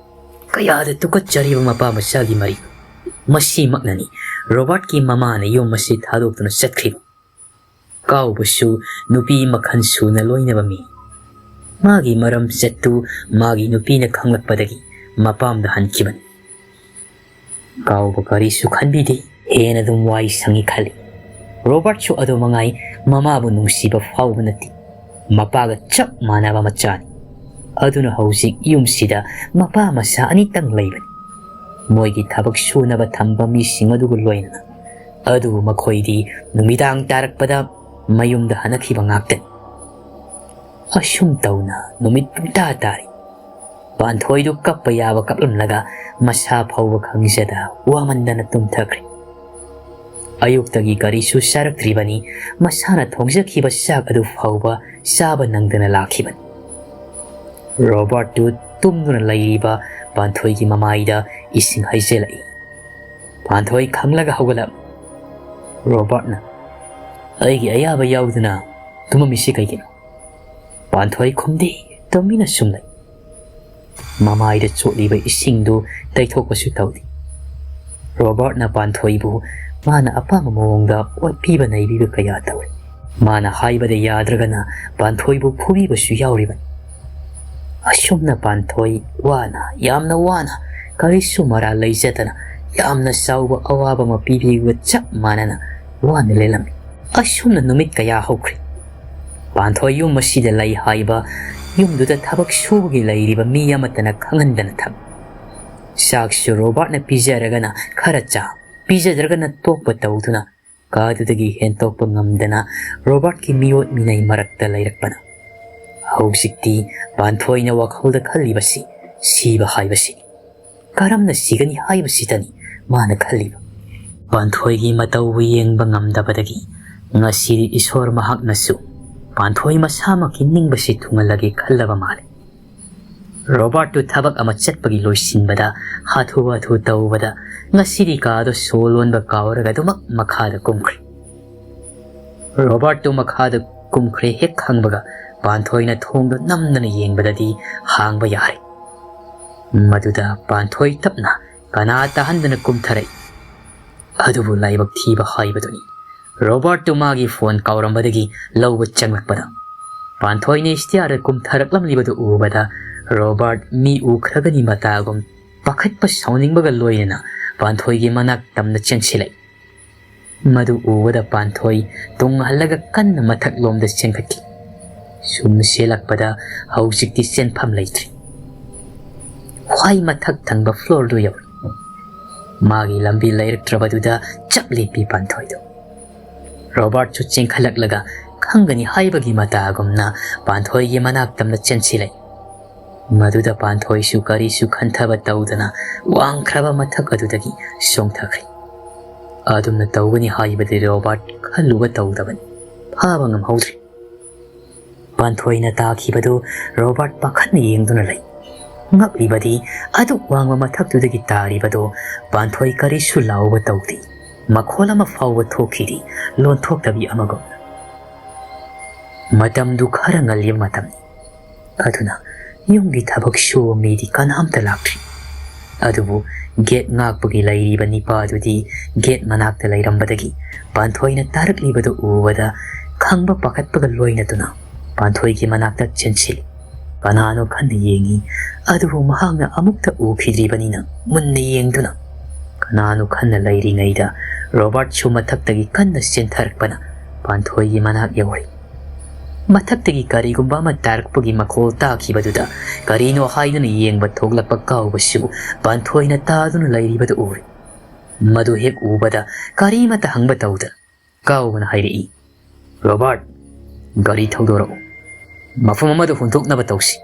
ꯀꯌꯥꯗ ꯇꯨꯀꯠꯆꯔꯤꯕ ꯃꯄꯥ ꯃꯆꯥꯒꯤ ꯃꯔꯤ! ꯃꯁꯤꯃꯛꯅꯅꯤ ꯔꯣꯕꯥꯔꯠꯀꯤ ꯃꯃꯥꯅ ꯌꯨꯝ ꯑꯁꯤ ꯊꯥꯗꯣꯛꯇꯨꯅ ꯆꯠꯈ꯭ꯔꯤꯕ꯫ ꯀꯥꯎꯕꯁꯨ ꯅꯨꯄꯤ ꯃꯈꯜ ꯁꯨꯅ ꯂꯣꯏꯅꯕ ꯃꯤ꯫ ꯃꯥꯒꯤ ꯃꯔꯝ ꯆꯠꯇꯨ ꯃꯥꯒꯤ ꯅꯨꯄꯤꯅ ꯈꯪꯂꯛꯄꯗꯒꯤ ꯃꯄꯥꯝꯗ ꯍꯟꯈꯤꯕꯅꯤ꯫ ꯀꯥꯎꯕ ꯀꯔꯤꯁꯨ ꯈꯟꯕꯤꯗꯦ, ꯍꯦꯟꯅ ꯑꯗꯨꯝ ꯋꯥꯏ ꯁꯪꯉꯤ ꯈꯜꯂꯤ꯫ ꯔꯣꯕꯥꯔꯠꯁꯨ ꯑꯗꯨ ꯃꯉꯥꯏ, ꯃꯃꯥꯕꯨ ꯅꯨꯡꯁꯤꯕ ꯐꯥꯎꯕ ꯅꯠꯇꯦ꯫ ꯃꯄꯥꯒ ꯆꯞ ꯃꯥꯟꯅꯕ ꯃꯆꯥꯅꯤ꯫ ꯑꯗꯨꯅ ꯍꯧꯖꯤꯛ ꯌꯨꯝꯁꯤꯗ ꯃꯄꯥ ꯃꯆꯥ ꯑꯅꯤꯇꯪ ꯂꯩꯕꯅꯤ꯫ ꯃꯣꯏꯒꯤ ꯊꯕꯛ ꯁꯨꯅꯕ ꯊꯝꯕ ꯃꯤꯁꯤꯡ ꯑꯗꯨꯒ ꯂꯣꯏꯅꯅ꯫ ꯑꯗꯨꯕꯨ ꯃꯈꯣꯏꯗꯤ ꯅꯨꯃꯤꯗꯥꯡ ꯇꯥꯔꯛꯄꯗ ꯃꯌꯨꯝꯗ ꯍꯟꯅꯈꯤꯕ ꯉꯥꯛꯇꯅꯤ꯫ ꯑꯁꯨꯝ ꯇꯧꯅ ꯅꯨꯃꯤꯠ ꯄꯨꯡꯇꯥ ꯇꯥꯔꯤ꯫ ꯄꯥꯟꯊꯣꯏꯗꯨ ꯀꯞꯄ ꯌꯥꯕ ꯀꯞꯂꯝꯂꯒ ꯃꯁꯥ ꯐꯥꯎꯕ ꯈꯪꯖꯗ ꯋꯥꯃꯟꯗꯅ ꯇꯨꯝꯊꯈ꯭ꯔꯦ꯫ ꯑꯌꯨꯛꯇꯒꯤ ꯀꯔꯤꯁꯨ ꯆꯥꯔꯛꯇ꯭ꯔꯤꯕꯅꯤ, ꯃꯁꯥꯅ ꯊꯣꯡꯖꯈꯤꯕ ꯆꯥꯛ ꯑꯗꯨ ꯐꯥꯎꯕ ꯆꯥꯕ ꯅꯪꯗꯅ ꯂꯥꯛꯈꯤꯕꯅꯤ꯫ ꯔꯣꯕꯥꯔꯠꯇꯨ ꯇꯨꯝꯗꯨꯅ ꯂꯩꯔꯤꯕ ꯄꯥꯟꯊꯣꯏꯒꯤ ꯃꯃꯥꯏꯗ ꯏꯁꯤꯡ ꯍꯩꯖꯤꯜꯂꯛꯏ꯫ ꯄꯥꯟꯊꯣꯏ ꯈꯪꯂꯒ ꯍꯧꯒꯠꯂꯛ꯫ ꯔꯣꯕꯥꯔꯠꯅ, "ꯑꯩꯒꯤ ꯑꯌꯥꯕ ꯌꯥꯎꯗꯅ ꯇꯨꯝꯃꯝꯃꯤꯁꯤ ꯀꯩꯒꯤꯅꯣ?" ꯄꯥꯟꯊꯣꯏ ꯈꯨꯝꯗꯦ, ꯇꯨꯃꯤꯟꯅ ꯁꯨꯝ ꯂꯩ꯫ ꯃꯃꯥꯏꯗ ꯆꯣꯠꯂꯤꯕ ꯏꯁꯤꯡꯗꯨ ꯇꯩꯊꯣꯛꯄꯁꯨ ꯇꯧꯗꯦ꯫ ꯔꯣꯕꯥꯔꯠꯅ ꯄꯥꯟꯊꯣꯏꯕꯨ ꯃꯥꯅ ꯑꯄꯥꯝꯕ ꯃꯑꯣꯡꯗ ꯑꯣꯠꯄꯤꯕ ꯅꯩꯕꯤꯕ ꯀꯌꯥ ꯇꯧꯔꯤ꯫ ꯃꯥꯅ ꯍꯥꯏꯕꯗ ꯌꯥꯗ꯭ꯔꯒꯅ ꯄꯥꯟꯊꯣꯏꯕꯨ ꯐꯨꯕꯤꯕꯁꯨ ꯌꯥꯎꯔꯤꯕꯅꯤ꯫ ꯑꯁꯨꯝꯅ ꯄꯥꯟꯊꯣꯏ ꯋꯥꯅ, ꯌꯥꯝꯅ ꯋꯥꯅ, ꯀꯔꯤꯁꯨ ꯃꯔꯥꯜ ꯂꯩꯖꯗꯅ ꯌꯥꯝꯅ ꯆꯥꯎꯕ ꯑꯋꯥꯕ ꯑꯃ ꯄꯤꯕꯤꯕꯒ ꯆꯞ ꯃꯥꯟꯅꯅ ꯋꯥꯅ ꯂꯦꯜꯂꯝꯃꯤ꯫ ꯑꯁꯨꯝꯅ ꯅꯨꯃꯤꯠ ꯀꯌꯥ ꯍꯧꯈ꯭ꯔꯦ꯫ ꯄꯥꯟꯊꯣꯏ ꯌꯨꯝ ꯑꯁꯤꯗ ꯂꯩ ꯍꯥꯏꯕ, ꯌꯨꯝꯗꯨꯗ ꯊꯕꯛ ꯁꯨꯕꯒꯤ ꯂꯩꯔꯤꯕ ꯃꯤ ꯑꯃꯠꯇꯅ ꯈꯪꯍꯟꯗꯅ ꯊꯝꯃꯤ꯫ ꯆꯥꯛꯁꯨ ꯔꯣꯕꯥꯔꯠꯅ ꯄꯤꯖꯔꯒꯅ ꯈꯔ ꯆꯥ, ꯄꯤꯖꯗ꯭ꯔꯒꯅ ꯇꯣꯛꯄ ꯇꯧꯗꯨꯅ ꯀꯥꯗꯨꯗꯒꯤ ꯍꯦꯟꯇꯣꯛꯄ ꯉꯝꯗꯅ ꯔꯣꯕꯥꯔꯠꯀꯤ ꯃꯤꯑꯣꯠ ꯃꯤꯅꯩ ꯃꯔꯛꯇ ꯂꯩꯔꯛꯄꯅ꯫ ꯍꯧꯖꯤꯛꯇꯤ ꯄꯥꯟꯊꯣꯏꯅ ꯋꯥꯈꯜꯗ ꯈꯜꯂꯤꯕꯁꯤ ꯁꯤꯕ ꯍꯥꯏꯕꯁꯤꯅꯤ꯫ ꯀꯔꯝꯅ ꯁꯤꯒꯅꯤ ꯍꯥꯏꯕꯁꯤꯗꯅꯤ ꯃꯥꯅ ꯈꯜꯂꯤꯕ꯫ ꯄꯥꯟꯊꯣꯏꯒꯤ ꯃꯇꯧꯕꯨ ꯌꯦꯡꯕ ꯉꯝꯗꯕꯗꯒꯤ ꯉꯁꯤꯗꯤ ꯏꯁꯣꯔ ꯃꯍꯥꯛꯅꯁꯨ ꯄꯥꯟꯊꯣꯏ ꯃꯁꯥꯃꯛꯀꯤ ꯅꯤꯡꯕꯁꯤ ꯊꯨꯡꯍꯜꯂꯒꯦ ꯈꯜꯂꯕ ꯃꯥꯜꯂꯦ꯫ ꯔꯣꯕꯥꯔꯠꯇꯨ ꯊꯕꯛ ꯑꯃ ꯆꯠꯄꯒꯤ ꯂꯣꯏꯁꯤꯟꯕꯗ ꯍꯥꯊꯨ ꯍꯥꯊꯨ ꯇꯧꯕꯗ ꯉꯁꯤꯗꯤ ꯀꯥꯗꯣ ꯁꯣ ꯂꯣꯟꯕ ꯀꯥꯎꯔꯒ ꯑꯗꯨꯃꯛ ꯃꯈꯥꯗ ꯀꯨꯝꯈ꯭ꯔꯦ꯫ ꯔꯣꯕꯥꯔꯠꯇꯨ ꯃꯈꯥꯗ ꯀꯨꯝꯈ꯭ꯔꯦ ꯍꯦꯛ ꯈꯪꯕꯒ ꯄꯥꯟꯊꯣꯏꯅ ꯊꯣꯡꯗꯨ ꯅꯝꯗꯅ ꯌꯦꯡꯕꯗꯗꯤ ꯍꯥꯡꯕ ꯌꯥꯔꯦ꯫ ꯃꯗꯨꯗ ꯄꯥꯟꯊꯣꯏ ꯇꯞꯅ ꯀꯅꯥ ꯇꯥꯍꯟꯗꯅ ꯀꯨꯝꯊꯔꯛꯏ꯫ ꯑꯗꯨꯕꯨ ꯂꯥꯏꯕꯛ ꯊꯤꯕ ꯍꯥꯏꯕꯗꯨꯅꯤ, ꯔꯣꯕꯥꯔꯠꯇꯨ ꯃꯥꯒꯤ ꯐꯣꯟ ꯀꯥꯎꯔꯝꯕꯗꯒꯤ ꯂꯧꯕ ꯆꯪꯂꯛꯄꯗ ꯄꯥꯟꯊꯣꯏꯅ ꯁ꯭ꯇꯤꯌꯥꯔꯗ ꯀꯨꯝꯊꯔꯛꯂꯝꯂꯤꯕꯗꯨ ꯎꯕꯗ ꯔꯣꯕꯥꯔꯠ ꯃꯤ ꯎꯈ꯭ꯔꯒꯅꯤ ꯃꯇꯥꯒꯨꯝ ꯄꯥꯈꯠꯄ ꯁꯥꯎꯅꯤꯡꯕꯒ ꯂꯣꯏꯅꯅ ꯄꯥꯟꯊꯣꯏꯒꯤ ꯃꯅꯥꯛ ꯇꯝꯅ ꯆꯦꯟꯁꯤꯜꯂꯛꯏ꯫ ꯃꯗꯨ ꯎꯕꯗ ꯄꯥꯟꯊꯣꯏ ꯇꯨꯡ ꯍꯜꯂꯒ ꯀꯟꯅ ꯃꯊꯛꯂꯣꯝꯗ ꯆꯦꯟꯈꯠꯈꯤ꯫ ꯁꯨꯝ ꯆꯦꯜꯂꯛꯄꯗ ꯍꯧꯖꯤꯛꯇꯤ ꯆꯦꯟꯐꯝ ꯂꯩꯇ꯭ꯔꯦ꯫ ꯈ꯭ꯋꯥꯏ ꯃꯊꯛ ꯊꯪꯕ ꯐ꯭ꯂꯣꯔꯗꯨ ꯌꯧꯔꯦ꯫ ꯃꯥꯒꯤ ꯂꯝꯕꯤ ꯂꯩꯔꯛꯇ꯭ꯔꯕꯗꯨꯗ ꯆꯞ ꯂꯦꯞꯄꯤ ꯄꯥꯟꯊꯣꯏꯗꯨ꯫ ꯔꯣꯕꯥꯔꯠꯁꯨ ꯆꯦꯟꯈꯠꯂꯛꯂꯒ ꯈꯪꯒꯅꯤ ꯍꯥꯏꯕꯒꯤ ꯃꯇꯥꯒꯨꯝꯅ ꯄꯥꯟꯊꯣꯏꯒꯤ ꯃꯅꯥꯛ ꯇꯝꯅ ꯆꯦꯟꯁꯤꯜꯂꯛꯏ꯫ ꯃꯗꯨꯗ ꯄꯥꯟꯊꯣꯏꯁꯨ ꯀꯔꯤꯁꯨ ꯈꯟꯊꯕ ꯇꯧꯗꯅ ꯋꯥꯡꯈ꯭ꯔꯕ ꯃꯊꯛ ꯑꯗꯨꯗꯒꯤ ꯆꯣꯡꯊꯈ꯭ꯔꯦ꯫ ꯑꯗꯨꯝꯅ ꯇꯧꯒꯅꯤ ꯍꯥꯏꯕꯗꯤ ꯔꯣꯕꯥꯔꯠ ꯈꯜꯂꯨꯕ ꯇꯧꯗꯕꯅꯤ꯫ ꯐꯥꯕ ꯉꯝꯍꯧꯗ꯭ꯔꯦ꯫ ꯄꯥꯟꯊꯣꯏꯅ ꯇꯥꯈꯤꯕꯗꯨ ꯔꯣꯕꯥꯔꯠ ꯄꯥꯈꯠꯅ ꯌꯦꯡꯗꯨꯅ ꯂꯩ꯫ ꯉꯛꯂꯤꯕꯗꯤ ꯑꯗꯨꯛ ꯋꯥꯡꯕ ꯃꯊꯛꯇꯨꯗꯒꯤ ꯇꯥꯔꯤꯕꯗꯨ ꯄꯥꯟꯊꯣꯏ ꯀꯔꯤꯁꯨ ꯂꯥꯎꯕ ꯇꯧꯗꯦ꯫ ꯃꯈꯣꯜ ꯑꯃ ꯐꯥꯎꯕ ꯊꯣꯛꯈꯤꯗꯦ, ꯂꯣꯟꯊꯣꯛꯇꯕꯤ ꯑꯃꯒꯨꯝꯅ꯫ ꯃꯇꯝꯗꯨ ꯈꯔ ꯉꯜꯂꯤꯕ ꯃꯇꯝꯅꯤ꯫ ꯑꯗꯨꯅ ꯌꯨꯝꯒꯤ ꯊꯕꯛ ꯁꯨꯕ ꯃꯤꯗꯤ ꯀꯅꯥꯝꯇ ꯂꯥꯛꯇ꯭ꯔꯤ꯫ ꯑꯗꯨꯕꯨ ꯒꯦꯠ ꯉꯥꯛꯄꯒꯤ ꯂꯩꯔꯤꯕ ꯅꯤꯄꯥꯗꯨꯗꯤ ꯒꯦꯠ ꯃꯅꯥꯛꯇ ꯂꯩꯔꯝꯕꯗꯒꯤ ꯄꯥꯟꯊꯣꯏꯅ ꯇꯥꯔꯛꯂꯤꯕꯗꯨ ꯎꯕꯗ ꯈꯪꯕ ꯄꯥꯈꯠꯄꯒ ꯂꯣꯏꯅꯗꯨꯅ ꯄꯥꯟꯊꯣꯏꯒꯤ ꯃꯅꯥꯛꯇ ꯆꯦꯟꯁꯤꯜꯂꯤ꯫ ꯀꯅꯥꯅꯣ ꯈꯟꯅ ꯌꯦꯡꯉꯤ, ꯑꯗꯨꯕꯨ ꯃꯍꯥꯛꯅ ꯑꯃꯨꯛꯇ ꯎꯈꯤꯗ꯭ꯔꯤꯕꯅꯤꯅ ꯃꯨꯟꯅ ꯌꯦꯡꯗꯨꯅ ꯀꯅꯥꯅꯣ ꯈꯟꯅ ꯂꯩꯔꯤꯉꯩꯗ ꯔꯣꯕꯥꯔꯠꯁꯨ ꯃꯊꯛꯇꯒꯤ ꯀꯟꯅ ꯆꯦꯟꯊꯔꯛꯄꯅ ꯄꯥꯟꯊꯣꯏꯒꯤ ꯃꯅꯥꯛ ꯌꯧꯔꯦ꯫ ꯃꯊꯛꯇꯒꯤ ꯀꯔꯤꯒꯨꯝꯕ ꯑꯃ ꯇꯥꯔꯛꯄꯒꯤ ꯃꯈꯣꯜ ꯇꯥꯈꯤꯕꯗꯨꯗ ꯀꯔꯤꯅꯣ ꯍꯥꯏꯗꯨꯅ ꯌꯦꯡꯕ ꯊꯣꯛꯂꯛꯄ ꯀꯥꯎꯕꯁꯨ ꯄꯥꯟꯊꯣꯏꯅ ꯇꯥꯗꯨꯅ ꯂꯩꯔꯤꯕꯗꯨ ꯎꯔꯦ꯫ ꯃꯗꯨ ꯍꯦꯛ ꯎꯕꯗ ꯀꯔꯤꯃꯠꯇ ꯍꯪꯕ ꯇꯧꯗꯅ ꯀꯥꯎꯕꯅ ꯍꯥꯏꯔꯛꯏ, "ꯔꯣꯕꯥꯔꯠ, ꯒꯥꯔꯤ ꯊꯧꯗꯣꯔꯛꯎ꯫ ꯃꯐꯝ ꯑꯃꯗ ꯍꯨꯟꯗꯣꯛꯅꯕ ꯇꯧꯁꯤ,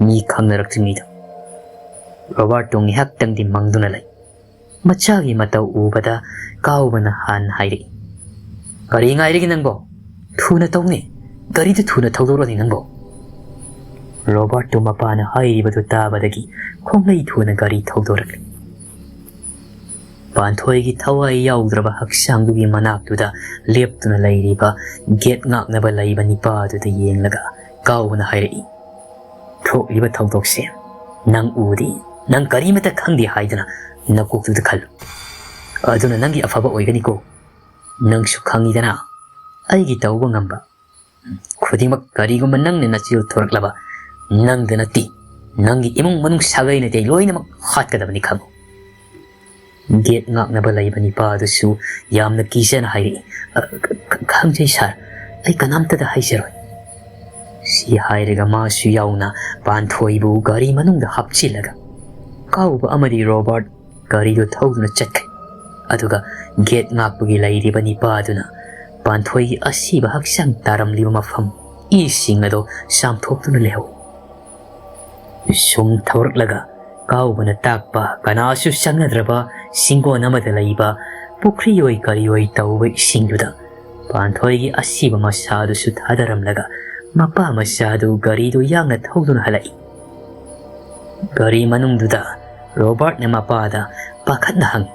ꯃꯤ ꯈꯪꯅꯔꯛꯇ꯭ꯔꯤꯉꯩꯗ꯫" ꯔꯣꯕꯥꯔꯠꯇꯨ ꯉꯥꯏꯍꯥꯛꯇꯪꯗꯤ ꯃꯪꯗꯨꯅ ꯂꯩ꯫ ꯃꯆꯥꯒꯤ ꯃꯇꯧ ꯎꯕꯗ ꯀꯥꯎꯕꯅ ꯍꯥꯟꯅ ꯍꯥꯏꯔꯛꯏ, "ꯀꯔꯤ ꯉꯥꯏꯔꯤꯒꯦ ꯅꯪꯕꯣ? ꯊꯨꯅ ꯇꯧꯅꯦ, ꯒꯥꯔꯤꯗꯨ ꯊꯨꯅ ꯊꯧꯗꯣꯔꯛꯑꯣꯅꯦ ꯅꯪꯕꯣ꯫" ꯔꯣꯕꯥꯔꯠꯇꯨ ꯃꯄꯥꯅ ꯍꯥꯏꯔꯤꯕꯗꯨ ꯇꯥꯕꯗꯒꯤ ꯈꯣꯡꯂꯩ ꯊꯨꯅ ꯒꯥꯔꯤ ꯊꯧꯗꯣꯔꯛꯂꯤ꯫ ꯄꯥꯟꯊꯣꯏꯒꯤ ꯊꯋꯥꯏ ꯌꯥꯎꯗ꯭ꯔꯕ ꯍꯛꯆꯥꯡꯗꯨꯒꯤ ꯃꯅꯥꯛꯇꯨꯗ ꯂꯦꯞꯇꯨꯅ ꯂꯩꯔꯤꯕ ꯒꯦꯠ ꯉꯥꯛꯅꯕ ꯂꯩꯕ ꯅꯤꯄꯥꯗꯨꯗ ꯌꯦꯡꯂꯒ ꯀꯥꯎꯕꯅ ꯍꯥꯏꯔꯛꯏ, "ꯊꯣꯛꯂꯤꯕ ꯊꯧꯗꯣꯛꯁꯦ ꯅꯪ ꯎꯗꯦ, ꯅꯪ ꯀꯔꯤꯃꯇ ꯈꯪꯗꯦ ꯍꯥꯏꯗꯅ ꯅꯀꯣꯛꯇꯨꯗ ꯈꯜꯂꯨ꯫ ꯑꯗꯨꯅ ꯅꯪꯒꯤ ꯑꯐꯕ ꯑꯣꯏꯒꯅꯤꯀꯣ꯫ ꯅꯪꯁꯨ ꯈꯪꯉꯤꯗꯅ ꯑꯩꯒꯤ ꯇꯧꯕ ꯉꯝꯕ ꯈꯨꯗꯤꯡꯃꯛ꯫ ꯀꯔꯤꯒꯨꯝꯕ ꯅꯪꯅ ꯅꯆꯤꯜ ꯊꯣꯔꯛꯂꯕ, ꯅꯪꯗ ꯅꯠꯇꯦ, ꯅꯪꯒꯤ ꯏꯃꯨꯡ ꯃꯅꯨꯡ ꯁꯥꯒꯩ ꯅꯥꯇꯩ ꯂꯣꯏꯅꯃꯛ ꯍꯥꯠꯀꯗꯕꯅꯤ ꯈꯪꯉꯨ꯫" ꯒꯦꯠ ꯉꯥꯛꯅꯕ ꯂꯩꯕ ꯅꯤꯄꯥ ꯑꯗꯨꯁꯨ ꯌꯥꯝꯅ ꯀꯤꯖꯅ ꯍꯥꯏꯔꯛꯏ, "ꯑ, ꯈ-, ꯈ-, ꯈꯪꯖꯩ ꯁꯥꯔ, ꯑꯩ ꯀꯅꯥꯝꯇꯗ ꯍꯥꯏꯖꯔꯣꯏ꯫" ꯁꯤ ꯍꯥꯏꯔꯒ ꯃꯥꯁꯨ ꯌꯥꯎꯅ ꯄꯥꯟꯊꯣꯏꯕꯨ ꯒꯥꯔꯤ ꯃꯅꯨꯡꯗ ꯍꯥꯞꯆꯤꯜꯂꯒ ꯀꯥꯎꯕ ꯑꯃꯗꯤ ꯔꯣꯕꯥꯔꯠ ꯒꯥꯔꯤꯗꯨ ꯊꯧꯗꯨꯅ ꯆꯠꯈ꯭ꯔꯦ꯫ ꯑꯗꯨꯒ ꯒꯦꯠ ꯉꯥꯛꯄꯒꯤ ꯂꯩꯔꯤꯕ ꯅꯤꯄꯥ ꯑꯗꯨꯅ ꯄꯥꯟꯊꯣꯏꯒꯤ ꯑꯁꯤꯕ ꯍꯛꯆꯥꯡ ꯇꯥꯔꯝꯂꯤꯕ ꯃꯐꯝ, ꯏꯁꯤꯡ ꯑꯗꯨ ꯆꯥꯝꯊꯣꯛꯇꯨꯅ ꯂꯩꯍꯧꯏ꯫ ꯁꯨꯝ ꯊꯧꯔꯛꯂꯒ ꯀꯥꯎꯕꯅ ꯇꯥꯛꯄ ꯀꯅꯥꯁꯨ ꯆꯪꯅꯗ꯭ꯔꯕ ꯁꯤꯡꯒꯣꯟ ꯑꯃꯗ ꯂꯩꯕ ꯄꯨꯈ꯭ꯔꯤ ꯑꯣꯏ ꯀꯔꯤ ꯑꯣꯏ ꯇꯧꯕ ꯏꯁꯤꯡꯗꯨꯗ ꯄꯥꯟꯊꯣꯏꯒꯤ ꯑꯁꯤꯕ ꯃꯁꯥꯗꯨꯁꯨ ꯊꯥꯗꯔꯝꯂꯒ ꯃꯄꯥ ꯃꯆꯥꯗꯨ ꯒꯥꯔꯤꯗꯨ ꯌꯥꯡꯅ ꯊꯧꯗꯨꯅ ꯍꯜꯂꯛꯏ꯫ ꯒꯥꯔꯤ ꯃꯅꯨꯡꯗꯨꯗ ꯔꯣꯕꯥꯔꯠꯅ ꯃꯄꯥꯗ ꯄꯥꯈꯠꯅ ꯍꯪꯉꯤ,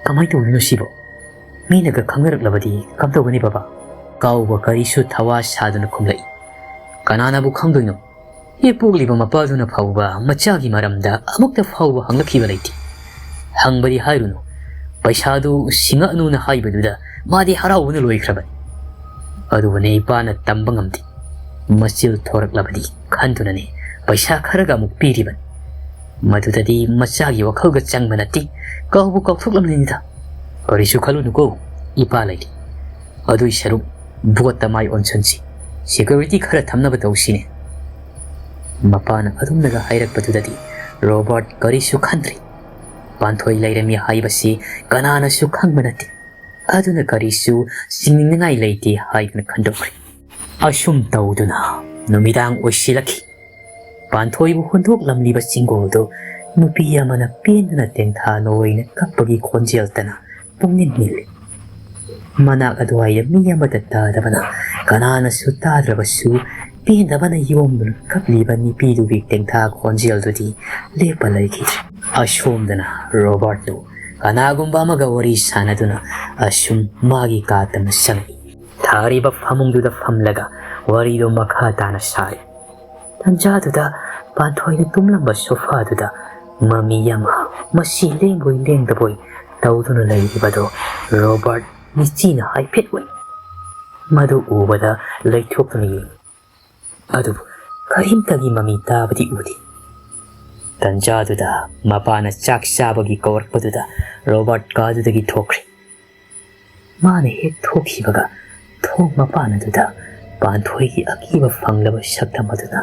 "ꯀꯃꯥꯏꯅ ꯇꯧꯗꯣꯏꯅꯣ ꯁꯤꯕꯣ? ꯃꯤꯅꯒ ꯈꯪꯅꯔꯛꯂꯕꯗꯤ ꯀꯝꯗꯧꯒꯅꯤ ꯕꯕꯥ?" ꯀꯥꯎꯕ ꯀꯔꯤꯁꯨ ꯊꯋꯥ ꯁꯥꯗꯨꯅ ꯈꯨꯝꯂꯛꯏ, "ꯀꯅꯥꯅꯕꯨ ꯈꯪꯗꯣꯏꯅꯣ? ꯍꯦꯛ ꯄꯣꯛꯂꯤꯕ ꯃꯄꯥꯗꯨꯅ ꯐꯥꯎꯕ ꯃꯆꯥꯒꯤ ꯃꯔꯝꯗ ꯑꯃꯨꯛꯇ ꯐꯥꯎꯕ ꯍꯪꯂꯛꯈꯤꯕ ꯂꯩꯇꯦ꯫ ꯍꯪꯕꯗꯤ ꯍꯥꯏꯔꯨꯅꯨ, ꯄꯩꯁꯥꯗꯨ ꯁꯤꯡꯉꯛꯅꯨꯅ ꯍꯥꯏꯕꯗꯨꯗ ꯃꯥꯗꯤ ꯍꯔꯥꯎꯕꯅ ꯂꯣꯏꯈ꯭ꯔꯕꯅꯤ꯫ ꯑꯗꯨꯕꯨꯅꯦ ꯏꯄꯥꯅ ꯇꯝꯕ ꯉꯝꯗꯦ꯫ ꯃꯆꯤꯜ ꯊꯣꯔꯛꯂꯕꯗꯤ ꯈꯟꯗꯨꯅꯅꯦ ꯄꯩꯁꯥ ꯈꯔꯒ ꯑꯃꯨꯛ ꯄꯤꯔꯤꯕꯅꯤ꯫ ꯃꯗꯨꯗꯗꯤ ꯃꯆꯥꯒꯤ ꯋꯥꯈꯜꯒ ꯆꯪꯕ ꯅꯠꯇꯦ, ꯀꯥꯎꯕꯨ ꯀꯥꯎꯊꯣꯛꯂꯝꯂꯤꯅꯤꯗ꯫ ꯀꯔꯤꯁꯨ ꯈꯜꯂꯨꯅꯨꯀꯣ, ꯏꯄꯥ ꯂꯩꯔꯤ꯫ ꯑꯗꯨꯏ ꯁꯔꯨꯛ ꯚꯣꯠꯇ ꯃꯥꯏ ꯑꯣꯟꯁꯤꯟꯁꯤ꯫ ꯁꯦꯀ꯭ꯌꯨꯔꯤꯇꯤ ꯈꯔ ꯊꯝꯅꯕ ꯇꯧꯁꯤꯅꯦ꯫" ꯃꯄꯥꯅ ꯑꯗꯨꯝꯅꯒ ꯍꯥꯏꯔꯛꯄꯗꯨꯗꯗꯤ ꯔꯣꯕꯥꯔꯠ ꯀꯔꯤꯁꯨ ꯈꯟꯗ꯭ꯔꯦ꯫ ꯄꯥꯟꯊꯣꯏ ꯂꯩꯔꯝꯃꯤ ꯍꯥꯏꯕꯁꯤ ꯀꯅꯥꯅꯁꯨ ꯈꯪꯕ ꯅꯠꯇꯦ꯫ ꯑꯗꯨꯅ ꯀꯔꯤꯁꯨ ꯆꯤꯡꯅꯤꯡꯅꯤꯡꯉꯥꯏ ꯂꯩꯇꯦ ꯍꯥꯏꯗꯨꯅ ꯈꯟꯗꯣꯛꯈ꯭ꯔꯦ꯫ ꯑꯁꯨꯝ ꯇꯧꯗꯨꯅ ꯅꯨꯃꯤꯗꯥꯡ ꯑꯣꯏꯁꯤꯜꯂꯛꯈꯤ꯫ ꯄꯥꯟꯊꯣꯏꯕꯨ ꯍꯨꯟꯗꯣꯛꯂꯝꯂꯤꯕ ꯆꯤꯡꯒꯣꯜꯗꯨ ꯅꯨꯄꯤ ꯑꯃꯅ ꯄꯦꯟꯗꯅ ꯇꯦꯡꯊꯥ ꯅꯣꯏꯅ ꯀꯞꯄꯒꯤ ꯈꯣꯟꯖꯦꯜꯇꯅ ꯄꯨꯡꯅꯤꯜ ꯅꯤꯜꯂꯤ꯫ ꯃꯅꯥꯛ ꯑꯗꯨꯋꯥꯏꯗ ꯃꯤ ꯑꯃꯠꯇ ꯇꯥꯗꯕꯅ, ꯀꯅꯥꯅꯁꯨ ꯇꯥꯗ꯭ꯔꯕꯁꯨ ꯄꯦꯟꯗꯕꯅ ꯌꯣꯝꯗꯨꯅ ꯀꯞꯂꯤꯕ ꯅꯨꯄꯤꯗꯨꯒꯤ ꯇꯦꯡꯊꯥ ꯈꯣꯟꯖꯦꯜꯗꯨꯗꯤ ꯂꯦꯞꯄ ꯂꯩꯈꯤꯗ꯭ꯔꯦ꯫ ꯑꯁꯣꯝꯗꯅ ꯔꯣꯕꯥꯔꯠꯇꯨ ꯀꯅꯥꯒꯨꯝꯕ ꯑꯃꯒ ꯋꯥꯔꯤ ꯁꯥꯟꯅꯗꯨꯅ ꯑꯁꯨꯝ ꯃꯥꯒꯤ ꯀꯥ ꯇꯝꯅ ꯆꯪꯏ꯫ ꯊꯥꯔꯤꯕ ꯐꯃꯨꯡꯗꯨꯗ ꯐꯝꯂꯒ ꯋꯥꯔꯤꯗꯨ ꯃꯈꯥ ꯇꯥꯅ ꯁꯥꯔꯤ꯫ ꯇꯟꯖꯥꯗꯨꯗ ꯄꯥꯟꯊꯣꯏꯅ ꯇꯨꯝꯂꯝꯕ ꯁꯣꯐꯥꯗꯨꯗ ꯃꯃꯤ ꯑꯃ ꯃꯁꯤ ꯂꯦꯡꯕꯣꯏ ꯂꯦꯡꯗꯕꯣꯏ ꯇꯧꯗꯨꯅ ꯂꯩꯔꯤꯕꯗꯨ ꯔꯣꯕꯥꯔꯠ ꯃꯤꯆꯤꯅ ꯍꯥꯏꯐꯦꯠ ꯎꯏ꯫ ꯃꯗꯨ ꯎꯕꯗ ꯂꯩꯊꯣꯛꯇꯨꯅ ꯌꯦꯡꯏ꯫ ꯑꯗꯨꯕꯨ ꯀꯔꯤꯝꯇꯒꯤ ꯃꯃꯤ ꯇꯥꯕꯗꯤ ꯎꯗꯦ꯫ ꯇꯟꯖꯥꯗꯨꯗ ꯃꯄꯥꯅ ꯆꯥꯛ ꯆꯥꯕꯒꯤ ꯀꯧꯔꯛꯄꯗꯨꯗ ꯔꯣꯕꯥꯔꯠ ꯀꯥꯗꯨꯗꯒꯤ ꯊꯣꯛꯈ꯭ꯔꯦ꯫ ꯃꯥꯅ ꯍꯦꯛ ꯊꯣꯛꯈꯤꯕꯒ ꯊꯣꯡ ꯃꯄꯥꯟ ꯑꯗꯨꯗ ꯄꯥꯟꯊꯣꯏꯒꯤ ꯑꯀꯤꯕ ꯐꯪꯂꯕ ꯁꯛꯇꯝ ꯑꯗꯨꯅ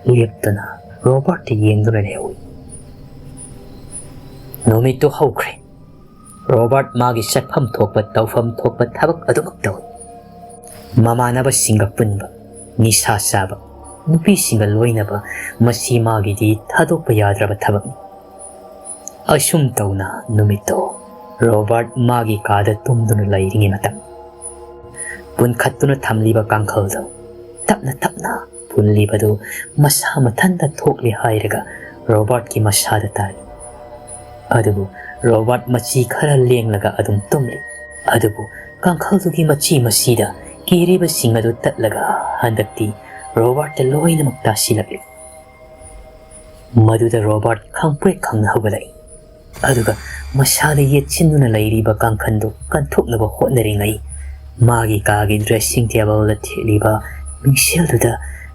ꯂꯦꯞꯇꯨꯅ ꯔꯣꯕꯥꯔꯠꯇ ꯌꯦꯡꯗꯨꯅ ꯂꯩꯍꯧꯏ꯫ ꯅꯨꯃꯤꯠꯇꯨ ꯍꯧꯈ꯭ꯔꯦ꯫ ꯔꯣꯕꯥꯔꯠ ꯃꯥꯒꯤ ꯆꯠꯐꯝ ꯊꯣꯛꯄ, ꯇꯧꯐꯝ ꯊꯣꯛꯄ ꯊꯕꯛ ꯑꯗꯨꯃꯛ ꯇꯧꯏ꯫ ꯃꯃꯥꯟꯅꯕꯁꯤꯡꯒ ꯄꯨꯟꯕ, ꯅꯤꯁꯥ ꯆꯥꯕ, ꯅꯨꯄꯤꯁꯤꯡꯒ ꯂꯣꯏꯅꯕ, ꯃꯁꯤ ꯃꯥꯒꯤꯗꯤ ꯊꯥꯗꯣꯛꯄ ꯌꯥꯗ꯭ꯔꯕ ꯊꯕꯛꯅꯤ꯫ ꯑꯁꯨꯝ ꯇꯧꯅ ꯅꯨꯃꯤꯠꯇꯣ ꯔꯣꯕꯥꯔꯠ ꯃꯥꯒꯤ ꯀꯥꯗ ꯇꯨꯝꯗꯨꯅ ꯂꯩꯔꯤꯉꯩ ꯃꯇꯝ, ꯄꯨꯟꯈꯠꯇꯨꯅ ꯊꯝꯂꯤꯕ ꯀꯥꯡꯈꯜꯗꯣ ꯇꯞꯅ ꯇꯞꯅ ꯐꯨꯜꯂꯤꯕꯗꯨ ꯃꯁꯥ ꯃꯊꯟꯇ ꯊꯣꯛꯂꯦ ꯍꯥꯏꯔꯒ ꯔꯣꯕꯥꯔꯠꯀꯤ ꯃꯁꯥꯗ ꯇꯥꯔꯤ꯫ ꯑꯗꯨꯕꯨ ꯔꯣꯕꯥꯔꯠ ꯃꯆꯤ ꯈꯔ ꯂꯦꯡꯂꯒ ꯑꯗꯨꯝ ꯇꯨꯝꯂꯤ꯫ ꯑꯗꯨꯕꯨ ꯀꯥꯡꯈꯜꯗꯨꯒꯤ ꯃꯆꯤ ꯃꯆꯤꯗ ꯀꯤꯔꯤꯕꯁꯤꯡ ꯑꯗꯨ ꯇꯠꯂꯒ ꯍꯟꯗꯛꯇꯤ ꯔꯣꯕꯥꯔꯠꯇ ꯂꯣꯏꯅꯃꯛ ꯇꯥꯁꯤꯜꯂꯛꯂꯤ꯫ ꯃꯗꯨꯗ ꯔꯣꯕꯥꯔꯠ ꯈꯪꯄ꯭ꯔꯦꯛ ꯈꯪꯅ ꯍꯧꯒꯠꯂꯛꯏ꯫ ꯑꯗꯨꯒ ꯃꯁꯥꯗ ꯌꯦꯠꯁꯤꯟꯗꯨꯅ ꯂꯩꯔꯤꯕ ꯀꯥꯡꯈꯟꯗꯨ ꯀꯟꯊꯣꯛꯅꯕ ꯍꯣꯠꯅꯔꯤꯉꯩ, ꯃꯥꯒꯤ ꯀꯥꯒꯤ dressing tableꯗ ꯊꯦꯠꯂꯤꯕ ꯃꯤꯡꯁꯦꯜꯗꯨꯗ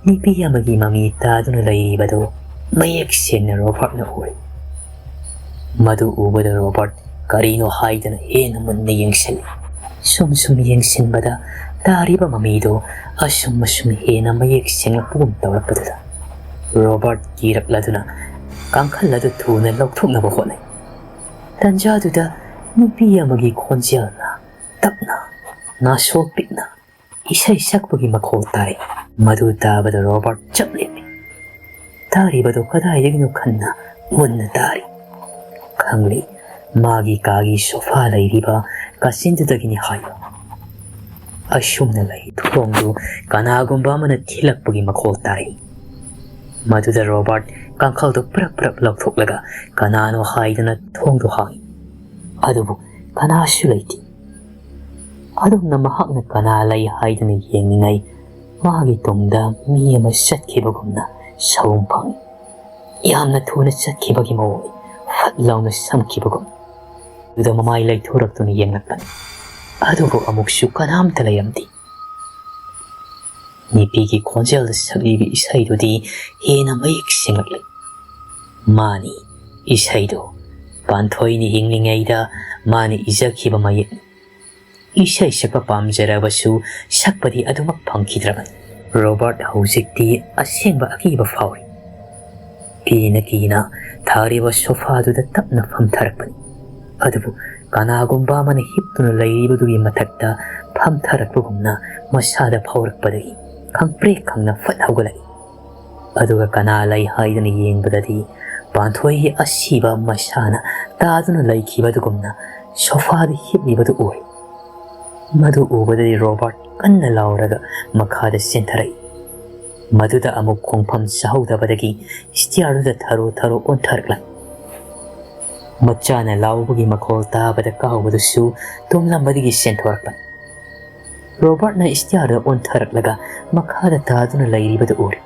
ꯅꯨꯄꯤ ꯑꯃꯒꯤ ꯃꯃꯤ ꯇꯥꯗꯨꯅ ꯂꯩꯔꯤꯕꯗꯨ ꯃꯌꯦꯛ ꯁꯦꯡꯅ ꯔꯣꯕꯥꯔꯠꯅ ꯎꯔꯦ꯫ ꯃꯗꯨ ꯎꯕꯗ ꯔꯣꯕꯥꯔꯠ ꯀꯔꯤꯅꯣ ꯍꯥꯏꯗꯨꯅ ꯍꯦꯟꯅ ꯃꯨꯟꯅ ꯌꯦꯡꯁꯤꯜꯂꯤ꯫ ꯁꯨꯝ ꯁꯨꯝ ꯌꯦꯡꯁꯤꯟꯕꯗ ꯇꯥꯔꯤꯕ ꯃꯃꯤꯗꯨ ꯑꯁꯨꯝ ꯑꯁꯨꯝ ꯍꯦꯟꯅ ꯃꯌꯦꯛ ꯁꯦꯡꯂꯛꯄꯒꯨꯝ ꯇꯧꯔꯛꯄꯗꯨꯗ ꯔꯣꯕꯥꯔꯠ ꯀꯤꯔꯛꯂꯗꯨꯅ ꯀꯥꯡꯈꯜ ꯑꯗꯨ ꯊꯨꯅ ꯂꯧꯊꯣꯛꯅꯕ ꯍꯣꯠꯅꯩ꯫ ꯇꯟꯖꯥꯗꯨꯗ ꯅꯨꯄꯤ ꯑꯃꯒꯤ ꯈꯣꯟꯖꯦꯜꯅ ꯇꯞꯅ, ꯅꯥꯁꯣꯛ ꯄꯤꯛꯅ ꯏꯁꯩ ꯁꯛꯄꯒꯤ ꯃꯈꯣꯜ ꯇꯥꯏ꯫ ꯃꯗꯨ ꯇꯥꯕꯗ ꯔꯣꯕꯥꯔꯠ ꯆꯞ ꯂꯦꯞꯄꯤ꯫ ꯇꯥꯔꯤꯕꯗꯨ ꯀꯗꯥꯏꯗꯒꯤꯅꯣ ꯈꯟꯅ ꯃꯨꯟꯅ ꯇꯥꯔꯤ꯫ ꯈꯪꯂꯤ, ꯃꯥꯒꯤ ꯀꯥꯒꯤ ꯁꯣꯐꯥ ꯂꯩꯔꯤꯕ ꯀꯥꯆꯤꯟꯗꯨꯗꯒꯤꯅꯤ ꯍꯥꯏꯕ꯫ ꯑꯁꯨꯝꯅ ꯂꯩ꯫ ꯊꯣꯡꯗꯨ ꯀꯅꯥꯒꯨꯝꯕ ꯑꯃꯅ ꯊꯤꯜꯂꯛꯄꯒꯤ ꯃꯈꯣꯜ ꯇꯥꯏ꯫ ꯃꯗꯨꯗ ꯔꯣꯕꯥꯔꯠ ꯀꯥꯡꯈꯜꯗꯨ ꯄ꯭ꯔꯞ ꯄ꯭ꯔꯞ ꯂꯧꯊꯣꯛꯂꯒ ꯀꯅꯥꯅꯣ ꯍꯥꯏꯗꯨꯅ ꯊꯣꯡꯗꯨ ꯍꯥꯡꯏ꯫ ꯑꯗꯨꯕꯨ ꯀꯅꯥꯁꯨ ꯂꯩꯇꯦ꯫ ꯑꯗꯨꯝꯅ ꯃꯍꯥꯛꯅ ꯀꯅꯥ ꯂꯩ ꯍꯥꯏꯗꯨꯅ ꯌꯦꯡꯂꯤꯉꯩ, ꯃꯥꯒꯤ ꯇꯨꯡꯗ ꯃꯤ ꯑꯃ ꯆꯠꯈꯤꯕꯒꯨꯝꯅ ꯁꯥꯎꯝ ꯐꯪꯏ꯫ ꯌꯥꯝꯅ ꯊꯨꯅ ꯆꯠꯈꯤꯕꯒꯤ ꯃꯑꯣꯡ, ꯐꯠ ꯂꯥꯎꯅ ꯁꯝꯈꯤꯕꯒꯨꯝ꯫ ꯑꯗꯨꯗ ꯃꯃꯥꯏ ꯂꯩꯊꯣꯔꯛꯇꯨꯅ ꯌꯦꯡꯂꯛꯄꯅꯤ꯫ ꯑꯗꯨꯕꯨ ꯑꯃꯨꯛꯁꯨ ꯀꯅꯥꯝꯇ ꯂꯩꯔꯝꯗꯦ꯫ ꯅꯨꯄꯤꯒꯤ ꯈꯣꯟꯖꯦꯜꯗ ꯁꯛꯂꯤꯕ ꯏꯁꯩꯗꯨꯗꯤ ꯍꯦꯟꯅ ꯃꯌꯦꯛ ꯁꯦꯡꯂꯛꯂꯤ꯫ ꯃꯥꯅꯤ, ꯏꯁꯩꯗꯣ ꯄꯥꯟꯊꯣꯏꯅ ꯍꯤꯡꯂꯤꯉꯩꯗ ꯃꯥꯅ ꯏꯖꯈꯤꯕ ꯃꯌꯦꯛꯅꯤ꯫ ꯏꯁꯩ ꯁꯛꯄ ꯄꯥꯝꯖꯔꯕꯁꯨ ꯁꯛꯄꯗꯤ ꯑꯗꯨꯃꯛ ꯐꯪꯈꯤꯗ꯭ꯔꯕꯅꯤ꯫ ꯔꯣꯕꯥꯔꯠ ꯍꯧꯖꯤꯛꯇꯤ ꯑꯁꯦꯡꯕ ꯑꯀꯤꯕ ꯐꯥꯎꯔꯤ꯫ ꯀꯤꯅ ꯀꯤꯅ ꯊꯥꯔꯤꯕ ꯁꯣꯐꯥꯗꯨꯗ ꯇꯞꯅ ꯐꯝꯊꯔꯛꯄꯅꯤ꯫ ꯑꯗꯨꯕꯨ ꯀꯅꯥꯒꯨꯝꯕ ꯑꯃꯅ ꯍꯤꯞꯇꯨꯅ ꯂꯩꯔꯤꯕꯗꯨꯒꯤ ꯃꯊꯛꯇ ꯐꯝꯊꯔꯛꯄꯒꯨꯝꯅ ꯃꯁꯥꯗ ꯐꯥꯎꯔꯛꯄꯗꯒꯤ ꯈꯪꯄ꯭ꯔꯦꯛ ꯈꯪꯅ ꯐꯠ ꯍꯧꯒꯠꯂꯛꯏ꯫ ꯑꯗꯨꯒ ꯀꯅꯥ ꯂꯩ ꯍꯥꯏꯗꯨꯅ ꯌꯦꯡꯕꯗꯗꯤ ꯄꯥꯟꯊꯣꯏꯒꯤ ꯑꯁꯤꯕ ꯃꯁꯥꯅ ꯇꯥꯗꯨꯅ ꯂꯩꯈꯤꯕꯗꯨꯒꯨꯝꯅ ꯁꯣꯐꯥꯗ ꯍꯤꯞꯂꯤꯕꯗꯨ ꯎꯔꯦ꯫ ꯃꯗꯨ ꯎꯕꯗꯗꯤ ꯔꯣꯕꯥꯔꯠ ꯀꯟꯅ ꯂꯥꯎꯔꯒ ꯃꯈꯥꯗ ꯆꯦꯟꯊꯔꯛꯏ꯫ ꯃꯗꯨꯗ ꯑꯃꯨꯛ ꯈꯣꯡꯐꯝ ꯆꯥꯍꯧꯗꯕꯗꯒꯤ ꯁ꯭ꯇꯤꯌꯥꯔꯗꯨꯗ ꯊꯔꯣ ꯊꯔꯣ ꯑꯣꯟꯊꯔꯛꯂꯝꯃꯤ꯫ ꯃꯆꯥꯅ ꯂꯥꯎꯕꯒꯤ ꯃꯈꯣꯜ ꯇꯥꯕꯗ ꯀꯥꯎꯕꯗꯨꯁꯨ ꯇꯨꯝꯂꯝꯕꯗꯒꯤ ꯆꯦꯟꯊꯣꯔꯛꯄꯅꯤ꯫ ꯔꯣꯕꯥꯔꯠꯅ ꯁ꯭ꯇꯤꯌꯥꯔꯗ ꯑꯣꯟꯊꯔꯛꯂꯒ ꯃꯈꯥꯗ ꯇꯥꯗꯨꯅ ꯂꯩꯔꯤꯕꯗꯨ ꯎꯔꯦ꯫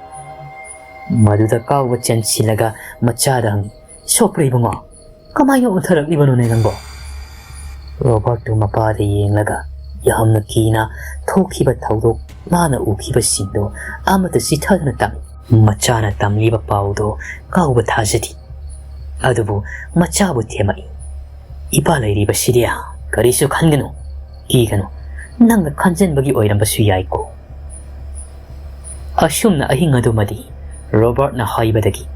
ꯃꯗꯨꯗ ꯀꯥꯎꯕ ꯆꯦꯟꯁꯤꯜꯂꯒ ꯃꯆꯥꯗ ꯍꯪꯉꯤ, "ꯁꯣꯛꯄ꯭ꯔꯥ ꯏꯕꯨꯡꯉꯣ? ꯀꯃꯥꯏꯅ ꯑꯣꯟꯊꯔꯛꯂꯤꯕꯅꯣꯅꯦ ꯅꯪꯕꯣ?" ꯔꯣꯕꯥꯔꯠꯇꯨ ꯃꯄꯥꯗ ꯌꯦꯡꯂꯒ ꯌꯥꯝꯅ ꯀꯤꯅ ꯊꯣꯛꯈꯤꯕ ꯊꯧꯗꯣꯛ, ꯃꯥꯅ ꯎꯈꯤꯕꯁꯤꯡꯗꯣ ꯑꯃꯠꯇ ꯆꯤꯊꯗꯨꯅ ꯇꯝꯃꯤ꯫ ꯃꯆꯥꯅ ꯇꯝꯂꯤꯕ ꯄꯥꯎꯗꯣ ꯀꯥꯎꯕ ꯊꯥꯖꯗꯦ꯫ ꯑꯗꯨꯕꯨ ꯃꯆꯥꯕꯨ ꯊꯦꯝꯃꯛꯏ, "ꯏꯄꯥ ꯂꯩꯔꯤꯕꯁꯤꯗꯤ ꯀꯔꯤꯁꯨ ꯈꯟꯒꯅꯨ, ꯀꯤꯒꯅꯨ, ꯅꯪꯅ ꯈꯟꯖꯟꯕꯒꯤ ꯑꯣꯏꯔꯝꯕꯁꯨ ꯌꯥꯏꯀꯣ"꯫ ꯑꯁꯨꯝꯅ ꯑꯍꯤꯡ ꯑꯗꯨꯃꯗꯤ ꯔꯣꯕꯥꯔꯠꯅ ꯍꯥꯏꯕꯗꯒꯤ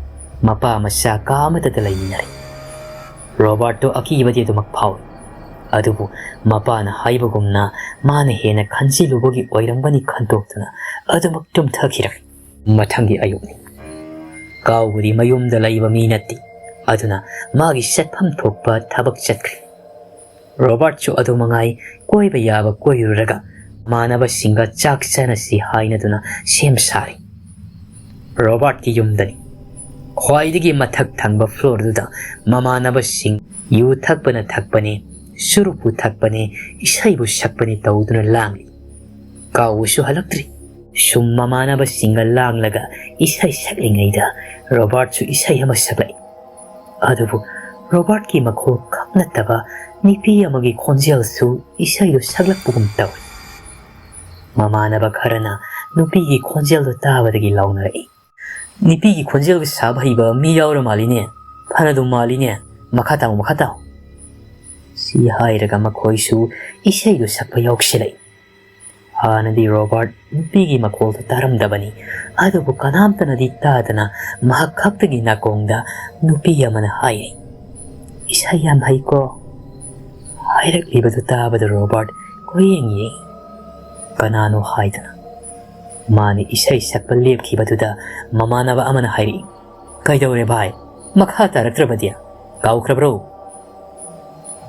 ꯃꯄꯥ ꯃꯆꯥ ꯀꯥ ꯑꯃꯠꯇꯗ ꯂꯩꯃꯤꯟꯅꯔꯦ꯫ ꯔꯣꯕꯥꯔꯠꯇꯣ ꯑꯀꯤꯕꯗꯤ ꯑꯗꯨꯃꯛ ꯐꯥꯎꯏ꯫ ꯑꯗꯨꯕꯨ ꯃꯄꯥꯅ ꯍꯥꯏꯕꯒꯨꯝꯅ ꯃꯥꯅ ꯍꯦꯟꯅ ꯈꯟꯖꯤꯜꯂꯨꯕꯒꯤ ꯑꯣꯏꯔꯝꯒꯅꯤ ꯈꯟꯗꯣꯛꯇꯨꯅ ꯑꯗꯨꯃꯛ ꯇꯨꯝꯊꯈꯤꯔꯝꯃꯤ꯫ ꯃꯊꯪꯒꯤ ꯑꯌꯨꯛꯅꯤ꯫ ꯀꯥꯎꯕꯗꯤ ꯃꯌꯨꯝꯗ ꯂꯩꯕ ꯃꯤ ꯅꯠꯇꯦ꯫ ꯑꯗꯨꯅ ꯃꯥꯒꯤ ꯆꯠꯐꯝ ꯊꯣꯛꯄ ꯊꯕꯛ ꯆꯠꯈ꯭ꯔꯦ꯫ ꯔꯣꯕꯥꯔꯠꯁꯨ ꯑꯗꯨ ꯃꯉꯥꯏ, ꯀꯣꯏꯕ ꯌꯥꯕ ꯀꯣꯏꯔꯨꯔꯒ ꯃꯥꯟꯅꯕꯁꯤꯡꯒ ꯆꯥꯛ ꯆꯥꯅꯁꯤ ꯍꯥꯏꯅꯗꯨꯅ ꯁꯦꯝ ꯁꯥꯔꯤ꯫ ꯔꯣꯕꯥꯔꯠꯀꯤ ꯌꯨꯝꯗꯅꯤ꯫ ꯈ꯭ꯋꯥꯏꯗꯒꯤ ꯃꯊꯛ ꯊꯪꯕ floorꯗꯨꯗ ꯃꯃꯥꯟꯅꯕꯁꯤꯡ ꯌꯨ ꯊꯛꯄꯅ ꯊꯛꯄꯅꯤ, ꯆꯨꯔꯨꯞꯄꯨ ꯊꯛꯄꯅꯤ, ꯏꯁꯩꯕꯨ ꯁꯛꯄꯅꯤ ꯇꯧꯗꯨꯅ ꯂꯥꯡꯂꯤ꯫ ꯀꯥꯎꯕꯁꯨ ꯍꯜꯂꯛꯇ꯭ꯔꯤ꯫ ꯁꯨꯝ ꯃꯃꯥꯟꯅꯕꯁꯤꯡꯒ ꯂꯥꯡꯂꯒ ꯏꯁꯩ ꯁꯛꯂꯤꯉꯩꯗ ꯔꯣꯕꯥꯔꯠꯁꯨ ꯏꯁꯩ ꯑꯃ ꯁꯛꯂꯛꯏ꯫ ꯑꯗꯨꯕꯨ ꯔꯣꯕꯥꯔꯠꯀꯤ ꯃꯈꯣꯜ ꯈꯛ ꯅꯠꯇꯕ ꯅꯨꯄꯤ ꯑꯃꯒꯤ ꯈꯣꯟꯖꯦꯜꯁꯨ ꯏꯁꯩꯗꯨ ꯁꯛꯂꯛꯄꯒꯨꯝ ꯇꯧꯏ꯫ ꯃꯃꯥꯟꯅꯕ ꯈꯔꯅ ꯅꯨꯄꯤꯒꯤ ꯈꯣꯟꯖꯦꯜꯗꯨ ꯇꯥꯕꯗꯒꯤ ꯂꯥꯎꯅꯔꯛꯏ, "ꯅꯨꯄꯤꯒꯤ ꯈꯣꯟꯖꯦꯜꯒ ꯁꯥꯕ ꯍꯩꯕ ꯃꯤ ꯌꯥꯎꯔ ꯃꯥꯜꯂꯤꯅꯦ, ꯐꯅꯗꯨꯝ ꯃꯥꯜꯂꯤꯅꯦ, ꯃꯈꯥ ꯇꯥꯎ, ꯃꯈꯥ ꯇꯥꯎ"꯫ ꯁꯤ ꯍꯥꯏꯔꯒ ꯃꯈꯣꯏꯁꯨ ꯏꯁꯩꯗꯨ ꯁꯛꯄ ꯌꯥꯎꯁꯤꯜꯂꯛꯏ꯫ ꯍꯥꯟꯅꯗꯤ ꯔꯣꯕꯥꯔꯠ ꯅꯨꯄꯤꯒꯤ ꯃꯈꯣꯜꯗꯨ ꯇꯥꯔꯝꯗꯕꯅꯤ, ꯑꯗꯨꯕꯨ ꯀꯅꯥꯝꯇꯅꯗꯤ ꯇꯥꯗꯅ ꯃꯍꯥꯛ ꯈꯛꯇꯒꯤ ꯅꯥꯀꯣꯡꯗ ꯅꯨꯄꯤ ꯑꯃꯅ ꯍꯥꯏꯔꯤ, "ꯏꯁꯩ ꯌꯥꯝ ꯍꯩꯀꯣ"꯫ ꯍꯥꯏꯔꯛꯂꯤꯕꯗꯨ ꯇꯥꯕꯗ ꯔꯣꯕꯥꯔꯠ ꯀꯣꯏꯌꯦꯡ ꯌꯦꯡꯏ꯫ ꯀꯅꯥꯅꯣ ꯍꯥꯏꯗꯅ꯫ ꯃꯥꯅ ꯏꯁꯩ ꯁꯛꯄ ꯂꯦꯞꯈꯤꯕꯗꯨꯗ ꯃꯃꯥꯟꯅꯕ ꯑꯃꯅ ꯍꯥꯏꯔꯛꯏ, "ꯀꯩꯗꯧꯔꯦ ꯚꯥꯏ? ꯃꯈꯥ ꯇꯥꯔꯛꯇ꯭ꯔꯕꯗꯤ? ꯀꯥꯎꯈ꯭ꯔꯕ꯭ꯔꯣ?"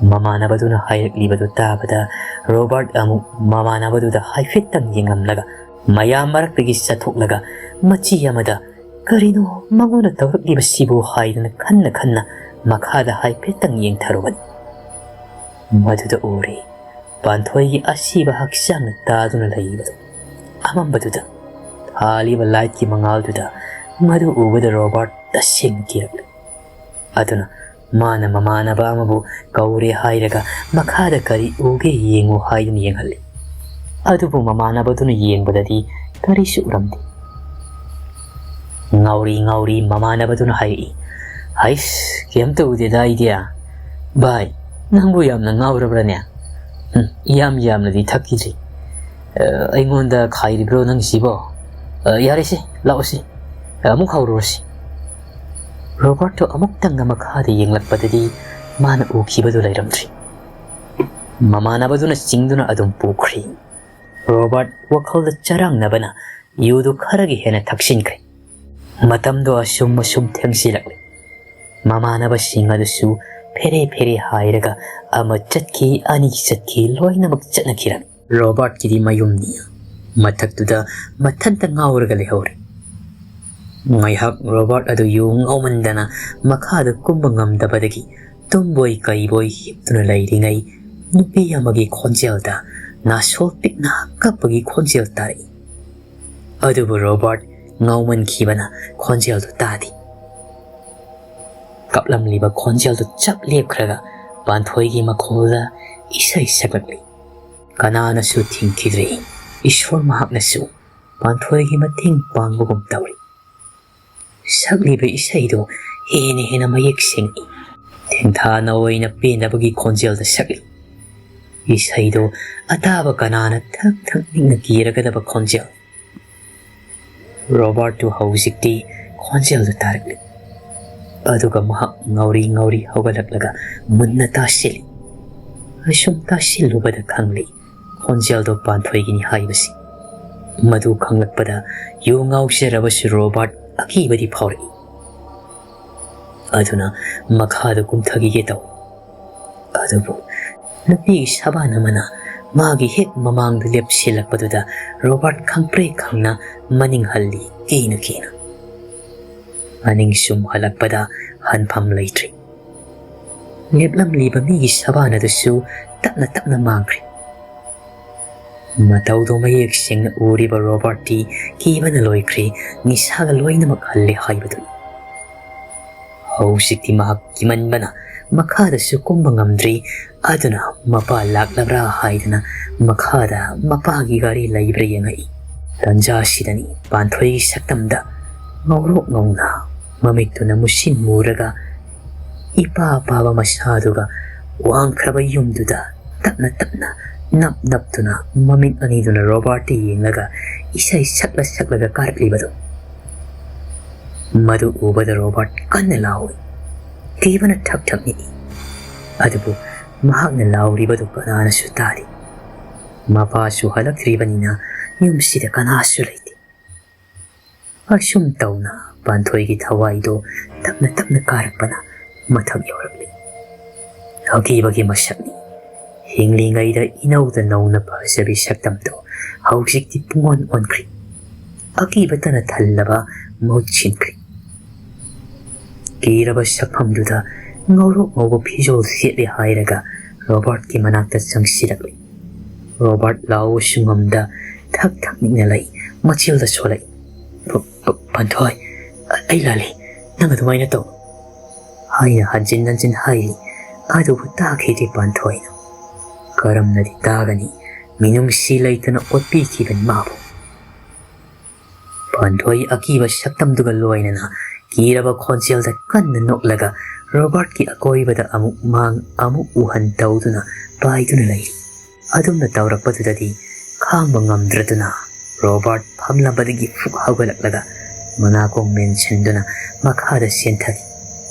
ꯃꯃꯥꯟꯅꯕꯗꯨꯅ ꯍꯥꯏꯔꯛꯂꯤꯕꯗꯨ ꯇꯥꯕꯗ ꯔꯣꯕꯥꯔꯠ ꯑꯃꯨꯛ ꯃꯃꯥꯟꯅꯕꯗꯨꯗ ꯍꯥꯏꯐꯦꯠꯇꯪ ꯌꯦꯡꯉꯝꯂꯒ ꯃꯌꯥꯝ ꯃꯔꯛꯇꯒꯤ ꯆꯠꯊꯣꯛꯂꯒ ꯃꯆꯤ ꯑꯃꯗ "ꯀꯔꯤꯅꯣ ꯃꯉꯣꯟꯗ ꯇꯧꯔꯛꯂꯤꯕꯁꯤꯕꯨ?" ꯍꯥꯏꯗꯨꯅ ꯈꯟꯅ ꯈꯟꯅ ꯃꯈꯥꯗ ꯍꯥꯏꯐꯦꯠꯇꯪ ꯌꯦꯡꯊꯔꯨꯕꯅꯤ꯫ ꯃꯗꯨꯗ ꯎꯔꯤ ꯄꯥꯟꯊꯣꯏꯒꯤ ꯑꯁꯤꯕ ꯍꯛꯆꯥꯡꯅ ꯇꯥꯗꯨꯅ ꯂꯩꯕꯗꯨ꯫ ꯑꯃꯝꯕꯗꯨꯗ ꯊꯥꯜꯂꯤꯕ ꯂꯥꯏꯠꯀꯤ ꯃꯉꯥꯜꯗꯨꯗ ꯃꯗꯨ ꯎꯕꯗ ꯔꯣꯕꯥꯔꯠ ꯇꯁꯦꯡꯅ ꯀꯤꯔꯛꯂꯦ꯫ ꯑꯗꯨꯅ ꯃꯥꯅ ꯃꯃꯥꯟꯅꯕ ꯑꯃꯕꯨ ꯀꯧꯔꯦ ꯍꯥꯏꯔꯒ ꯃꯈꯥꯗ ꯀꯔꯤ ꯎꯒꯦ ꯌꯦꯡꯉꯨ ꯍꯥꯏꯗꯨꯅ ꯌꯦꯡꯍꯜꯂꯤ꯫ ꯑꯗꯨꯕꯨ ꯃꯃꯥꯟꯅꯕꯗꯨꯅ ꯌꯦꯡꯕꯗꯗꯤ ꯀꯔꯤꯁꯨ ꯎꯔꯝꯗꯦ꯫ ꯉꯥꯎꯔꯤ ꯉꯥꯎꯔꯤ ꯃꯃꯥꯟꯅꯕꯗꯨꯅ ꯍꯥꯏꯔꯛꯏ, "ꯍꯩꯁ, ꯀꯩꯝꯇ ꯎꯗꯦꯗ ꯑꯩꯗꯤ"꯫ "ꯚꯥꯏ, ꯅꯪꯕꯨ ꯌꯥꯝꯅ ꯉꯥꯎꯔꯕ꯭ꯔꯅꯦ? ꯎꯝ, ꯌꯥꯝ ꯌꯥꯝꯅꯗꯤ ꯊꯛꯈꯤꯗ꯭ꯔꯤ꯫ ꯑ, ꯑꯩꯉꯣꯟꯗ ꯈꯥꯏꯔꯤꯕ꯭ꯔꯣ ꯅꯪꯁꯤꯕꯣ? ꯑ, ꯌꯥꯔꯦꯁꯦ, ꯂꯥꯛꯑꯣꯁꯦ꯫ ꯑ, ꯑꯃꯨꯛ ꯍꯧꯔꯨꯔꯁꯤ"꯫ ꯔꯣꯕꯥꯔꯠꯇꯣ ꯑꯃꯨꯛꯇꯪꯒ ꯃꯈꯥꯗ ꯌꯦꯡꯂꯛꯄꯗꯗꯤ ꯃꯥꯅ ꯎꯈꯤꯕꯗꯨ ꯂꯩꯔꯝꯗ꯭ꯔꯤ꯫ ꯃꯃꯥꯟꯅꯕꯗꯨꯅ ꯆꯤꯡꯗꯨꯅ ꯑꯗꯨꯝ ꯄꯨꯈ꯭ꯔꯤ꯫ ꯔꯣꯕꯥꯔꯠ ꯋꯥꯈꯜꯗ ꯆꯔꯥꯡꯅꯕꯅ ꯌꯨꯗꯨ ꯈꯔꯒꯤ ꯍꯦꯟꯅ ꯊꯛꯆꯤꯟꯈ꯭ꯔꯦ꯫ ꯃꯇꯝꯗꯣ ꯑꯁꯨꯝ ꯑꯁꯨꯝ ꯊꯦꯡꯖꯤꯜꯂꯛꯂꯦ꯫ ꯃꯃꯥꯟꯅꯕꯁꯤꯡ ꯑꯗꯨꯁꯨ ꯐꯦꯔꯦ ꯐꯦꯔꯦ ꯍꯥꯏꯔꯒ ꯑꯃ ꯆꯠꯈꯤ, ꯑꯅꯤ ꯆꯠꯈꯤ, ꯂꯣꯏꯅꯃꯛ ꯆꯠꯅꯈꯤꯔꯝꯃꯤ꯫ ꯔꯣꯕꯥꯔꯠꯀꯤꯗꯤ ꯃꯌꯨꯝꯅꯤ꯫ ꯃꯊꯛꯇꯨꯗ ꯃꯊꯟꯇ ꯉꯥꯎꯔꯒ ꯂꯩꯍꯧꯔꯦ꯫ ꯉꯥꯏꯍꯥꯛ ꯔꯣꯕꯥꯔꯠ ꯑꯗꯨ ꯌꯨ ꯉꯥꯎꯃꯟꯗꯅ ꯃꯈꯥꯗ ꯀꯨꯝꯕ ꯉꯝꯗꯕꯗꯒꯤ ꯇꯨꯝꯕꯣꯏ ꯀꯩꯕꯣꯏ ꯍꯤꯞꯇꯨꯅ ꯂꯩꯔꯤꯉꯩ, ꯅꯨꯄꯤ ꯑꯃꯒꯤ ꯈꯣꯟꯖꯦꯜꯗ ꯅꯥꯁꯣꯜ ꯄꯤꯛꯅ ꯀꯞꯄꯒꯤ ꯈꯣꯟꯖꯦꯜ ꯇꯥꯔꯛꯏ꯫ ꯑꯗꯨꯕꯨ ꯔꯣꯕꯥꯔꯠ ꯉꯥꯎꯃꯟꯈꯤꯕꯅ ꯈꯣꯟꯖꯦꯜꯗꯨ ꯇꯥꯗꯦ꯫ ꯀꯞꯂꯝꯂꯤꯕ ꯈꯣꯟꯖꯦꯜꯗꯨ ꯆꯞ ꯂꯦꯞꯈ꯭ꯔꯒ ꯄꯥꯟꯊꯣꯏꯒꯤ ꯃꯈꯣꯜꯗ ꯏꯁꯩ ꯁꯛꯂꯛꯂꯤ꯫ ꯀꯅꯥꯅꯁꯨ ꯊꯤꯡꯈꯤꯗ꯭ꯔꯦ꯫ ꯏꯁꯣꯔ ꯃꯍꯥꯛꯅꯁꯨ ꯄꯥꯟꯊꯣꯏꯒꯤ ꯃꯇꯦꯡ ꯄꯥꯡꯕꯒꯨꯝ ꯇꯧꯔꯤ꯫ ꯁꯛꯂꯤꯕ ꯏꯁꯩꯗꯨ ꯍꯦꯟꯅ ꯍꯦꯟꯅ ꯃꯌꯦꯛ ꯁꯦꯡꯏ꯫ ꯊꯦꯡꯊꯥ ꯅꯥꯑꯣꯏꯅ ꯄꯦꯟꯗꯕꯒꯤ ꯈꯣꯟꯖꯦꯜꯗ ꯁꯛꯂꯤ꯫ ꯏꯁꯩꯗꯨ ꯑꯇꯥꯕ ꯀꯅꯥꯅ ꯊꯛ ꯊꯛ ꯅꯤꯛꯅ ꯀꯤꯔꯒꯗꯕ ꯈꯣꯟꯖꯦꯜ꯫ ꯔꯣꯕꯥꯔꯠꯇꯨ ꯍꯧꯖꯤꯛꯇꯤ ꯈꯣꯟꯖꯦꯜꯗꯨ ꯇꯥꯔꯛꯂꯤ꯫ ꯑꯗꯨꯒ ꯃꯍꯥꯛ ꯉꯥꯎꯔꯤ ꯉꯥꯎꯔꯤ ꯍꯧꯒꯠꯂꯛꯂꯒ ꯃꯨꯟꯅ ꯇꯥꯁꯤꯜꯂꯤ꯫ ꯑꯁꯨꯝ ꯇꯥꯁꯤꯜꯂꯨꯕꯗ ꯈꯪꯂꯤ ꯈꯣꯟꯖꯦꯜꯗꯣ ꯄꯥꯟꯊꯣꯏꯒꯤꯅꯤ ꯍꯥꯏꯕꯁꯤ꯫ ꯃꯗꯨ ꯈꯪꯂꯛꯄꯗ ꯌꯨ ꯉꯥꯎꯖꯔꯕꯁꯨ ꯔꯣꯕꯥꯔꯠ ꯑꯀꯤꯕꯗꯤ ꯐꯥꯎꯔꯛꯏ꯫ ꯑꯗꯨꯅ ꯃꯈꯥꯗ ꯀꯨꯝꯊꯈꯤꯒꯦ ꯇꯧꯏ꯫ ꯑꯗꯨꯕꯨ ꯅꯨꯄꯤꯒꯤ ꯁꯕꯥꯟ ꯑꯃꯅ ꯃꯥꯒꯤ ꯍꯦꯛ ꯃꯃꯥꯡꯗ ꯂꯦꯞꯁꯤꯜꯂꯛꯄꯗꯨꯗ ꯔꯣꯕꯥꯔꯠ ꯈꯪꯄ꯭ꯔꯦꯛ ꯈꯪꯅ ꯃꯅꯤꯡ ꯍꯜꯂꯤ, ꯀꯤꯅ ꯀꯤꯅ꯫ ꯃꯅꯤꯡ ꯁꯨꯝ ꯍꯜꯂꯛꯄꯗ ꯍꯟꯐꯝ ꯂꯩꯇ꯭ꯔꯤ꯫ ꯂꯦꯞꯂꯝꯂꯤꯕ ꯃꯤꯒꯤ ꯁꯕꯥꯟ ꯑꯗꯨꯁꯨ ꯇꯞꯅ ꯇꯞꯅ ꯃꯥꯡꯈ꯭ꯔꯦ꯫ ꯃꯇꯧꯗꯨ ꯃꯌꯦꯛ ꯁꯦꯡꯅ ꯎꯔꯤꯕ ꯔꯣꯕꯥꯔꯠꯇꯤ ꯀꯤꯕꯅ ꯂꯣꯏꯈ꯭ꯔꯦ, ꯅꯤꯁꯥꯒ ꯂꯣꯏꯅꯃꯛ ꯍꯜꯂꯦ ꯍꯥꯏꯕꯗꯨꯅꯤ꯫ ꯍꯧꯖꯤꯛꯇꯤ ꯃꯍꯥꯛ ꯀꯤꯃꯟꯕꯅ ꯃꯈꯥꯗꯁꯨ ꯀꯨꯝꯕ ꯉꯝꯗ꯭ꯔꯤ꯫ ꯑꯗꯨꯅ ꯃꯄꯥ ꯂꯥꯛꯂꯕ꯭ꯔꯥ ꯍꯥꯏꯗꯅ ꯃꯈꯥꯗ ꯃꯄꯥꯒꯤ ꯒꯥꯔꯤ ꯂꯩꯕ꯭ꯔꯥ ꯌꯦꯡꯉꯛꯏ꯫ ꯇꯟꯖꯥꯁꯤꯗꯅꯤ ꯄꯥꯟꯊꯣꯏꯒꯤ ꯁꯛꯇꯝꯗ ꯉꯧꯔꯣꯛ ꯉꯧꯅ ꯃꯃꯤꯠꯇꯨꯅ ꯃꯨꯁꯤꯟ ꯃꯨꯔꯒ ꯏꯄꯥ ꯄꯥꯕ ꯃꯁꯥꯗꯨꯒ ꯋꯥꯡꯈ꯭ꯔꯕ ꯌꯨꯝꯗꯨꯗ ꯇꯞꯅ ꯇꯞꯅ ꯅꯞ ꯅꯞꯇꯨꯅ ꯃꯃꯤꯠ ꯑꯅꯤꯗꯨꯅ ꯔꯣꯕꯥꯔꯠꯇ ꯌꯦꯡꯂꯒ ꯏꯁꯩ ꯁꯛꯂ ꯁꯛꯂꯒ ꯀꯥꯔꯛꯂꯤꯕꯗꯨ꯫ ꯃꯗꯨ ꯎꯕꯗ ꯔꯣꯕꯥꯔꯠ ꯀꯟꯅ ꯂꯥꯎꯏ꯫ ꯀꯤꯕꯅ ꯊꯛ ꯊꯛ ꯅꯤꯛꯏ꯫ ꯑꯗꯨꯕꯨ ꯃꯍꯥꯛꯅ ꯂꯥꯎꯔꯤꯕꯗꯨ ꯀꯅꯥꯅꯁꯨ ꯇꯥꯗꯦ꯫ ꯃꯄꯥꯁꯨ ꯍꯜꯂꯛꯇ꯭ꯔꯤꯕꯅꯤꯅ ꯌꯨꯝꯁꯤꯗ ꯀꯅꯥꯁꯨ ꯂꯩꯇꯦ꯫ ꯑꯁꯨꯝ ꯇꯧꯅ ꯄꯥꯟꯊꯣꯏꯒꯤ ꯊꯋꯥꯏꯗꯨ ꯇꯞꯅ ꯇꯞꯅ ꯀꯥꯔꯛꯄꯅ ꯃꯊꯛ ꯌꯧꯔꯛꯂꯤ꯫ ꯑꯀꯤꯕꯒꯤ ꯃꯁꯛꯅꯤ꯫ ꯍꯤꯡꯂꯤꯉꯩꯗ ꯏꯅꯧꯗ ꯅꯧꯅ ꯐꯖꯕꯤ ꯁꯛꯇꯝꯗꯨ ꯍꯧꯖꯤꯛꯇꯤ ꯄꯨꯡꯑꯣꯟ ꯑꯣꯟꯈ꯭ꯔꯦ꯫ ꯑꯀꯤꯕꯇꯅ ꯊꯜꯂꯕ ꯃꯍꯨꯠ ꯁꯤꯟꯈ꯭ꯔꯦ꯫ ꯀꯤꯔꯕ ꯁꯛꯐꯝꯗꯨꯗ ꯉꯧꯔꯣꯛ ꯉꯧꯕ ꯐꯤꯖꯣꯜ ꯁꯦꯠꯂꯦ ꯍꯥꯏꯔꯒ ꯔꯣꯕꯥꯔꯠꯀꯤ ꯃꯅꯥꯛꯇ ꯆꯪꯁꯤꯜꯂꯛꯂꯦ꯫ ꯔꯣꯕꯥꯔꯠ ꯂꯥꯎꯕꯁꯨ ꯉꯝꯗ ꯊꯛ ꯊꯛ ꯅꯤꯛꯅ ꯂꯩ꯫ ꯃꯆꯤꯜꯗ ꯁꯣꯜꯂꯛꯏ꯫ "ꯄ-, ꯄ-, ꯄꯥꯟꯊꯣꯏ, ꯑ-, ꯑꯩ ꯂꯥꯜꯂꯤ, ꯅꯪ ꯑꯗꯨꯃꯥꯏꯅ ꯇꯧ" ꯍꯥꯏꯅ ꯍꯟꯖꯤꯟ ꯍꯟꯖꯤꯟ ꯍꯥꯏꯔꯤ꯫ ꯑꯗꯨꯕꯨ ꯇꯥꯈꯤꯗꯦ ꯄꯥꯟꯊꯣꯏꯅ꯫ ꯀꯔꯝꯅꯗꯤ ꯇꯥꯒꯅꯤ? ꯃꯤꯅꯨꯡꯁꯤ ꯂꯩꯇꯅ ꯑꯣꯠꯄꯤꯈꯤꯕꯅꯤ ꯃꯥꯕꯨ꯫ ꯄꯥꯟꯊꯣꯏ ꯑꯀꯤꯕ ꯁꯛꯇꯝꯗꯨꯒ ꯂꯣꯏꯅꯅ ꯀꯤꯔꯕ ꯈꯣꯟꯖꯦꯜꯗ ꯀꯟꯅ ꯅꯣꯛꯂꯒ ꯔꯣꯕꯥꯔꯠꯀꯤ ꯑꯀꯣꯏꯕꯗ ꯑꯃꯨꯛ ꯃꯥꯡ ꯑꯃꯨꯛ ꯎꯍꯟ ꯇꯧꯗꯨꯅ ꯄꯥꯏꯗꯨꯅ ꯂꯩꯔꯤ꯫ ꯑꯗꯨꯝꯅ ꯇꯧꯔꯛꯄꯗꯨꯗꯗꯤ ꯈꯥꯡꯕ ꯉꯝꯗ꯭ꯔꯗꯨꯅ ꯔꯣꯕꯥꯔꯠ ꯐꯝꯂꯝꯕꯗꯒꯤ ꯐꯨꯛ ꯍꯧꯒꯠꯂꯛꯂꯒ ꯃꯅꯥꯀꯣꯡ ꯃꯦꯟꯁꯤꯟꯗꯨꯅ ꯃꯈꯥꯗ ꯆꯦꯟꯊꯈꯤ꯫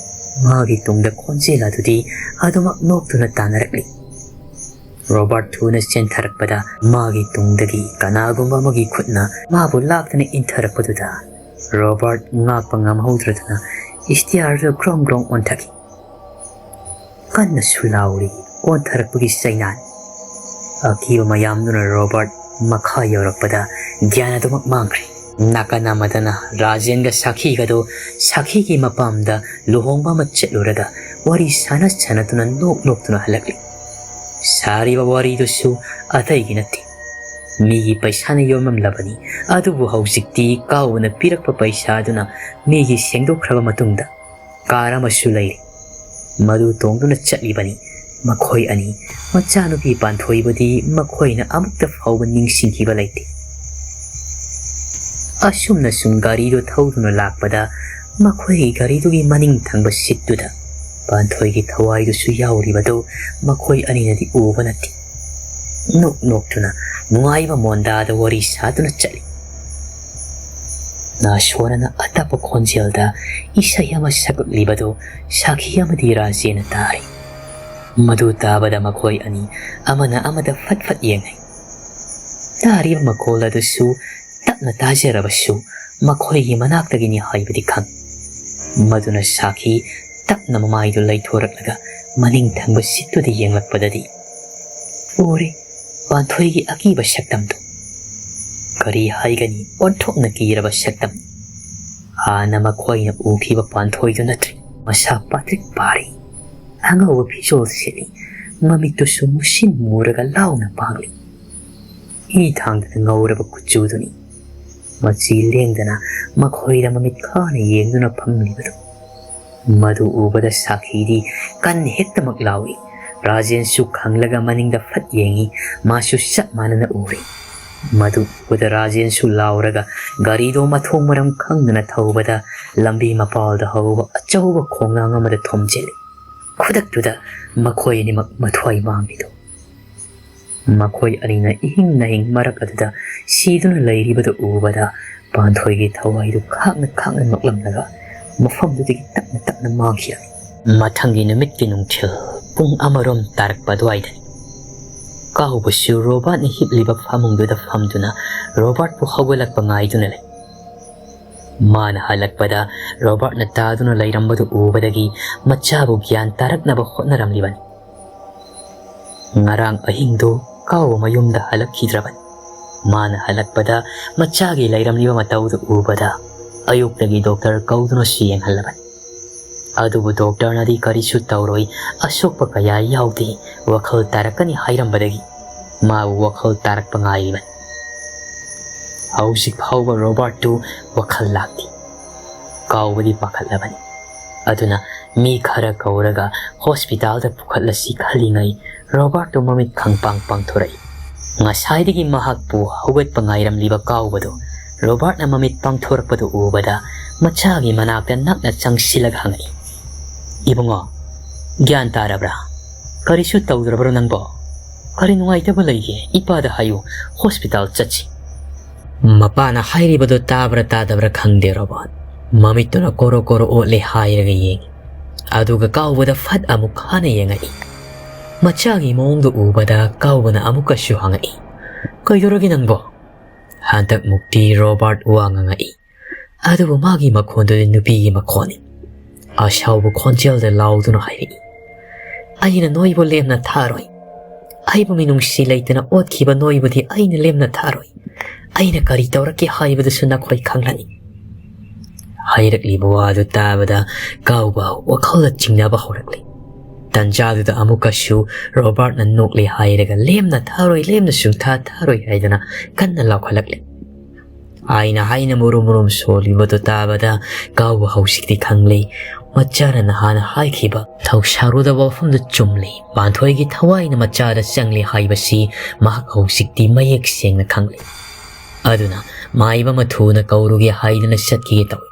ꯃꯥꯒꯤ ꯇꯨꯡꯗ ꯈꯣꯟꯖꯦꯜ ꯑꯗꯨꯗꯤ ꯑꯗꯨꯃꯛ ꯅꯣꯛꯇꯨꯅ ꯇꯥꯟꯅꯔꯛꯂꯤ꯫ ꯔꯣꯕꯥꯔꯠ ꯊꯨꯅ ꯆꯦꯟꯊꯔꯛꯄꯗ ꯃꯥꯒꯤ ꯇꯨꯡꯗꯒꯤ ꯀꯅꯥꯒꯨꯝꯕ ꯑꯃꯒꯤ ꯈꯨꯠꯅ ꯃꯥꯕꯨ ꯂꯥꯛꯇꯨꯅ ꯏꯟꯊꯔꯛꯄꯗꯨꯗ ꯔꯣꯕꯥꯔꯠ ꯉꯥꯛꯄ ꯉꯝꯍꯧꯗ꯭ꯔꯗꯨꯅ ꯏꯁꯇꯤꯌꯥꯔꯗꯨ ꯒ꯭ꯔꯣꯡ ꯒ꯭ꯔꯣꯡ ꯑꯣꯟꯊꯈꯤ꯫ ꯀꯟꯅꯁꯨ ꯂꯥꯎꯔꯤ ꯑꯣꯟꯊꯔꯛꯄꯒꯤ ꯆꯩꯅꯥꯏ꯫ ꯑꯀꯤꯕ ꯃꯌꯥꯝꯗꯨꯅ ꯔꯣꯕꯥꯔꯠ ꯃꯈꯥ ꯌꯧꯔꯛꯄꯗ ꯒ꯭ꯌꯥꯟ ꯑꯗꯨꯃꯛ ꯃꯥꯡꯈ꯭ꯔꯦ꯫ ꯅꯥꯀꯟ ꯑꯃꯗꯅ ꯔꯥꯖꯦꯟꯒ ꯁꯥꯈꯤꯒꯗꯨ ꯁꯥꯈꯤꯒꯤ ꯃꯄꯥꯝꯗ ꯂꯨꯍꯣꯡꯕ ꯑꯃ ꯆꯠꯂꯨꯔꯒ ꯋꯥꯔꯤ ꯁꯥꯟꯅ ꯁꯥꯟꯅꯗꯨꯅ ꯅꯣꯛ ꯅꯣꯛꯇꯨꯅ ꯍꯜꯂꯛꯂꯤ꯫ ꯁꯥꯔꯤꯕ ꯋꯥꯔꯤꯗꯨꯁꯨ ꯑꯇꯩꯒꯤ ꯅꯠꯇꯦ, ꯃꯤꯒꯤ ꯄꯩꯁꯥꯅ ꯌꯣꯝꯂꯝꯂꯕꯅꯤ꯫ ꯑꯗꯨꯕꯨ ꯍꯧꯖꯤꯛꯇꯤ ꯀꯥꯎꯕꯅ ꯄꯤꯔꯛꯄ ꯄꯩꯁꯥꯗꯨꯅ ꯃꯤꯒꯤ ꯁꯦꯡꯗꯣꯛꯈ꯭ꯔꯕ ꯃꯇꯨꯡꯗ ꯀꯥꯔ ꯑꯃꯁꯨ ꯂꯩꯔꯤ꯫ ꯃꯗꯨ ꯇꯣꯡꯗꯨꯅ ꯆꯠꯂꯤꯕꯅꯤ ꯃꯈꯣꯏ ꯑꯅꯤ꯫ ꯃꯆꯥꯅꯨꯄꯤ ꯄꯥꯟꯊꯣꯏꯕꯨꯗꯤ ꯃꯈꯣꯏꯅ ꯑꯃꯨꯛꯇ ꯐꯥꯎꯕ ꯅꯤꯡꯁꯤꯡꯈꯤꯕ ꯂꯩꯇꯦ꯫ ꯑꯁꯨꯝꯅ ꯁꯨꯝ ꯒꯥꯔꯤꯗꯨ ꯊꯧꯗꯨꯅ ꯂꯥꯛꯄꯗ ꯃꯈꯣꯏꯒꯤ ꯒꯥꯔꯤꯗꯨꯒꯤ ꯃꯅꯤꯡ ꯊꯪꯕ ꯁꯤꯠꯇꯨꯗ ꯄꯥꯟꯊꯣꯏꯒꯤ ꯊꯋꯥꯏꯗꯨꯁꯨ ꯌꯥꯎꯔꯤꯕꯗꯨ ꯃꯈꯣꯏ ꯑꯅꯤꯅꯗꯤ ꯎꯕ ꯅꯠꯇꯦ꯫ ꯅꯣꯛ ꯅꯣꯛꯇꯨꯅ ꯅꯨꯡꯉꯥꯏꯕ ꯃꯣꯟꯗꯥꯗ ꯋꯥꯔꯤ ꯁꯥꯗꯨꯅ ꯆꯠꯂꯤ꯫ ꯅꯥꯁꯣꯅꯅ ꯑꯇꯞꯄ ꯈꯣꯟꯖꯦꯜꯗ ꯏꯁꯩ ꯑꯃ ꯁꯛꯂꯛꯂꯤꯕꯗꯨ ꯁꯥꯈꯤ ꯑꯃꯗꯤ ꯔꯥꯖꯦꯅ ꯇꯥꯔꯤ꯫ ꯃꯗꯨ ꯇꯥꯕꯗ ꯃꯈꯣꯏ ꯑꯅꯤ ꯑꯃꯅ ꯑꯃꯗ ꯐꯠ ꯐꯠ ꯌꯦꯡꯅꯩ꯫ ꯇꯥꯔꯤꯕ ꯃꯈꯣꯜ ꯑꯗꯨꯁꯨ ꯇꯞꯅ ꯇꯥꯖꯔꯕꯁꯨ ꯃꯈꯣꯏꯒꯤ ꯃꯅꯥꯛꯇꯒꯤꯅꯤ ꯍꯥꯏꯕꯗꯤ ꯈꯪ꯫ ꯃꯗꯨꯅ ꯁꯥꯈꯤ ꯇꯞꯅ ꯃꯃꯥꯏꯗꯨ ꯂꯩꯊꯣꯔꯛꯂꯒ ꯃꯅꯤꯡ ꯊꯪꯕ ꯁꯤꯠꯇꯨꯗ ꯌꯦꯡꯂꯛꯄꯗꯗꯤ ꯎꯔꯦ ꯄꯥꯟꯊꯣꯏꯒꯤ ꯑꯀꯤꯕ ꯁꯛꯇꯝꯗꯨ꯫ ꯀꯔꯤ ꯍꯥꯏꯒꯅꯤ, ꯑꯣꯟꯊꯣꯛꯅ ꯀꯤꯔꯕ ꯁꯛꯇꯝ꯫ ꯍꯥꯟꯅ ꯃꯈꯣꯏꯅ ꯎꯈꯤꯕ ꯄꯥꯟꯊꯣꯏꯗꯨ ꯅꯠꯇ꯭ꯔꯦ꯫ ꯃꯁꯥ ꯄꯥꯇ꯭ꯔꯤꯛ ꯄꯥꯔꯤ, ꯑꯉꯧꯕ ꯐꯤꯖꯣꯜ ꯁꯦꯠꯂꯤ, ꯃꯃꯤꯠꯇꯨꯁꯨ ꯃꯨꯁꯤꯟ ꯃꯨꯔꯒ ꯂꯥꯎꯅ ꯄꯥꯡꯂꯤ꯫ ꯏ ꯊꯥꯡꯗꯅ ꯉꯧꯔꯕ ꯀꯨꯆꯨꯗꯨꯅꯤ꯫ ꯃꯆꯤ ꯂꯦꯡꯗꯅ ꯃꯈꯣꯏꯗ ꯃꯃꯤꯠ ꯈꯥꯅ ꯌꯦꯡꯗꯨꯅ ꯐꯝꯂꯤꯕꯗꯨ꯫ ꯃꯗꯨ ꯎꯕꯗ ꯁꯥꯈꯤꯗꯤ ꯀꯟ ꯍꯦꯛꯇꯃꯛ ꯂꯥꯎꯏ꯫ ꯔꯥꯖꯦꯟꯁꯨ ꯈꯪꯂꯒ ꯃꯅꯤꯡꯗ ꯐꯠ ꯌꯦꯡꯏ꯫ ꯃꯥꯁꯨ ꯆꯞ ꯃꯥꯟꯅꯅ ꯎꯔꯦ꯫ ꯃꯗꯨ ꯎꯕꯗ ꯔꯥꯖꯦꯟꯁꯨ ꯂꯥꯎꯔꯒ ꯒꯥꯔꯤꯗꯣ ꯃꯊꯣꯡ ꯃꯔꯝ ꯈꯪꯗꯅ ꯊꯧꯕꯗ ꯂꯝꯕꯤ ꯃꯄꯥꯜꯗ ꯍꯧꯕ ꯑꯆꯧꯕ ꯈꯣꯡꯅꯥꯡ ꯑꯃꯗ ꯊꯣꯝꯖꯤꯜꯂꯤ꯫ ꯈꯨꯗꯛꯇꯨꯗ ꯃꯈꯣꯏ ꯑꯅꯤꯃꯛ ꯃꯊ꯭ꯋꯥꯏ ꯃꯥꯡꯂꯤꯗꯨ꯫ ꯃꯈꯣꯏ ꯑꯅꯤꯅ ꯏꯍꯤꯡ ꯅꯥꯍꯤꯡ ꯃꯔꯛ ꯑꯗꯨꯗ ꯁꯤꯗꯨꯅ ꯂꯩꯔꯤꯕꯗꯨ ꯎꯕꯗ ꯄꯥꯟꯊꯣꯏꯒꯤ ꯊꯋꯥꯏꯗꯨ ꯈꯥꯛꯅ ꯈꯥꯛꯅ ꯅꯣꯛꯂꯝꯂꯒ ꯃꯐꯝꯗꯨꯗꯒꯤ ꯇꯞꯅ ꯇꯞꯅ ꯃꯥꯡꯈꯤꯔꯝꯃꯤ꯫ ꯃꯊꯪꯒꯤ ꯅꯨꯃꯤꯠꯀꯤ ꯅꯨꯡꯊꯤꯜ ꯄꯨꯡ ꯑꯃꯔꯣꯝ ꯇꯥꯔꯛꯄ ꯑꯗꯨꯋꯥꯏꯗꯅꯤ꯫ ꯀꯥꯎꯕꯁꯨ ꯔꯣꯕꯥꯔꯠꯅ ꯍꯤꯞꯂꯤꯕ ꯐꯃꯨꯡꯗꯨꯗ ꯐꯝꯗꯨꯅ ꯔꯣꯕꯥꯔꯠꯄꯨ ꯍꯧꯒꯠꯂꯛꯄ ꯉꯥꯏꯗꯨꯅ ꯂꯩ꯫ ꯃꯥꯅ ꯍꯜꯂꯛꯄꯗ ꯔꯣꯕꯥꯔꯠꯅ ꯇꯥꯗꯨꯅ ꯂꯩꯔꯝꯕꯗꯨ ꯎꯕꯗꯒꯤ ꯃꯆꯥꯕꯨ ꯒ꯭ꯌꯥꯟ ꯇꯥꯔꯛꯅꯕ ꯍꯣꯠꯅꯔꯝꯂꯤꯕꯅꯤ꯫ ꯉꯔꯥꯡ ꯑꯍꯤꯡꯗꯨ ꯀꯥꯎꯕ ꯃꯌꯨꯝꯗ ꯍꯜꯂꯛꯈꯤꯗ꯭ꯔꯕꯅꯤ꯫ ꯃꯥꯅ ꯍꯜꯂꯛꯄꯗ ꯃꯆꯥꯒꯤ ꯂꯩꯔꯝꯂꯤꯕ ꯃꯇꯧꯗꯨ ꯎꯕꯗ ꯑꯌꯨꯛꯇꯒꯤ ꯗꯣꯛꯇꯔ ꯀꯧꯗꯨꯅꯁꯨ ꯌꯦꯡꯍꯜꯂꯕꯅꯤ꯫ ꯑꯗꯨꯕꯨ ꯗꯣꯛꯇꯔꯅꯗꯤ ꯀꯔꯤꯁꯨ ꯇꯧꯔꯣꯏ, ꯑꯁꯣꯛꯄ ꯀꯌꯥ ꯌꯥꯎꯗꯦ, ꯋꯥꯈꯜ ꯇꯥꯔꯛꯀꯅꯤ ꯍꯥꯏꯔꯝꯕꯗꯒꯤ ꯃꯥꯕꯨ ꯋꯥꯈꯜ ꯇꯥꯔꯛꯄ ꯉꯥꯏꯔꯤꯕꯅꯤ꯫ ꯍꯧꯖꯤꯛ ꯐꯥꯎꯕ ꯔꯣꯕꯥꯔꯠꯇꯨ ꯋꯥꯈꯜ ꯂꯥꯛꯇꯦ꯫ ꯀꯥꯎꯕꯗꯤ ꯄꯥꯈꯠꯂꯕꯅꯤ꯫ ꯑꯗꯨꯅ ꯃꯤ ꯈꯔ ꯀꯧꯔꯒ ꯍꯣꯁꯄꯤꯇꯥꯜꯗ ꯄꯨꯈꯠꯂꯁꯤ ꯈꯜꯂꯤꯉꯩ ꯔꯣꯕꯥꯔꯠꯇꯨ ꯃꯃꯤꯠ ꯈꯪꯄꯥꯡ ꯄꯥꯡꯊꯣꯔꯛꯏ꯫ ꯉꯁꯥꯏꯗꯒꯤ ꯃꯍꯥꯛꯄꯨ ꯍꯧꯒꯠꯄ ꯉꯥꯏꯔꯝꯂꯤꯕ ꯀꯥꯎꯕꯗꯨ ꯔꯣꯕꯥꯔꯠꯅ ꯃꯃꯤꯠ ꯄꯥꯡꯊꯣꯔꯛꯄꯗꯨ ꯎꯕꯗ ꯃꯆꯥꯒꯤ ꯃꯅꯥꯛꯇ ꯅꯛꯅ ꯆꯪꯁꯤꯜꯂꯒ ꯍꯪꯉꯛꯏ, "ꯏꯕꯨꯡꯉꯣ, ꯒ꯭ꯌꯥꯟ ꯇꯥꯔꯕ꯭ꯔꯥ? ꯀꯔꯤꯁꯨ ꯇꯧꯗ꯭ꯔꯕ꯭ꯔꯣ ꯅꯪꯕꯣ? ꯀꯔꯤ ꯅꯨꯡꯉꯥꯏꯇꯕ ꯂꯩꯒꯦ? ꯏꯄꯥꯗ ꯍꯥꯏꯌꯨ, ꯍꯣꯁꯄꯤꯇꯥꯜ ꯆꯠꯁꯤ꯫" ꯃꯄꯥꯅ ꯍꯥꯏꯔꯤꯕꯗꯨ ꯇꯥꯕ꯭ꯔꯥ ꯇꯥꯗꯕ꯭ꯔꯥ ꯈꯪꯗꯦ ꯔꯣꯕꯥꯔꯠ꯫ ꯃꯃꯤꯠꯇꯨꯅ ꯀꯣꯔꯣ ꯀꯣꯔꯣ ꯑꯣꯠꯂꯦ ꯍꯥꯏꯔꯒ ꯌꯦꯡꯉꯤ꯫ ꯑꯗꯨꯒ ꯀꯥꯎꯕꯗ ꯐꯠ ꯑꯃꯨꯛ ꯍꯟꯅ ꯌꯦꯡꯉꯛꯏ꯫ ꯃꯆꯥꯒꯤ ꯃꯑꯣꯡꯗꯨ ꯎꯕꯗ ꯀꯥꯎꯕꯅ ꯑꯃꯨꯛꯀꯁꯨ ꯍꯪꯉꯛꯏ, "ꯀꯩꯗꯧꯔꯒꯦ ꯅꯪꯕꯣ?" ꯍꯟꯗꯛꯃꯨꯛꯇꯤ ꯔꯣꯕꯥꯔꯠ ꯋꯥ ꯉꯥꯡꯉꯛꯏ꯫ ꯑꯗꯨꯕꯨ ꯃꯥꯒꯤ ꯃꯈꯣꯟꯗꯨꯗꯤ ꯅꯨꯄꯤꯒꯤ ꯃꯈꯣꯟꯅꯤ꯫ ꯑꯁꯥꯎꯕ ꯈꯣꯟꯖꯦꯜꯗ ꯂꯥꯎꯗꯨꯅ ꯍꯥꯏꯔꯛꯏ, "ꯑꯩꯅ ꯅꯣꯏꯕꯨ ꯂꯦꯝꯅ ꯊꯥꯔꯣꯏ꯫ ꯑꯩꯕꯨ ꯃꯤꯅꯨꯡꯁꯤ ꯂꯩꯇꯅ ꯑꯣꯠꯈꯤꯕ ꯅꯣꯏꯕꯨꯗꯤ ꯑꯩꯅ ꯂꯦꯝꯅ ꯊꯥꯔꯣꯏ꯫ ꯑꯩꯅ ꯀꯔꯤ ꯇꯧꯔꯛꯀꯦ ꯍꯥꯏꯕꯗꯨꯁꯨ ꯅꯈꯣꯏ ꯈꯪꯂꯅꯤ꯫ ꯍꯥꯏꯔꯛꯂꯤꯕ ꯋꯥꯗꯨ ꯇꯥꯕꯗ ꯀꯥꯎꯕ ꯋꯥꯈꯜꯗ ꯆꯤꯡꯅꯕ ꯍꯧꯔꯛꯂꯤ꯫ ꯇꯟꯖꯥꯗꯨꯗ ꯑꯃꯨꯛꯀꯁꯨ ꯔꯣꯕꯥꯔꯠꯅ ꯅꯣꯛꯂꯦ ꯍꯥꯏꯔꯒ ꯂꯦꯝꯅ ꯊꯥꯔꯣꯏ, ꯂꯦꯝꯅ ꯁꯨꯡꯊꯥ ꯊꯥꯔꯣꯏ ꯍꯥꯏꯗꯅ ꯀꯟꯅ ꯂꯥꯎꯈꯠꯂꯛꯂꯦ꯫ ꯑꯩꯅ ꯍꯥꯏꯅ ꯃꯨꯔꯨꯝ ꯃꯨꯔꯨꯝ ꯁꯣꯜꯂꯤꯕꯗꯨ ꯇꯥꯕꯗ ꯀꯥꯎꯕ ꯍꯧꯖꯤꯛꯇꯤ ꯈꯪꯂꯦ꯫ ꯃꯆꯥꯅ ꯅꯍꯥꯟ ꯍꯥꯏꯈꯤꯕ ꯊꯧꯁꯥꯔꯨꯗꯕ ꯋꯥꯐꯝꯗꯨ ꯆꯨꯝꯂꯦ꯫ ꯄꯥꯟꯊꯣꯏꯒꯤ ꯊꯋꯥꯏꯅ ꯃꯆꯥꯗ ꯆꯪꯂꯦ ꯍꯥꯏꯕꯁꯤ ꯃꯍꯥꯛ ꯍꯧꯖꯤꯛꯇꯤ ꯃꯌꯦꯛ ꯁꯦꯡꯅ ꯈꯪꯂꯦ꯫ ꯑꯗꯨꯅ ꯃꯥꯏꯕ ꯑꯃ ꯊꯨꯅ ꯀꯧꯔꯨꯒꯦ ꯍꯥꯏꯗꯨꯅ ꯆꯠꯈꯤꯒꯦ ꯇꯧꯏ꯫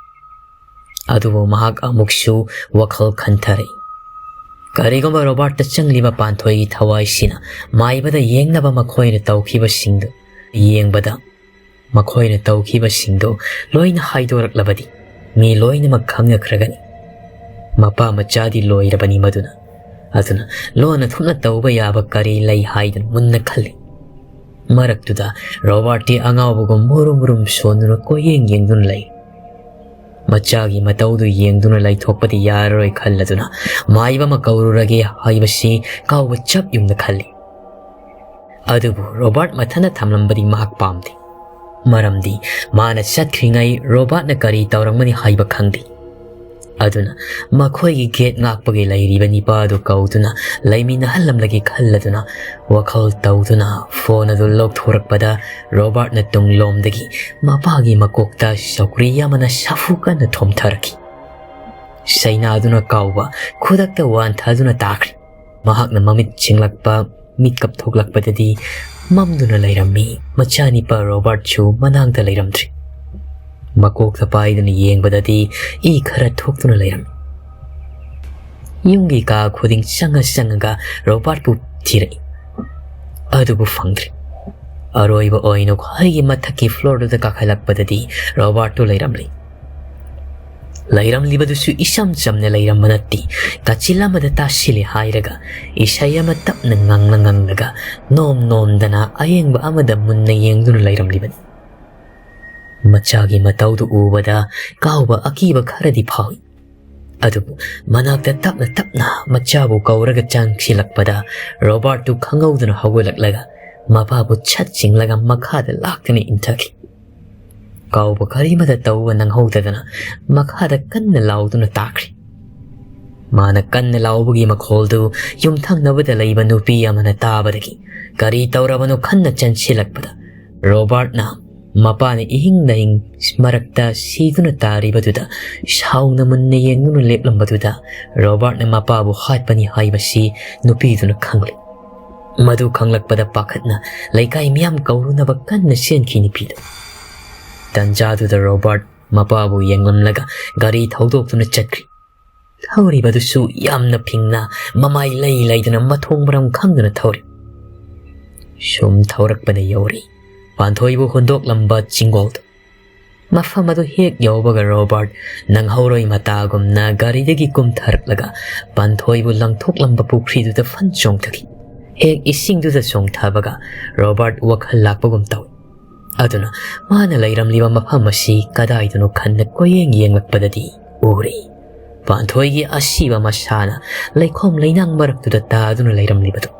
ꯑꯗꯨꯕꯨ ꯃꯍꯥꯛ ꯑꯃꯨꯛꯁꯨ ꯋꯥꯈꯜ ꯈꯟꯊꯔꯛꯏ꯫ ꯀꯔꯤꯒꯨꯝꯕ ꯔꯣꯕꯥꯔꯠꯇ ꯆꯪꯂꯤꯕ ꯄꯥꯟꯊꯣꯏꯒꯤ ꯊꯋꯥꯏꯁꯤꯅ ꯃꯥꯏꯕꯗ ꯌꯦꯡꯅꯕ ꯃꯈꯣꯏꯅ ꯇꯧꯈꯤꯕꯁꯤꯡꯗꯨ ꯌꯦꯡꯕꯗ, ꯃꯈꯣꯏꯅ ꯇꯧꯈꯤꯕꯁꯤꯡꯗꯨ ꯂꯣꯏꯅ ꯍꯥꯏꯗꯣꯔꯛꯂꯕꯗꯤ ꯃꯤ ꯂꯣꯏꯅꯃꯛ ꯈꯪꯅꯈ꯭ꯔꯒꯅꯤ꯫ ꯃꯄꯥ ꯃꯆꯥꯗꯤ ꯂꯣꯏꯔꯕꯅꯤ ꯃꯗꯨꯅ꯫ ꯑꯗꯨꯅ ꯂꯣꯟꯅ ꯊꯨꯞꯅ ꯇꯧꯕ ꯌꯥꯕ ꯀꯔꯤ ꯂꯩ ꯍꯥꯏꯗꯨꯅ ꯃꯨꯟꯅ ꯈꯜꯂꯤ꯫ ꯃꯔꯛꯇꯨꯗ ꯔꯣꯕꯥꯔꯠꯇꯤ ꯑꯉꯥꯎꯕꯒꯨꯝ ꯃꯨꯔꯨꯝ ꯃꯨꯔꯨꯝ ꯁꯣꯟꯗꯨꯅ ꯀꯣꯏꯌꯦꯡ ꯌꯦꯡꯗꯨꯅ ꯂꯩ꯫ ꯃꯆꯥꯒꯤ ꯃꯇꯧꯗꯨ ꯌꯦꯡꯗꯨꯅ ꯂꯩꯊꯣꯛꯄꯗꯤ ꯌꯥꯔꯔꯣꯏ ꯈꯜꯂꯗꯨꯅ ꯃꯥꯏꯕ ꯑꯃ ꯀꯧꯔꯨꯔꯒꯦ ꯍꯥꯏꯕꯁꯤ ꯀꯥꯎꯕ ꯆꯞ ꯌꯨꯡꯅ ꯈꯜꯂꯤ꯫ ꯑꯗꯨꯕꯨ ꯔꯣꯕꯥꯔꯠ ꯃꯊꯟꯇ ꯊꯝꯂꯝꯕꯗꯤ ꯃꯍꯥꯛ ꯄꯥꯝꯗꯦ꯫ ꯃꯔꯝꯗꯤ ꯃꯥꯅ ꯆꯠꯈ꯭ꯔꯤꯉꯩ ꯔꯣꯕꯥꯔꯠꯅ ꯀꯔꯤ ꯇꯧꯔꯝꯒꯅꯤ ꯍꯥꯏꯕ ꯈꯪꯗꯦ꯫ ꯑꯗꯨꯅ ꯃꯈꯣꯏꯒꯤ ꯒꯦꯠ ꯉꯥꯛꯄꯒꯤ ꯂꯩꯔꯤꯕ ꯅꯤꯄꯥ ꯑꯗꯨ ꯀꯧꯗꯨꯅ ꯂꯩꯃꯤꯟꯅꯍꯜꯂꯝꯂꯒꯦ ꯈꯜꯂꯗꯨꯅ ꯋꯥꯈꯜ ꯇꯧꯗꯨꯅ ꯐꯣꯟ ꯑꯗꯨ ꯂꯧꯊꯣꯔꯛꯄꯗ ꯔꯣꯕꯥꯔꯠꯅ ꯇꯨꯡꯂꯣꯝꯗꯒꯤ ꯃꯄꯥꯒꯤ ꯃꯀꯣꯛꯇ ꯆꯧꯀ꯭ꯔꯤ ꯑꯃꯅ ꯁꯥꯐꯨ ꯀꯟꯅ ꯊꯣꯝꯊꯔꯛꯈꯤ꯫ ꯁꯩꯅꯥꯗꯨꯅ ꯀꯥꯎꯕ ꯈꯨꯗꯛꯇ ꯋꯥꯟꯊꯗꯨꯅ ꯇꯥꯈ꯭ꯔꯦ꯫ ꯃꯍꯥꯛꯅ ꯃꯃꯤꯠ ꯁꯤꯡꯂꯛꯄ, ꯃꯤꯠꯀꯞ ꯊꯣꯛꯂꯛꯄꯗꯗꯤ ꯃꯝꯗꯨꯅ ꯂꯩꯔꯝꯃꯤ꯫ ꯃꯆꯥꯅꯤꯄꯥ ꯔꯣꯕꯥꯔꯠꯁꯨ ꯃꯅꯥꯛꯇ ꯂꯩꯔꯝꯗ꯭ꯔꯤ꯫ ꯃꯀꯣꯛꯇ ꯄꯥꯏꯗꯨꯅ ꯌꯦꯡꯕꯗꯗꯤ ꯏ ꯈꯔ ꯊꯣꯛꯇꯨꯅ ꯂꯩꯔꯝꯃꯤ꯫ ꯌꯨꯝꯒꯤ ꯀꯥ ꯈꯨꯗꯤꯡ ꯆꯪꯉ ꯆꯪꯉꯒ ꯔꯣꯕꯥꯔꯠꯄꯨ ꯊꯤꯔꯛꯏ, ꯑꯗꯨꯕꯨ ꯐꯪꯗ꯭ꯔꯦ꯫ ꯑꯔꯣꯏꯕ ꯑꯣꯏꯅ ꯈ꯭ꯋꯥꯏꯒꯤ ꯃꯊꯛꯀꯤ ꯐ꯭ꯂꯣꯔꯗꯨꯗ ꯀꯥꯈꯠꯂꯛꯄꯗꯗꯤ ꯔꯣꯕꯥꯔꯠꯇꯨ ꯂꯩꯔꯝꯂꯤ꯫ ꯂꯩꯔꯝꯂꯤꯕꯗꯨꯁꯨ ꯏꯆꯝ ꯆꯝꯅ ꯂꯩꯔꯝꯕ ꯅꯠꯇꯦ꯫ ꯀꯥꯆꯤꯜ ꯑꯃꯗ ꯇꯥꯁꯤꯜꯂꯤ ꯍꯥꯏꯔꯒ ꯏꯁꯩ ꯑꯃ ꯇꯞꯅ ꯉꯪꯂ ꯉꯪꯂꯒ ꯅꯣꯝ ꯅꯣꯝꯗꯅ ꯑꯌꯦꯡꯕ ꯑꯃꯗ ꯃꯨꯟꯅ ꯌꯦꯡꯗꯨꯅ ꯂꯩꯔꯝꯂꯤꯕꯅꯤ꯫ ꯃꯆꯥꯒꯤ ꯃꯇꯧꯗꯨ ꯎꯕꯗ ꯀꯥꯎꯕ ꯑꯀꯤꯕ ꯈꯔꯗꯤ ꯐꯥꯎꯏ꯫ ꯑꯗꯨꯕꯨ ꯃꯅꯥꯛꯇ ꯇꯞꯅ ꯇꯞꯅ ꯃꯆꯥꯕꯨ ꯀꯧꯔꯒ ꯆꯪꯁꯤꯜꯂꯛꯄꯗ ꯔꯣꯕꯥꯔꯠꯇꯨ ꯈꯪꯍꯧꯗꯅ ꯍꯧꯒꯠꯂꯛꯂꯒ ꯃꯄꯥꯕꯨ ꯁꯠ ꯆꯤꯡꯂꯒ ꯃꯈꯥꯗ ꯂꯥꯛꯇꯨꯅ ꯏꯟꯊꯈꯤ꯫ ꯀꯥꯎꯕ ꯀꯔꯤꯃꯇ ꯇꯧꯕ ꯅꯪꯍꯧꯗꯗꯅ ꯃꯈꯥꯗ ꯀꯟꯅ ꯂꯥꯎꯗꯨꯅ ꯇꯥꯈ꯭ꯔꯤ꯫ ꯃꯥꯅ ꯀꯟꯅ ꯂꯥꯎꯕꯒꯤ ꯃꯈꯣꯜꯗꯨ ꯌꯨꯝꯊꯪꯅꯕꯗ ꯂꯩꯕ ꯅꯨꯄꯤ ꯑꯃꯅ ꯇꯥꯕꯗꯒꯤ ꯀꯔꯤ ꯇꯧꯔꯕꯅꯣ ꯈꯟꯅ ꯆꯪꯁꯤꯜꯂꯛꯄꯗ, ꯔꯣꯕꯥꯔꯠꯅ ꯃꯄꯥꯅ ꯏꯍꯤꯡ ꯅꯍꯤꯡ ꯃꯔꯛꯇ ꯁꯤꯗꯨꯅ ꯇꯥꯔꯤꯕꯗꯨꯗ ꯁꯥꯎꯅ ꯃꯨꯟꯅ ꯌꯦꯡꯗꯨꯅ ꯂꯦꯞꯂꯝꯕꯗꯨꯗ, ꯔꯣꯕꯥꯔꯠꯅ ꯃꯄꯥꯕꯨ ꯍꯥꯠꯄꯅꯤ ꯍꯥꯏꯕꯁꯤ ꯅꯨꯄꯤꯗꯨꯅ ꯈꯪꯂꯦ꯫ ꯃꯗꯨ ꯈꯪꯂꯛꯄꯗ ꯄꯥꯈꯠꯅ ꯂꯩꯀꯥꯏ ꯃꯤꯌꯥꯝ ꯀꯧꯔꯨꯅꯕ ꯀꯟꯅ ꯆꯦꯟꯈꯤ ꯅꯨꯄꯤꯗꯨ꯫ ꯇꯟꯖꯥꯗꯨꯗ ꯔꯣꯕꯥꯔꯠ ꯃꯄꯥꯕꯨ ꯌꯦꯡꯂꯝꯂꯒ ꯒꯥꯔꯤ ꯊꯧꯗꯣꯛꯇꯨꯅ ꯆꯠꯈ꯭ꯔꯤ꯫ ꯊꯧꯔꯤꯕꯗꯨꯁꯨ ꯌꯥꯝꯅ ꯐꯤꯡꯅ, ꯃꯃꯥꯏ ꯂꯩ ꯂꯩꯗꯨꯅ, ꯃꯊꯣꯡ ꯃꯔꯝ ꯈꯪꯗꯅ ꯊꯧꯔꯤ꯫ ꯁꯨꯝ ꯊꯧꯔꯛꯄꯗ ꯌꯧꯔꯤ ꯄꯥꯟꯊꯣꯏꯕꯨ ꯍꯨꯟꯗꯣꯛꯂꯝꯕ ꯆꯤꯡꯒꯣꯜꯗꯨ꯫ ꯃꯐꯝ ꯑꯗꯨ ꯍꯦꯛ ꯌꯧꯕꯒ ꯔꯣꯕꯥꯔꯠ ꯅꯪꯍꯧꯔꯣꯏ ꯃꯇꯥꯒꯨꯝꯅ ꯒꯥꯔꯤꯗꯒꯤ ꯀꯨꯝꯊꯔꯛꯂꯒ ꯄꯥꯟꯊꯣꯏꯕꯨ ꯂꯪꯊꯣꯛꯂꯝꯕ ꯄꯨꯈ꯭ꯔꯤꯗꯨꯗ ꯐꯟ ꯆꯣꯡꯊꯈꯤ꯫ ꯍꯦꯛ ꯏꯁꯤꯡꯗꯨꯗ ꯆꯣꯡꯊꯕꯒ ꯔꯣꯕꯥꯔꯠ ꯋꯥꯈꯜ ꯂꯥꯛꯄꯒꯨꯝ ꯇꯧꯏ꯫ ꯑꯗꯨꯅ ꯃꯥꯅ ꯂꯩꯔꯝꯂꯤꯕ ꯃꯐꯝ ꯑꯁꯤ ꯀꯗꯥꯏꯗꯅꯣ ꯈꯟꯅ ꯀꯣꯏꯌꯦꯡ ꯌꯦꯡꯂꯛꯄꯗꯗꯤ ꯎꯔꯦ꯫ ꯄꯥꯟꯊꯣꯏꯒꯤ ꯑꯁꯤꯕ ꯃꯁꯥꯅ ꯂꯩꯈꯣꯝ ꯂꯩꯅꯥꯡ ꯃꯔꯛꯇꯨꯗ ꯇꯥꯗꯨꯅ ꯂꯩꯔꯝꯂꯤꯕꯗꯨ꯫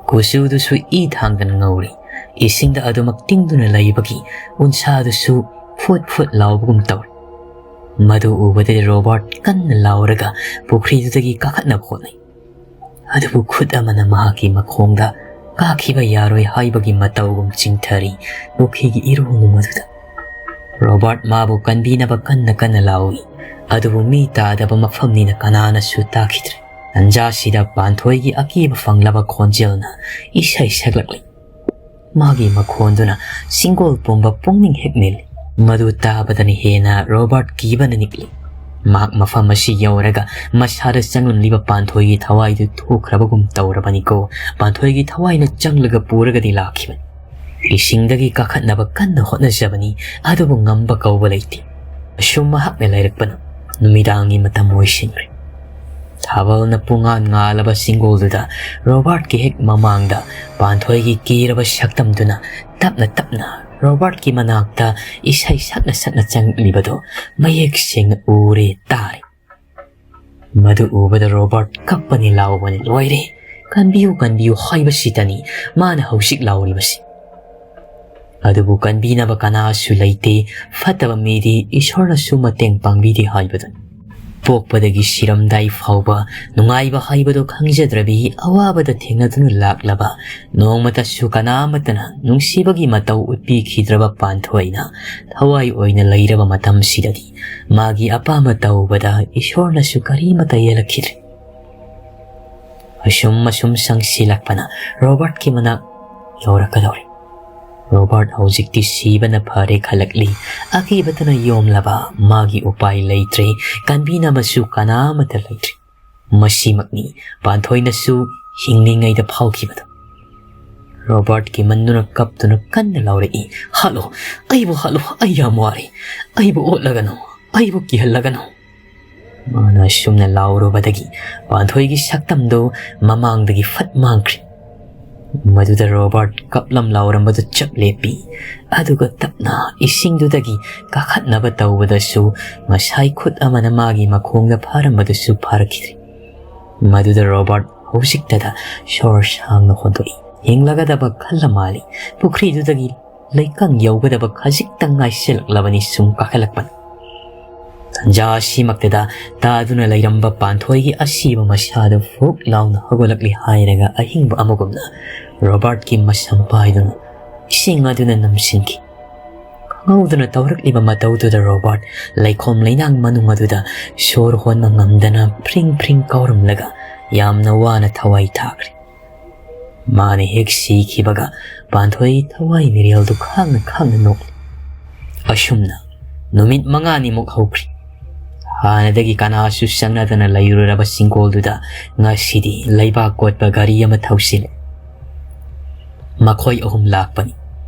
ꯀꯨꯆꯨꯗꯨꯁꯨ ꯏ ꯊꯥꯡꯗꯅ ꯉꯧꯔꯤ꯫ ꯏꯁꯤꯡꯗ ꯑꯗꯨꯃꯛ ꯇꯤꯡꯗꯨꯅ ꯂꯩꯕꯒꯤ ꯎꯟꯁꯥꯗꯨꯁꯨ ꯐꯨꯠ ꯐꯨꯠ ꯂꯥꯎꯕꯒꯨꯝ ꯇꯧꯔꯤ꯫ ꯃꯗꯨ ꯎꯕꯗꯗꯤ ꯔꯣꯕꯥꯔꯠ ꯀꯟꯅ ꯂꯥꯎꯔꯒ ꯄꯨꯈ꯭ꯔꯤꯗꯨꯗꯒꯤ ꯀꯥꯈꯠꯅꯕ ꯍꯣꯠꯅꯩ꯫ ꯑꯗꯨꯕꯨ ꯈꯨꯠ ꯑꯃꯅ ꯃꯍꯥꯛꯀꯤ ꯃꯈꯣꯡꯗ ꯀꯥꯈꯤꯕ ꯌꯥꯔꯣꯏ ꯍꯥꯏꯕꯒꯤ ꯃꯇꯧꯒꯨꯝ ꯆꯤꯡꯊꯔꯤ ꯄꯨꯈ꯭ꯔꯤꯒꯤ ꯏꯔꯣꯡ ꯑꯗꯨꯗ꯫ ꯔꯣꯕꯥꯔꯠ ꯃꯥꯕꯨ ꯀꯟꯕꯤꯅꯕ ꯀꯟꯅ ꯀꯟꯅ ꯂꯥꯎꯏ, ꯑꯗꯨꯕꯨ ꯃꯤ ꯇꯥꯗꯕ ꯃꯐꯝꯅꯤꯅ ꯀꯅꯥꯅꯁꯨ ꯇꯥꯈꯤꯗ꯭ꯔꯦ꯫ ꯇꯟꯖꯥꯁꯤꯗ ꯄꯥꯟꯊꯣꯏꯒꯤ ꯑꯀꯤꯕ ꯐꯪꯂꯕ ꯈꯣꯟꯖꯦꯜꯅ ꯏꯁꯩ ꯁꯛꯂꯛꯂꯤ꯫ ꯃꯥꯒꯤ ꯃꯈꯣꯟꯗꯨꯅ ꯆꯤꯡꯒꯣꯜ ꯄꯨꯝꯕ ꯄꯨꯛꯅꯤꯡ ꯍꯦꯛ ꯅꯤꯜꯂꯤ꯫ ꯃꯗꯨ ꯇꯥꯕꯗꯅ ꯍꯦꯟꯅ ꯔꯣꯕꯥꯔꯠ ꯀꯤꯕꯅ ꯅꯤꯛꯂꯤ꯫ ꯃꯍꯥꯛ ꯃꯐꯝ ꯑꯁꯤ ꯌꯧꯔꯒ ꯃꯁꯥꯗ ꯆꯪꯂꯝꯂꯤꯕ ꯄꯥꯟꯊꯣꯏꯒꯤ ꯊꯋꯥꯏꯗꯨ ꯊꯣꯛꯈ꯭ꯔꯕꯒꯨꯝ ꯇꯧꯔꯕꯅꯤꯀꯣ꯫ ꯄꯥꯟꯊꯣꯏꯒꯤ ꯊꯋꯥꯏꯅ ꯆꯪꯂꯒ ꯄꯨꯔꯒꯗꯤ ꯂꯥꯛꯈꯤꯕꯅꯤ꯫ ꯏꯁꯤꯡꯗꯒꯤ ꯀꯥꯈꯠꯅꯕ ꯀꯟꯅ ꯍꯣꯠꯅꯖꯕꯅꯤ, ꯑꯗꯨꯕꯨ ꯉꯝꯕ ꯀꯧꯕ ꯂꯩꯇꯦ꯫ ꯑꯁꯨꯝ ꯃꯍꯥꯛꯅ ꯂꯩꯔꯛꯄꯅ ꯅꯨꯃꯤꯗꯥꯡꯒꯤ ꯃꯇꯝ ꯑꯣꯏꯁꯤꯟꯈ꯭ꯔꯦ꯫ ꯊꯥꯕꯜꯅ ꯄꯨꯡꯉꯥꯟ ꯉꯥꯜꯂꯕ ꯆꯤꯡꯒꯣꯜꯗꯨꯗ ꯔꯣꯕꯥꯔꯠꯀꯤ ꯍꯦꯛ ꯃꯃꯥꯡꯗ ꯄꯥꯟꯊꯣꯏꯒꯤ ꯀꯤꯔꯕ ꯁꯛꯇꯝꯗꯨꯅ ꯇꯞꯅ ꯇꯞꯅ ꯔꯣꯕꯥꯔꯠꯀꯤ ꯃꯅꯥꯛꯇ ꯏꯁꯩ ꯁꯛꯅ ꯁꯛꯅ ꯆꯪꯂꯤꯕꯗꯨ ꯃꯌꯦꯛ ꯁꯦꯡꯅ ꯎꯔꯦ, ꯇꯥꯔꯦ꯫ ꯃꯗꯨ ꯎꯕꯗ ꯔꯣꯕꯥꯔꯠ ꯀꯞꯄꯅꯤ ꯂꯥꯎꯕꯅꯤ, "ꯂꯣꯏꯔꯦ, "ꯀꯟꯕꯤꯌꯨ, ꯀꯟꯕꯤꯌꯨ" ꯍꯥꯏꯕꯁꯤꯇꯅꯤ ꯃꯥꯅ ꯍꯧꯖꯤꯛ ꯂꯥꯎꯔꯤꯕꯁꯤ꯫ ꯑꯗꯨꯕꯨ ꯀꯟꯕꯤꯅꯕ ꯀꯅꯥꯁꯨ ꯂꯩꯇꯦ, ꯐꯠꯇꯕ ꯃꯤꯗꯤ ꯏꯁꯣꯔꯅꯁꯨ ꯃꯇꯦꯡ ꯄꯥꯡꯕꯤꯗꯦ ꯍꯥꯏꯕꯗꯨꯅꯤ꯫ ꯄꯣꯛꯄꯗꯒꯤ ꯁꯤꯔꯝꯗꯥꯏ ꯐꯥꯎꯕ ꯅꯨꯡꯉꯥꯏꯕ ꯍꯥꯏꯕꯗꯨ ꯈꯪꯖꯗ꯭ꯔꯕꯤ ꯑꯋꯥꯕꯗ ꯊꯦꯡꯅꯗꯨꯅ ꯂꯥꯛꯂꯕ, ꯅꯣꯡꯃꯇꯁꯨ ꯀꯅꯥ ꯑꯃꯠꯇꯅ ꯅꯨꯡꯁꯤꯕꯒꯤ ꯃꯇꯧ ꯎꯠꯄꯤꯈꯤꯗ꯭ꯔꯕ ꯄꯥꯟꯊꯣꯏꯅ ꯊꯋꯥꯏ ꯑꯣꯏꯅ ꯂꯩꯔꯕ ꯃꯇꯝꯁꯤꯗꯗꯤ ꯃꯥꯒꯤ ꯑꯄꯥꯝꯕ ꯇꯧꯕꯗ ꯏꯁꯣꯔꯅꯁꯨ ꯀꯔꯤꯃꯠꯇ ꯌꯦꯜꯂꯛꯈꯤꯗ꯭ꯔꯦ꯫ ꯑꯁꯨꯝ ꯑꯁꯨꯝ ꯁꯪꯁꯤꯜꯂꯛꯄꯅ ꯔꯣꯕꯥꯔꯠꯀꯤ ꯃꯅꯥꯛ ꯌꯧꯔꯛꯀꯗꯧꯔꯦ꯫ ꯔꯣꯕꯥꯔꯠ ꯍꯧꯖꯤꯛꯇꯤ ꯁꯤꯕꯅ ꯐꯔꯦ ꯈꯜꯂꯛꯂꯤ꯫ ꯑꯀꯤꯕꯇꯅ ꯌꯣꯝꯂꯕ ꯃꯥꯒꯤ ꯎꯄꯥꯏ ꯂꯩꯇ꯭ꯔꯦ, ꯀꯟꯕꯤꯅꯕꯁꯨ ꯀꯅꯥ ꯑꯃꯠꯇ ꯂꯩꯇ꯭ꯔꯦ꯫ ꯃꯁꯤꯃꯛꯅꯤ ꯄꯥꯟꯊꯣꯏꯅꯁꯨ ꯍꯤꯡꯂꯤꯉꯩꯗ ꯐꯥꯎꯈꯤꯕꯗꯨ꯫ ꯔꯣꯕꯥꯔꯠ ꯀꯤꯃꯟꯗꯨꯅ ꯀꯞꯇꯨꯅ ꯀꯟꯅ ꯂꯥꯎꯔꯛꯏ, "ꯍꯥꯠꯂꯨ, ꯑꯩꯕꯨ ꯍꯥꯠꯂꯨ, ꯑꯩ ꯌꯥꯝ ꯋꯥꯔꯦ, ꯑꯩꯕꯨ ꯑꯣꯠꯂꯒꯅꯨ, ꯑꯩꯕꯨ ꯀꯤꯍꯜꯂꯒꯅꯨ"꯫ ꯃꯥꯅ ꯑꯁꯨꯝꯅ ꯂꯥꯎꯔꯨꯕꯗꯒꯤ ꯄꯥꯟꯊꯣꯏꯒꯤ ꯁꯛꯇꯝꯗꯨ ꯃꯃꯥꯡꯗꯒꯤ ꯐꯠ ꯃꯥꯡꯈ꯭ꯔꯦ꯫ ꯃꯗꯨꯗ ꯔꯣꯕꯥꯔꯠ ꯀꯞꯂꯝ ꯂꯥꯎꯔꯝꯕꯗꯨ ꯆꯞ ꯂꯦꯞꯄꯤ꯫ ꯑꯗꯨꯒ ꯇꯞꯅ ꯏꯁꯤꯡꯗꯨꯗꯒꯤ ꯀꯥꯈꯠꯅꯕ ꯇꯧꯕꯗꯁꯨ ꯉꯁꯥꯏ ꯈꯨꯠ ꯑꯃꯅ ꯃꯥꯒꯤ ꯃꯈꯣꯡꯗ ꯐꯥꯔꯝꯕꯗꯨꯁꯨ ꯐꯥꯔꯛꯈꯤꯗ꯭ꯔꯦ꯫ ꯃꯗꯨꯗ ꯔꯣꯕꯥꯔꯠ ꯍꯧꯖꯤꯛꯇꯗ ꯁꯣꯔ ꯁꯥꯡꯅ ꯍꯣꯟꯗꯣꯛꯏ꯫ ꯍꯤꯡꯂꯒꯗꯕ ꯈꯜꯂ ꯃꯥꯜꯂꯤ꯫ ꯄꯨꯈ꯭ꯔꯤꯗꯨꯗꯒꯤ ꯂꯩꯀꯪ ꯌꯧꯒꯗꯕ ꯈꯖꯤꯛꯇꯪ ꯉꯥꯏꯁꯤꯜꯂꯛꯂꯕꯅꯤ ꯁꯨꯝ ꯀꯥꯈꯠꯂꯛꯄꯅ꯫ ꯇꯟꯖꯥ ꯑꯁꯤꯃꯛꯇꯗ ꯇꯥꯗꯨꯅ ꯂꯩꯔꯝꯕ ꯄꯥꯟꯊꯣꯏꯒꯤ ꯑꯁꯤꯕ ꯃꯁꯥꯗꯨ ꯐꯨꯛ ꯂꯥꯎꯅ ꯍꯧꯒꯠꯂꯛꯂꯤ ꯍꯥꯏꯔꯒ ꯑꯍꯤꯡꯕ ꯑꯃꯒꯨꯝꯅ ꯔꯣꯕꯥꯔꯠꯀꯤ ꯃꯁꯝ ꯄꯥꯏꯗꯨꯅ ꯏꯁꯤꯡ ꯑꯗꯨꯅ ꯅꯝꯁꯤꯟꯈꯤ꯫ ꯈꯪꯍꯧꯗꯅ ꯇꯧꯔꯛꯂꯤꯕ ꯃꯇꯧꯗꯨꯗ ꯔꯣꯕꯥꯔꯠ ꯂꯩꯈꯣꯝ ꯂꯩꯅꯥꯡ ꯃꯅꯨꯡ ꯑꯗꯨꯗ ꯁꯣꯔ ꯍꯣꯟꯕ ꯉꯝꯗꯅ ꯐ꯭ꯔꯤꯡ ꯐ꯭ꯔꯤꯡ ꯀꯥꯎꯔꯝꯂꯒ ꯌꯥꯝꯅ ꯋꯥꯅ ꯊꯋꯥꯏ ꯊꯥꯈ꯭ꯔꯦ꯫ ꯃꯥꯅ ꯍꯦꯛ ꯁꯤꯈꯤꯕꯒ ꯄꯥꯟꯊꯣꯏ ꯊꯋꯥꯏ ꯃꯤꯔꯦꯜꯗꯨ ꯈꯥꯡꯅ ꯈꯥꯡꯅ ꯅꯣꯛꯂꯤ꯫ ꯑꯁꯨꯝꯅ ꯅꯨꯃꯤꯠ ꯃꯉꯥꯅꯤꯃꯨꯛ ꯍꯧꯈ꯭ꯔꯤ꯫ ꯍꯥꯟꯅꯗꯒꯤ ꯀꯅꯥꯁꯨ ꯆꯪꯅꯗꯅ ꯂꯩꯔꯨꯔꯕ ꯆꯤꯡꯒꯣꯜꯗꯨꯗ ꯉꯁꯤꯗꯤ ꯂꯩꯕꯥꯛ ꯀꯣꯠꯄ ꯒꯥꯔꯤ ꯑꯃ ꯊꯧꯁꯤꯜꯂꯦ꯫ ꯃꯈꯣꯏ ꯑꯍꯨꯝ ꯂꯥꯛꯄꯅꯤ꯫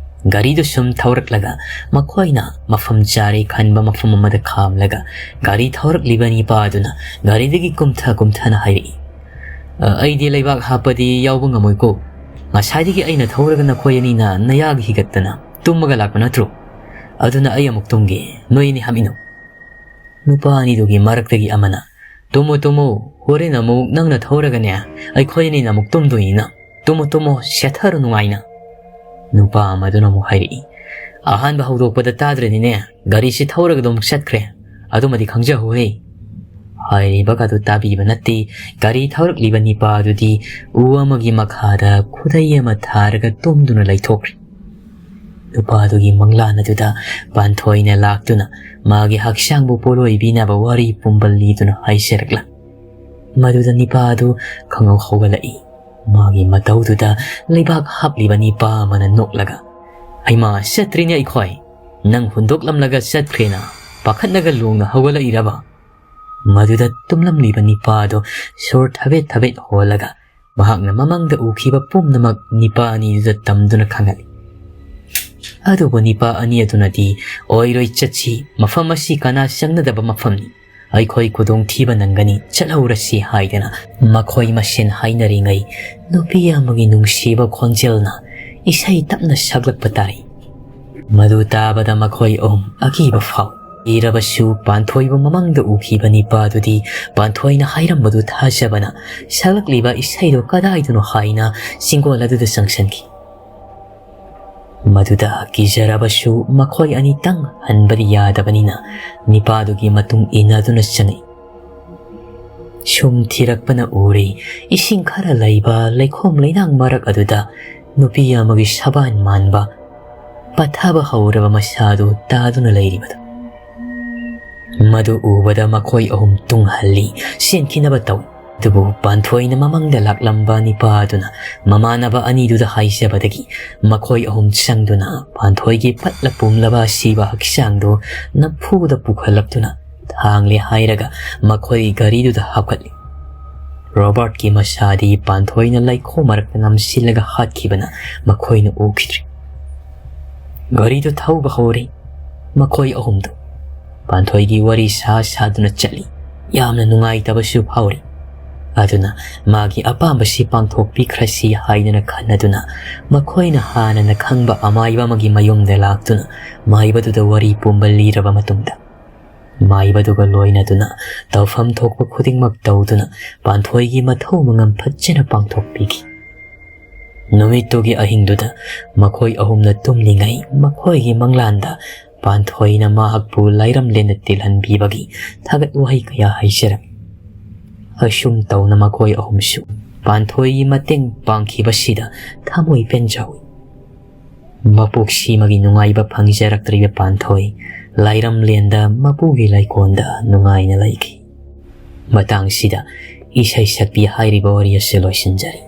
ꯒꯥꯔꯤꯗꯨ ꯁꯨꯝ ꯊꯧꯔꯛꯂꯒ ꯃꯈꯣꯏꯅ ꯃꯐꯝ ꯆꯥꯔꯦ ꯈꯟꯕ ꯃꯐꯝ ꯑꯃꯗ ꯈꯥꯝꯂꯒ ꯒꯥꯔꯤ ꯊꯧꯔꯛꯂꯤꯕ ꯅꯤꯄꯥꯗꯨꯅ ꯒꯥꯔꯤꯗꯒꯤ ꯀꯨꯝꯊ ꯀꯨꯝꯊꯅ ꯍꯥꯏꯔꯛꯏ, "ꯑ, ꯑꯩꯗꯤ ꯂꯩꯕꯥꯛ ꯍꯥꯞꯄꯗꯤ ꯌꯥꯎꯕ ꯉꯝꯃꯣꯏꯀꯣ꯫ ꯉꯁꯥꯏꯗꯒꯤ ꯑꯩꯅ ꯊꯧꯔꯒ ꯅꯈꯣꯏ ꯑꯅꯤꯅ ꯅꯌꯥꯒ ꯍꯤꯒꯠꯇꯅ ꯇꯨꯝꯃꯒ ꯂꯥꯛꯄ ꯅꯠꯇ꯭ꯔꯣ? ꯑꯗꯨꯅ ꯑꯩ ꯑꯃꯨꯛ ꯇꯨꯝꯒꯦ, ꯅꯣꯏ ꯑꯅꯤ ꯍꯥꯞꯃꯤꯟꯅꯧ"꯫ ꯅꯨꯄꯥ ꯑꯅꯤꯗꯨꯒꯤ ꯃꯔꯛꯇꯒꯤ ꯑꯃꯅ, "ꯇꯨꯝꯃꯨ, ꯇꯨꯝꯃꯨ, ꯍꯣꯔꯦꯟ ꯑꯃꯨꯛ ꯅꯪꯅ ꯊꯧꯔꯒꯅꯦ, ꯑꯩꯈꯣꯏ ꯑꯅꯤꯅ ꯑꯃꯨꯛ ꯇꯨꯝꯗꯣꯏꯅꯤꯅ꯫ ꯇꯨꯝꯃꯨ, ꯇꯨꯝꯃꯨ, ꯁꯦꯠꯊꯔꯣ ꯅꯨꯡꯉꯥꯏꯅ"꯫ ꯅꯨꯄꯥ ꯑꯃꯗꯨꯅ ꯑꯃꯨꯛ ꯍꯥꯏꯔꯛꯏ꯫ "ꯑꯍꯥꯟꯕ ꯍꯧꯗꯣꯛꯄꯗ ꯇꯥꯗ꯭ꯔꯗꯤꯅꯦ, ꯒꯥꯔꯤꯁꯤ ꯊꯧꯔꯒ ꯑꯗꯨꯝ ꯆꯠꯈ꯭ꯔꯦ꯫ ꯑꯗꯨꯃꯗꯤ ꯈꯪꯖꯍꯧꯍꯦ"꯫ ꯍꯥꯏꯔꯤꯕꯒꯗꯨ ꯇꯥꯕꯤꯕ ꯅꯠꯇꯦ꯫ ꯒꯥꯔꯤ ꯊꯧꯔꯛꯂꯤꯕ ꯅꯤꯄꯥ ꯑꯗꯨꯗꯤ ꯎ ꯑꯃꯒꯤ ꯃꯈꯥꯗ ꯈꯨꯗꯩ ꯑꯃ ꯊꯥꯔꯒ ꯇꯨꯝꯗꯨꯅ ꯂꯩꯊꯣꯛꯈ꯭ꯔꯦ꯫ ꯅꯨꯄꯥꯗꯨꯒꯤ ꯃꯪꯂꯥꯟ ꯑꯗꯨꯗ ꯄꯥꯟꯊꯣꯏꯅ ꯂꯥꯛꯇꯨꯅ ꯃꯥꯒꯤ ꯍꯛꯆꯥꯡꯕꯨ ꯄꯣꯠꯂꯣꯏꯕꯤꯅꯕ ꯋꯥꯔꯤ ꯄꯨꯝꯕ ꯂꯤꯗꯨꯅ ꯍꯥꯏꯖꯔꯛꯂ꯫ ꯃꯗꯨꯗ ꯅꯤꯄꯥ ꯑꯗꯨ ꯈꯪꯍꯧ ꯍꯧꯒꯠꯂꯛꯏ꯫ ꯃꯥꯒꯤ ꯃꯇꯧꯗꯨꯗ ꯂꯩꯕꯥꯛ ꯍꯥꯞꯂꯤꯕ ꯅꯤꯄꯥ ꯑꯃꯅ ꯅꯣꯛꯂꯒ, "ꯍꯩꯃꯥ, ꯆꯠꯇ꯭ꯔꯤꯅꯦ ꯑꯩꯈꯣꯏ꯫ ꯅꯪ ꯍꯨꯟꯗꯣꯛꯂꯝꯂꯒ ꯆꯠꯈ꯭ꯔꯦꯅ ꯄꯥꯈꯠꯂꯒ ꯂꯣꯡꯅ ꯍꯧꯒꯠꯂꯛꯏꯔꯕ?" ꯃꯗꯨꯗ ꯇꯨꯝꯂꯝꯂꯤꯕ ꯅꯤꯄꯥ ꯑꯗꯨ ꯁꯣꯔ ꯊꯕꯦꯠ ꯊꯕꯦꯠ ꯍꯣꯜꯂꯒ ꯃꯍꯥꯛꯅ ꯃꯃꯥꯡꯗ ꯎꯈꯤꯕ ꯄꯨꯝꯅꯃꯛ ꯅꯤꯄꯥ ꯑꯅꯤꯗꯨꯗ ꯇꯝꯗꯨꯅ ꯈꯪꯍꯜꯂꯤ꯫ ꯑꯗꯨꯕꯨ ꯅꯤꯄꯥ ꯑꯅꯤ ꯑꯗꯨꯅꯗꯤ, "ꯑꯣꯏꯔꯣꯏ, ꯆꯠꯁꯤ, ꯃꯐꯝ ꯑꯁꯤ ꯀꯅꯥ ꯆꯪꯅꯗꯕ ꯃꯐꯝꯅꯤ, ꯑꯩꯈꯣꯏ ꯈꯨꯗꯣꯡꯊꯤꯕ ꯅꯪꯒꯅꯤ, ꯆꯠꯍꯧꯔꯁꯤ" ꯍꯥꯏꯗꯅ ꯃꯈꯣꯏ ꯃꯁꯦꯟ ꯍꯥꯏꯅꯔꯤꯉꯩ, ꯅꯨꯄꯤ ꯑꯃꯒꯤ ꯅꯨꯡꯁꯤꯕ ꯈꯣꯟꯖꯦꯜꯅ ꯏꯁꯩ ꯇꯞꯅ ꯁꯛꯂꯛꯄ ꯇꯥꯔꯤ꯫ ꯃꯗꯨ ꯇꯥꯕꯗ ꯃꯈꯣꯏ ꯑꯍꯨꯝ ꯑꯀꯤꯕ ꯐꯥꯎꯏ꯫ ꯏꯔꯕꯁꯨ ꯄꯥꯟꯊꯣꯏꯕꯨ ꯃꯃꯥꯡꯗ ꯎꯈꯤꯕ ꯅꯤꯄꯥꯗꯨꯗꯤ ꯄꯥꯟꯊꯣꯏꯅ ꯍꯥꯏꯔꯝꯕꯗꯨ ꯊꯥꯖꯕꯅ ꯁꯛꯂꯛꯂꯤꯕ ꯏꯁꯩꯗꯨ ꯀꯗꯥꯏꯗꯅꯣ ꯍꯥꯏꯅ ꯆꯤꯡꯒꯣꯜ ꯑꯗꯨꯗ ꯆꯪꯁꯤꯟꯈꯤ꯫ ꯃꯗꯨꯗ ꯀꯤꯖꯔꯕꯁꯨ ꯃꯈꯣꯏ ꯑꯅꯤꯇꯪ ꯍꯟꯕꯗꯤ ꯌꯥꯗꯕꯅꯤꯅ ꯅꯤꯄꯥꯗꯨꯒꯤ ꯃꯇꯨꯡ ꯏꯟꯅꯗꯨꯅ ꯆꯪꯉꯛꯏ꯫ ꯁꯨꯝ ꯊꯤꯔꯛꯄꯅ ꯎꯔꯦ, ꯏꯁꯤꯡ ꯈꯔ ꯂꯩꯕ ꯂꯩꯈꯣꯝ ꯂꯩꯅꯥꯡ ꯃꯔꯛ ꯑꯗꯨꯗ ꯅꯨꯄꯤ ꯑꯃꯒꯤ ꯁꯕꯥꯟ ꯃꯥꯟꯕ ꯄꯠꯊꯕ ꯍꯧꯔꯕ ꯃꯁꯥꯗꯨ ꯇꯥꯗꯨꯅ ꯂꯩꯔꯤꯕꯗꯨ꯫ ꯃꯗꯨ ꯎꯕꯗ ꯃꯈꯣꯏ ꯑꯍꯨꯝ ꯇꯨꯡ ꯍꯜꯂꯤ, ꯆꯦꯟꯈꯤꯅꯕ ꯇꯧꯏ꯫ ꯑꯗꯨꯕꯨ ꯄꯥꯟꯊꯣꯏꯅ ꯃꯃꯥꯡꯗ ꯂꯥꯛꯂꯝꯕ ꯅꯤꯄꯥ ꯑꯗꯨꯅ ꯃꯃꯥꯟꯅꯕ ꯑꯅꯤꯗꯨꯗ ꯍꯥꯏꯖꯕꯗꯒꯤ ꯃꯈꯣꯏ ꯑꯍꯨꯝ ꯆꯪꯗꯨꯅ ꯄꯥꯟꯊꯣꯏꯒꯤ ꯄꯠꯂ ꯄꯨꯝꯂꯕ ꯑꯁꯤꯕ ꯍꯛꯆꯥꯡꯗꯨ ꯅꯝꯐꯨꯗ ꯄꯨꯈꯠꯂꯛꯇꯨꯅ ꯊꯥꯡꯂꯦ ꯍꯥꯏꯔꯒ ꯃꯈꯣꯏ ꯒꯥꯔꯤꯗꯨꯗ ꯍꯥꯞꯀꯠꯂꯤ꯫ ꯔꯣꯕꯥꯔꯠꯀꯤ ꯃꯁꯥꯗꯤ ꯄꯥꯟꯊꯣꯏꯅ ꯂꯩꯈꯣꯝ ꯃꯔꯛꯇ ꯅꯝꯁꯤꯜꯂꯒ ꯍꯥꯠꯈꯤꯕꯅ ꯃꯈꯣꯏꯅ ꯎꯈꯤꯗ꯭ꯔꯤ꯫ ꯒꯥꯔꯤꯗꯨ ꯊꯧꯕ ꯍꯧꯔꯦ꯫ ꯃꯈꯣꯏ ꯑꯍꯨꯝꯗꯨ ꯄꯥꯟꯊꯣꯏꯒꯤ ꯋꯥꯔꯤ ꯁꯥ ꯁꯥꯗꯨꯅ ꯆꯠꯂꯤ꯫ ꯌꯥꯝꯅ ꯅꯨꯡꯉꯥꯏꯇꯕꯁꯨ ꯐꯥꯎꯔꯤ꯫ ꯑꯗꯨꯅ ꯃꯥꯒꯤ ꯑꯄꯥꯝꯕꯁꯤ ꯄꯥꯡꯊꯣꯛꯄꯤꯈ꯭ꯔꯁꯤ ꯍꯥꯏꯗꯨꯅ ꯈꯟꯅꯗꯨꯅ ꯃꯈꯣꯏꯅ ꯍꯥꯟꯅꯅ ꯈꯪꯕ ꯑꯃꯥꯏꯕ ꯑꯃꯒꯤ ꯃꯌꯨꯝꯗ ꯂꯥꯛꯇꯨꯅ ꯃꯥꯏꯕꯗꯨꯗ ꯋꯥꯔꯤ ꯄꯨꯝꯕ ꯂꯤꯔꯕ ꯃꯇꯨꯡꯗ, ꯃꯥꯏꯕꯗꯨꯒ ꯂꯣꯏꯅꯗꯨꯅ ꯇꯧꯐꯝ ꯊꯣꯛꯄ ꯈꯨꯗꯤꯡꯃꯛ ꯇꯧꯗꯨꯅ ꯄꯥꯟꯊꯣꯏꯒꯤ ꯃꯊꯧ ꯃꯉꯝ ꯐꯖꯅ ꯄꯥꯡꯊꯣꯛꯄꯤꯈꯤ꯫ ꯅꯨꯃꯤꯠꯇꯨꯒꯤ ꯑꯍꯤꯡꯗꯨꯗ ꯃꯈꯣꯏ ꯑꯍꯨꯝꯅ ꯇꯨꯝꯂꯤꯉꯩ ꯃꯈꯣꯏꯒꯤ ꯃꯪꯂꯥꯟꯗ ꯄꯥꯟꯊꯣꯏꯅ ꯃꯍꯥꯛꯄꯨ ꯂꯥꯏꯔꯝꯂꯦꯟꯗ ꯇꯤꯜꯍꯟꯕꯤꯕꯒꯤ ꯊꯥꯒꯠ ꯋꯥꯍꯩ ꯀꯌꯥ ꯍꯥꯏꯖꯔꯝꯃꯤ꯫ ꯑꯁꯨꯝ ꯇꯧꯅ ꯃꯈꯣꯏ ꯑꯍꯨꯝꯁꯨ ꯄꯥꯟꯊꯣꯏꯒꯤ ꯃꯇꯦꯡ ꯄꯥꯡꯈꯤꯕꯁꯤꯗ ꯊꯃꯣꯏ ꯄꯦꯟꯖꯍꯧꯏ꯫ ꯃꯄꯣꯛꯁꯤꯃꯒꯤ ꯅꯨꯡꯉꯥꯏꯕ ꯐꯪꯖꯔꯛꯇ꯭ꯔꯤꯕ ꯄꯥꯟꯊꯣꯏ ꯂꯥꯏꯔꯝꯂꯦꯟꯗ ꯃꯄꯨꯒꯤ ꯂꯩꯀꯣꯜꯗ ꯅꯨꯡꯉꯥꯏꯅ ꯂꯩꯈꯤ꯫ ꯃꯇꯥꯡꯁꯤꯗ ꯏꯁꯩ ꯁꯛꯄꯤ ꯍꯥꯏꯔꯤꯕ ꯋꯥꯔꯤ ꯑꯁꯤ ꯂꯣꯏꯁꯤꯟꯖꯔꯦ꯫